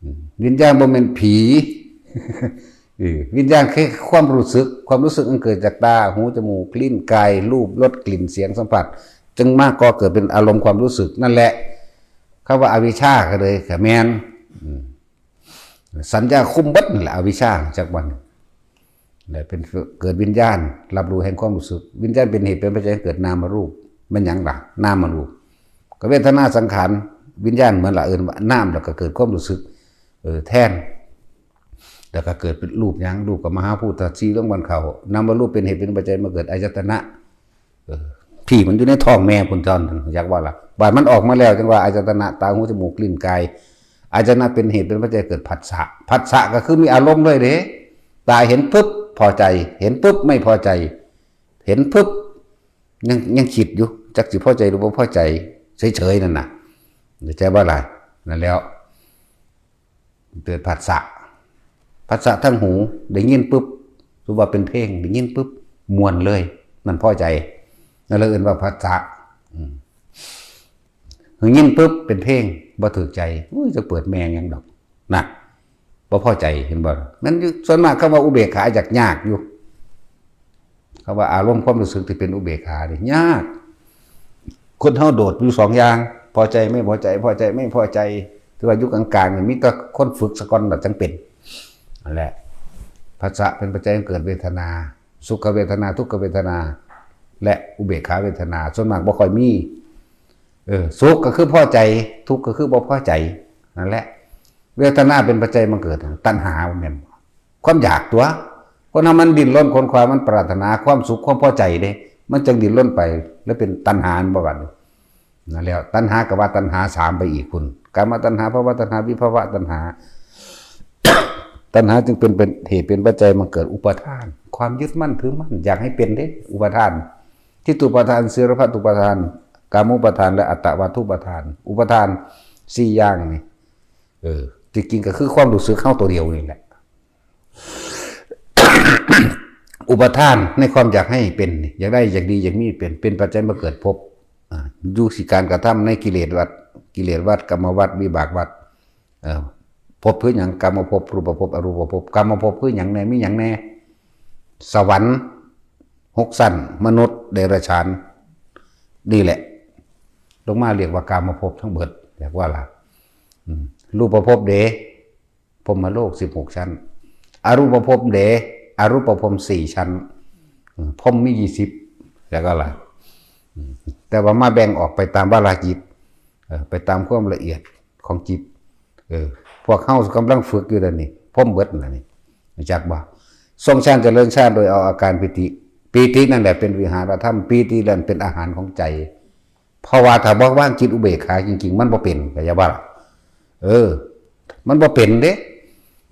อืม วิญญาณบ่แม่นผี เออ วิญญาณคือความรู้สึก ความรู้สึกอันเกิดจากตา หู จมูก ลิ้น กาย รูป รส กลิ่น เสียง สัมผัส จึงมาก่อเกิดเป็นอารมณ์ความรู้สึก นั่นแหละ คำว่าอวิชชาก็เลยก็แม่น อืม สัญญาคุมเบิดนั่นแหละ อวิชชา จักวัน และเป็นเกิดวิญญาณ รับรู้แห่งความรู้สึก วิญญาณเป็นเหตุเป็นปัจจัยให้เกิดนามรูป แม่นหยังล่ะ นามรูป ก็เวทนาสังขาร วิญญาณเหมือนละ เอิ้นว่านาม แล้วก็เกิดความรู้สึก เออ แทน แล้วก็เกิดเป็นรูปหยัง รูปก็มหาภูตธาตุสี่ ลงบรรเขา นามรูปเป็นเหตุเป็นปัจจัยมาเกิดอายตนะ เออ ผีมันอยู่ในท้องแม่พุ้นตอนนั้น อยากว่าล่ะ บาดมันออกมาแล้วจั่งว่าอายตนะ ตา หู จมูก ลิ้น กาย อายตนะเป็นเหตุเป็นปัจจัยเกิดผัสสะ ผัสสะก็คือมีอารมณ์เลยเด้ ตาเห็นปุ๊บพอใจ เห็นปุ๊บไม่พอใจ เห็นปุ๊บยัง ยังคิดอยู่ จักสิพอใจหรือบ่พอใจ เฉยๆนั่นน่ะ เข้าใจบ่ล่ะ นั่นแหล้ว เกิดผัสสะ ผัสสะทางหู ได้ยินปุ๊บ ถือว่าเป็นเพลง ได้ยินปุ๊บ ม่วนเลย นั่นพอใจ นั่นเลยเอิ้นว่าผัสสะ อืม ได้ยินปุ๊บ เป็นเพลง บ่ถูกใจ โอ้ย จะเปิดแม่งหยังดอก นั่น บ่พอใจ เห็นบ่ มันอยู่ ส่วนมากคำว่าอุเบกขา ยากๆอยู่ คำว่าอารมณ์ความรู้สึกที่เป็นอุเบกขานี่ยาก คนเฮาโดดอยู่สองอย่าง พอใจไม่พอใจ พอใจไม่พอใจ ถือว่าอยู่กลางๆนี่ มีแต่คนฝึกซะก่อนแล้วจั่งเป็น นั่นแหละ ພັດສະເປັນປັດໄຈໃຫ້ເກີດເວທະນາ ສຸຂະເວທະນາ ທຸກຂະເວທະນາ ແລະ ອຸເບກຂາເວທະນາ ສ່ວນມາກບໍ່ຄ່ອຍມີ. ເອີ ສຸກກໍຄືພໍໃຈ ທຸກກໍຄືບໍ່ພໍໃຈ ນັ້ນແຫຼະ. ເວທະນາເປັນປັດໄຈມາເກີດຕັນຫາ ບໍ່ແມ່ນບໍ່? ຄວາມຢາກຕົວະ. ຄົນເຮົາມັນດີ້ນລົນຂົນຂວາຍ ມັນປາດຖະໜາຄວາມສຸກຄວາມພໍໃຈເດ້ ມັນຈຶ່ງດີ້ນລົນໄປ ແລ້ວເປັນຕັນຫາ ແມ່ນບໍ່ບັດນີ້? ນັ້ນແຫຼະ ຕັນຫາກໍວ່າຕັນຫາສາມໄປອີກພຸ້ນ ກາມະຕັນຫາ ພະວະຕັນຫາ ວິພະວະຕັນຫາ. ຕັນຫາຈຶ່ງເປັນ ເປັນເຫດເປັນປັດໄຈມາເກີດອຸປາທານ ຄວາມຍຶດໝັ້ນຖືໝັ້ນ ຢາກໃຫ້ເປັນເດ້ ອຸປາທານ ທິດຖຸປາທານ ສະລະພັດຕຸປາທານ ກາມຸປາທານ ແລະ ອັດຕະວັດຖຸປາທານ ອຸປາທານສີ່ຢ່າງນີ້. ເອີ ທີ່ຈິງກໍຄືຄວາມຮູ້ສຶກເຮົາຕົວດຽວນີ້ແຫຼະ. ອຸປາທານໃນຄວາມຢາກໃຫ້ເປັນ ຢາກໄດ້ ຢາກດີ ຢາກມີເປັນ ເປັນປັດໄຈມາເກີດພົບ. ອາ ຢູ່ທີ່ການກະທຳໃນກິເລດວັດ ກິເລດວັດ ກຳມະວັດ ວິບາກວັດ. ເອີ ພົບຄືຫຍັງ? ກາມະພົບ ຮູບປະພົບ ອະຮູບປະພົບ. ກາມະພົບຄືຫຍັງແດ່? ມີຫຍັງແດ່? ສະຫວັນຫົກຊັ້ນ ມະນຸດ ເດຍລະສານ ນີ້ແຫຼະ ລົງມາລຽກວ່າກາມະພົບທັງເບິດ ແມ່ນບໍ່ລະ? ອືມ ຮູບປະພົບເດ? ພົມມະໂລກສິບຫົກຊັ້ນ ອະຮູບປະພົມເດ? ອະຮູບປະພົມສີ່ຊັ້ນ ອືມ ພົມມີຊາວສີ່ຊັ້ນ ແລ້ວກໍລະ ອືມ ແຕ່ວ່າມາແບ່ງອອກໄປຕາມວາລະຈິດ ເອີ ໄປຕາມຄວາມລະອຽດຂອງຈິດ. ເອີ ພວກເຮົາກຳລັງຝຶກຢູ່ດຽວນີ້ ພົມເບິດລະນີ້ ຮູ້ຈັກບໍ່? ຊົງຊານຈະເລີນຊານໂດຍເອົາອາການປີຕິ ປີຕິນັ້ນແຫຼະເປັນວິຫາລະທຳ ປີຕິນັ້ນເປັນອາຫານຂອງໃຈ. ເພາະວ່າຖ້າບໍ່ວາງຈິດອຸເບກຂາຈິງໆ ມັນບໍ່ເປັນ ເຂົ້າໃຈບໍ່ລະ? ເອີ ມັນບໍ່ເປັນເດ້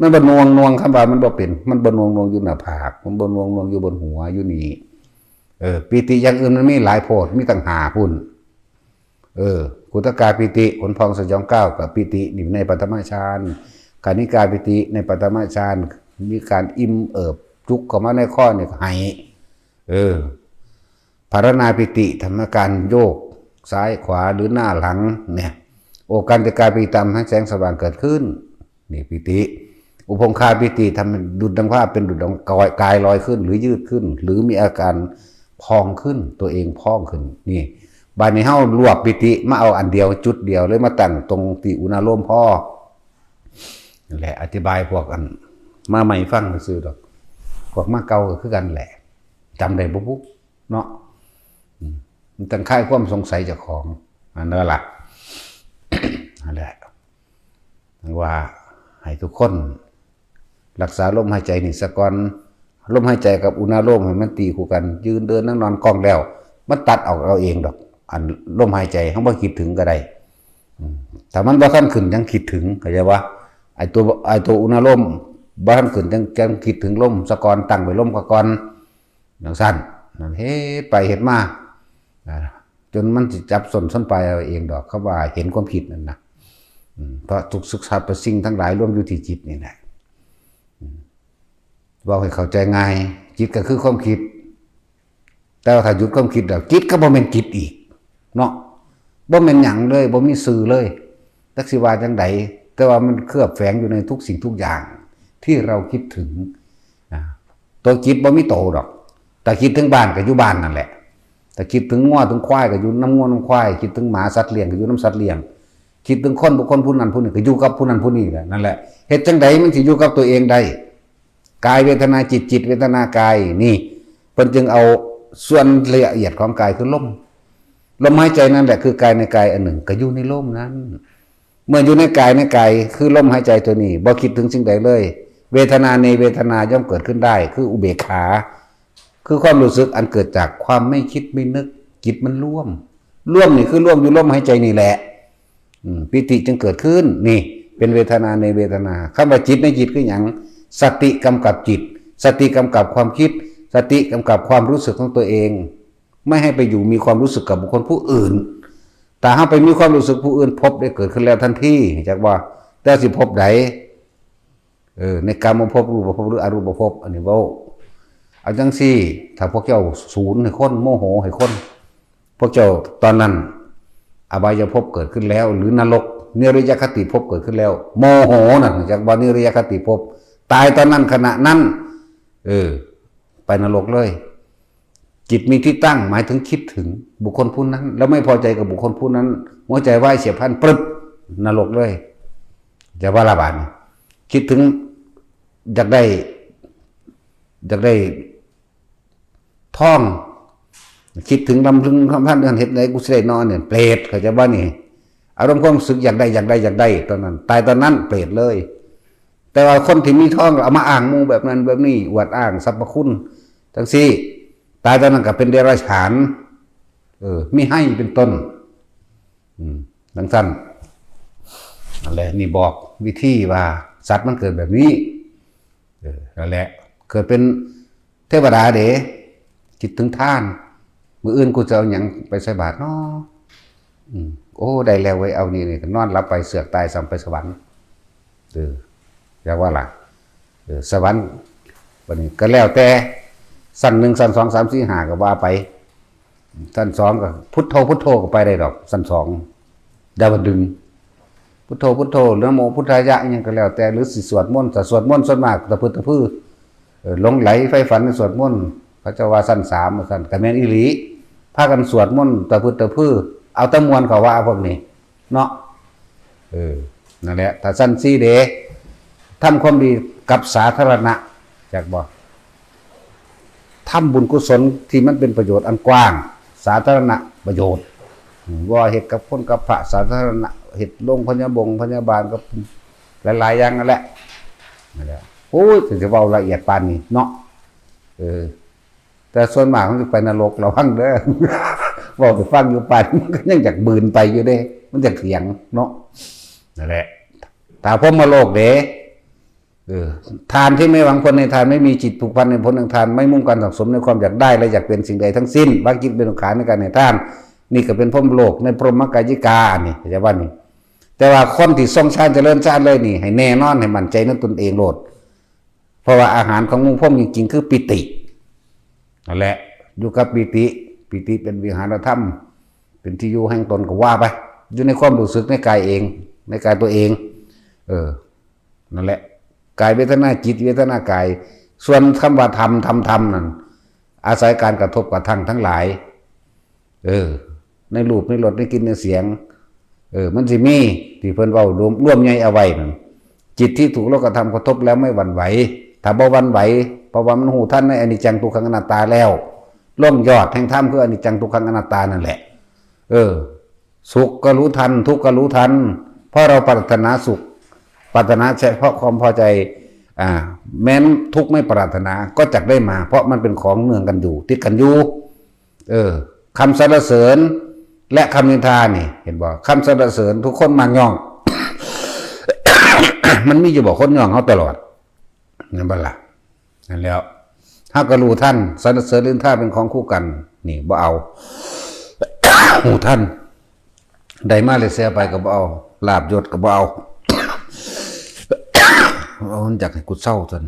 ມັນບໍ່ໜ່ວງໆ ຄຳວ່າມັນບໍ່ເປັນ ມັນບໍ່ໜ່ວງໆ ຢູ່ໜ້າຜາກ ມັນບໍ່ໜ່ວງໆ ຢູ່ບົນຫົວ ຢູ່ນີ້. ເອີ ປີຕິຢ່າງອື່ນມັນມີຫຼາຍໂພດ ມີຕັ້ງຫ້າພຸ້ນ. ເອີ ຄຸດທະກາປີຕິ ຂົນພອງສະຫຍອງກ້າວ ກໍປີຕິນີ້ໃນປະຖະມະຊານ ຄະນິກາປີຕິໃນປະຖະມະຊານ ມີການອີ່ມເອີບຈຸກເຂົ້າມາໃນຄໍນີ້ກໍໃຫ້. ເອີ ພາລະນາປີຕິ ທຳອາການໂຍກຊ້າຍຂວາ ຫຼື ໜ້າຫຼັງເນຍ ໂອກັນຕິກາປີຕິ ທຳໃຫ້ແສງສະຫວ່າງເກີດຂຶ້ນ ນີ້ປີຕິ. ອຸພົງຄາປີຕິ ທຳໃຫ້ດຸດດັ່ງຜ້າ ເປັນດຸດດັ່ງກາຍ ກາຍລອຍຂຶ້ນ ຫຼື ຍືດຂຶ້ນ ຫຼື ມີອາການພອງຂຶ້ນ ຕົວເອງພອງຂຶ້ນ. ນີ້ ບາດນີ້ເຮົາລວບປີຕິມາເອົາອັນດຽວ ຈຸດດຽວເລີຍ ມາຕັ້ງຕົງທີ່ອຸນາໂລມພໍ. ນັ້ນແຫຼະ ອະທິບາຍພວກອັນມາໃໝ່ຟັງຊື່ໆດອກ ພວກມາເກົ່າກໍຄືກັນແຫຼະ ຈຳໄດ້ບໍ່ບຸ? ເນາະ ອືມ ມັນຕ້ອງຄາຍຄວາມສົງໄສເຈົ້າຂອງ ອັນນັ້ນລະ ນັ້ນແຫຼະ ຈັ່ງວ່າໃຫ້ທຸກຄົນລັກສາລົມຫາຍໃຈນີ້ສາກ່ອນ ລົມຫາຍໃຈກັບອຸນາໂລມໃຫ້ມັນຕີຄູ່ກັນ ຢືນເດີນນັ່ງນອນກ້ອງແລ້ວ ມັນຕັດອອກເອົາເອງດອກ ອັນລົມຫາຍໃຈ ເຮົາບໍ່ຄິດເຖິງກໍໄດ້ ອືມ ຖ້າມັນບໍ່ທັນຂຶ້ນ ຈັ່ງຄິດເຖິງ ເຂົ້າໃຈບໍ່? ໄອ້ຕົວ ໄອ້ຕົວອຸນາໂລມບໍ່ທັນຂຶ້ນ ຈັ່ງ ຈັ່ງຄິດເຖິງລົມສາກ່ອນ ຕັ້ງໄວ້ລົມສາກ່ອນ. ຈັ່ງຊັ້ນ ນັ້ນເຮັດໄປເຮັດມາ ອ່າ ຈົນມັນຊິຈັບສົ້ນຊົນປາຍເອົາເອງດອກ ຄຳວ່າເຫັນຄວາມຄິດນັ້ນນະ ອືມ ເພາະທຸກສິ່ງ ສັບພະສິ່ງທັງຫຼາຍລວມຢູ່ທີ່ຈິດນີ້ແຫຼະ ອືມ ເວົ້າໃຫ້ເຂົ້າໃຈງ່າຍ ຈິດກໍຄືຄວາມຄິດ ແຕ່ວ່າຖ້າຢຸດຄວາມຄິດແລ້ວ ຈິດກໍບໍ່ແມ່ນຈິດອີກເນາະ ບໍ່ແມ່ນຫຍັງເລີຍ ບໍ່ມີຊື່ເລີຍ ຈັກຊິວ່າຈັ່ງໃດ ແຕ່ວ່າມັນເຄືອບແຝງຢູ່ໃນທຸກສິ່ງທຸກຢ່າງທີ່ເຮົາຄິດເຖິງ ອາ ຕົວຈິດບໍ່ມີໂຕດອກ ຖ້າຄິດເຖິງບ້ານກໍຢູ່ບ້ານນັ້ນແຫຼະ ຖ້າຄິດເຖິງງົວເຖິງຄວາຍກໍຢູ່ນຳງົວນຳຄວາຍ ຄິດເຖິງໝາສັດລ້ຽງກໍຢູ່ນຳສັດລ້ຽງ ຄິດເຖິງຄົນບຸກຄົນຜູ້ນັ້ນຜູ້ນີ້ກໍຢູ່ກັບຜູ້ນັ້ນຜູ້ນີ້ແຫຼະ ນັ້ນແຫຼະ ເຮັດຈັ່ງໃດມັນຊິຢູ່ກັບຕົວເອງໄດ້? ກາຍເວທະນາຈິດ ຈິດເວທະນາກາຍ ນີ້ເພິ່ນຈຶ່ງເອົາສ່ວນລະອຽດຂອງກາຍຄືລົມ ລົມຫາຍໃຈນັ້ນແຫຼະ ຄືກາຍໃນກາຍອັນໜຶ່ງ ກໍຢູ່ໃນລົມນັ້ນ ເມື່ອຢູ່ໃນກາຍໃນກາຍ ຄືລົມຫາຍໃຈຕົວນີ້ ບໍ່ຄິດເຖິງສິ່ງໃດເລີຍ ເວທະນາໃນເວທະນາຍ່ອມເກີດຂຶ້ນໄດ້ ຄືອຸເບກຂາ ຄືຄວາມຮູ້ສຶກອັນເກີດຈາກຄວາມໄມ່ຄິດໄມ່ນຶກ ຈິດມັນລວມ ລວມນີ້ຄືລວມຢູ່ລົມຫາຍໃຈນີ້ແຫຼະ ອືມ ປີຕິຈຶ່ງເກີດຂຶ້ນ ນີ້ເປັນເວທະນາໃນເວທະນາ ຄຳວ່າຈິດໃນຈິດຄືຫຍັງ? ສະຕິກຳກັບຈິດ ສະຕິກຳກັບຄວາມຄິດ ສະຕິກຳກັບຄວາມຮູ້ສຶກຂອງຕົວເອງ ໄມ່ໃຫ້ໄປຢູ່ມີຄວາມຮູ້ສຶກກັບບຸກຄົນຜູ້ອື່ນ ຖ້າເຮົາໄປມີຄວາມຮູ້ສຶກຜູ້ອື່ນ ພົບໄດ້ເກີດຂຶ້ນແລ້ວທັນທີ ຮູ້ຈັກບໍ່? ແຕ່ຊິພົບໃດ? ເອີ ໃນກາມະພົບ ຮູບປະພົບ ຫຼື ອະຮູບປະພົບ ອັນນີ້ເວົ້າ ເອົາຈັ່ງຊີ້ ຖ້າພວກເຈົ້າສູນໃຫ້ຄົນ ໂມໂຫໃຫ້ຄົນ ພວກເຈົ້າ ຕອນນັ້ນອະບາຍະພົບເກີດຂຶ້ນແລ້ວ ຫຼື ນະລົກ ນິຣະຍະຄະຕິພົບເກີດຂຶ້ນແລ້ວ ໂມໂຫນັ້ນ ຮູ້ຈັກບໍ່? ນິຣະຍະຄະຕິພົບ ຕາຍຕອນນັ້ນຂະນະນັ້ນ ເອີ ໄປນະລົກເລີຍ. ຈິດມີທີ່ຕັ້ງ ໝາຍເຖິງຄິດເຖິງບຸກຄົນຜູ້ນັ້ນ ແລ້ວໄມ່ພໍໃຈກັບບຸກຄົນຜູ້ນັ້ນ ຫົວໃຈວາຍສຽບພລັນ ປຶບ ນະລົກເລີຍ. ຈະວ່າລະບາດນີ້ ຄິດເຖິງຢາກໄດ້ ຢາກໄດ້ທອງ ຄິດເຖິງລຳເພິງລຳພັນ ເຮັດໃດກູຊິໄດ້ເນາະ ອັນນີ້ເປຣດ ເຂົ້າໃຈບໍ່ນີ້? ອາລົມຄວາມຮູ້ສຶກຢາກໄດ້ ຢາກໄດ້ ຢາກໄດ້ຕອນນັ້ນ ຕາຍຕອນນັ້ນເປຣດເລີຍ. ແຕ່ວ່າຄົນທີ່ມີທອງ ເອົາມາອ້າງໝູ່ແບບນັ້ນແບບນີ້ ອວດອ້າງສັບພະຄຸນຈັ່ງຊີ້ ຕາຍຕອນນັ້ນກໍເປັນເດຍລະສານ ເອີ ມີໄຮ່ເປັນຕົ້ນ ອືມ ຈັ່ງຊັ້ນ ນັ້ນແຫຼະ ນີ້ບອກວິທີວ່າສັດມັນເກີດແບບນີ້ ເອີ ນັ້ນແຫຼະ ເກີດເປັນເທວະດາເດ້ ຄິດເຖິງທານ ມື້ອື່ນກູຈະເອົາຫຍັງໄປໃສ່ບາດເນາະ ອືມ ໂອ້ ໄດ້ແລ້ວເວີຍ ເອົານີ້ ນີ້ ນອນຫຼັບໄປເຊືອກຕາຍ ສ່ຳໄປສະຫວັນ ເອີ ຢາກວ່າລະ ເອີ ສະຫວັນ ບັດນີ້ກໍແລ້ວແຕ່ ຊັ້ນໜຶ່ງ ຊັ້ນສອງ ສາມ ສີ່ ຫ້າ ກໍວ່າໄປ ຊັ້ນສອງກໍພຸດໂທ ພຸດໂທກໍໄປໄດ້ດອກ ຊັ້ນສອງ ດາວະດຶງ ພຸດໂທ ພຸດໂທ ນະໂມພຸດທາຍະ ອີ່ຫຍັງກໍແລ້ວແຕ່ ຫຼືຊິສວດມົນ ຖ້າສວດມົນສ່ວນມາກຕະພຶດຕະພື ເອີ ຫຼົງໄຫຼໃຝ່ຝັນສວດມົນ ເຂົາເຈົ້າວ່າຊັ້ນສາມ ວ່າຊັ້ນ ກໍແມ່ນອີ່ຫຼີ ພາກັນສວດມົນຕະພຶດຕະພື ເອົາແຕ່ມ່ວນເຂົາວ່າພວກນີ້ ເນາະ ເອີ ນັ້ນແຫຼະ ຖ້າຊັ້ນສີ່ເດ້ ທຳຄວາມດີກັບສາທາລະນະ ຈັກບໍ່? ທຳບຸນກຸສົນທີ່ມັນເປັນປະໂຫຍດອັນກວ້າງ ສາທາລະນະປະໂຫຍດ ອືມ ບໍ່ວ່າເຮັດກັບຄົນກັບພະ ສາທາລະນະ ເຮັດໂລງພະຍາບົງພະຍາບານກັບຫຼາຍໆຢ່າງນັ້ນແຫຼະ ນັ້ນແຫຼະ ໂອ້ຍ ຈະເວົ້າລະອຽດປານນີ້ເນາະ ເອີ ແຕ່ສ່ວນມາກມັນຊິໄປນະລົກ ລະວັງເດີ ເວົ້າໃຫ້ຟັງຢູ່ ປານນີ້ມັນກໍຍັງຢາກບືນໄປຢູ່ເດ້ ມັນຢາກຖຽງເນາະ ນັ້ນແຫຼະ ຖ້າພົມມະໂລກເດ້ ເອີ ທານທີ່ໄມ່ຫວັງຜົນໃຫ້ທານ ໄມ່ມີຈິດຜູກພັນໃຫ້ຜົນຂອງທານ ໄມ່ມຸ່ງການສັງສົມໃນຄວາມຢາກໄດ້ ແລະ ຢາກເປັນສິ່ງໃດທັງສິ້ນ ວາງຈິດເປັນອຸເບກຂາໃນການໃຫ້ທານ ນີ້ກໍເປັນພົມມະໂລກໃນພົມມະກາຍິກາ ອັນນີ້ເຂົ້າໃຈບໍ່ນີ້? ແຕ່ວ່າຄົນທີ່ຊົງຊານຈະເລີນຊານເລີຍນີ້ ໃຫ້ແນ່ນອນ ໃຫ້ໝັ້ນໃຈໃນຕົນເອງໂລດ ເພາະວ່າອາຫານຂອງໝູ່ພົມຈິງໆ ຄືປີຕິ ນັ້ນແຫຼະ ຢູ່ກັບປີຕິ ປີຕິເປັນວິຫານະທຳ ເປັນທີ່ຢູ່ແຫ່ງຕົນກໍວ່າໄປ ຢູ່ໃນຄວາມຮູ້ສຶກໃນກາຍເອງ ໃນກາຍຕົວເອງ ເອີ ນັ້ນແຫຼະ ກາຍເວທະນາ ຈິດເວທະນາ ກາຍ ສ່ວນຄຳວ່າທຳ ທຳ ທຳນັ້ນ ອາໄສການກະທົບກະທັງທັງຫຼາຍ ເອີ ໃນຮູບ ໃນລົດ ໃນກິ່ນ ໃນສຽງ ເອີ ມັນຊິມີທີ່ເພິ່ນເວົ້າລວມ ລວມໃຫຍ່ເອົາໄວ້ນັ້ນ ຈິດທີ່ຖືກໂລກະທຳກະທົບແລ້ວໄມ່ຫວັ່ນໄຫວ ຖ້າບໍ່ຫວັ່ນໄຫວ ເພາະວ່າມັນຮູ້ທັນໃນອະນິດຈັງ ທຸກຂັງ ອະນັດຕາແລ້ວ ລົງຍອດແຫ່ງທຳຄືອະນິດຈັງ ທຸກຂັງ ອະນັດຕານັ້ນແຫຼະ ເອີ ສຸກກໍຮູ້ທັນ ທຸກກໍຮູ້ທັນ ເພາະເຮົາປາດຖະໜາສຸກ ປາດຖະໜາສະເພາະຄວາມພໍໃຈ ອາ ແມ່ນທຸກໄມ່ປາດຖະໜາກໍຈັກໄດ້ມາ ເພາະມັນເປັນຂອງເນື່ອງກັນຢູ່ ຕິດກັນຢູ່ ເອີ ຄຳສັນລະເສີນ ແລະ ຄຳນິນທານີ້ ເຫັນບໍ່? ຄຳສັນລະເສີນທຸກຄົນມັກຍ້ອງ ມັນມີຢູ່ບໍ່ຄົນຍ້ອງເຮົາຕະຫຼອດ? ແມ່ນບໍ່ລະ? ນັ້ນແຫຼ້ວ ເຮົາກໍຮູ້ທັນ ສັນລະເສີນ ນິນທາເປັນຂອງຄູ່ກັນ ນີ້ບໍ່ເອົາ ຮູ້ທັນ ໄດ້ມາແລ້ວເສຍໄປກໍບໍ່ເອົາ ລາບຍົດກໍບໍ່ເອົາ ເອົາ ມັນຢາກໃຫ້ກູເຊົາຊັ້ນ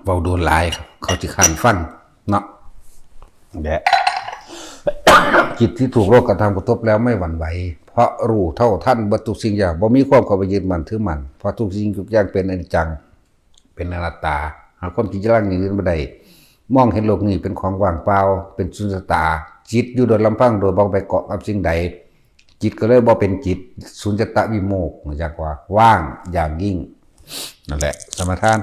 ເວົ້າໂດນຫຼາຍ ເຂົາຊິຄ້ານຟັງເນາະ ແລະ ຈິດທີ່ຖືກໂລກະທຳກະທົບແລ້ວໄມ່ຫວັ່ນໄຫວ ເພາະຮູ້ເທົ່າທັນເບິດທຸກສິ່ງຢ່າງ ບໍ່ມີຄວາມເຂົ້າໄປຍຶດໝັ້ນຖືໝັ້ນ ເພາະທຸກສິ່ງທຸກຢ່າງເປັນອະນິດຈັງ ເປັນອະນັດຕາ ຫາຄວາມຈິດຈັງນີ້ບໍ່ໄດ້ ມອງເຫັນໂລກນີ້ເປັນຂອງວ່າງເປົ່າ ເປັນສຸນຍະຕາ ຈິດຢູ່ໂດຍລຳພັງໂດຍບໍ່ໄປເກາະກັບສິ່ງໃດ ຈິດກໍເລີຍບໍ່ເປັນຈິດ ສຸນຍະຕະວິໂມກ ຈັກວ່າວ່າງຢ່າງຍິ່ງ ນັ້ນແຫຼະ ສະມາທານ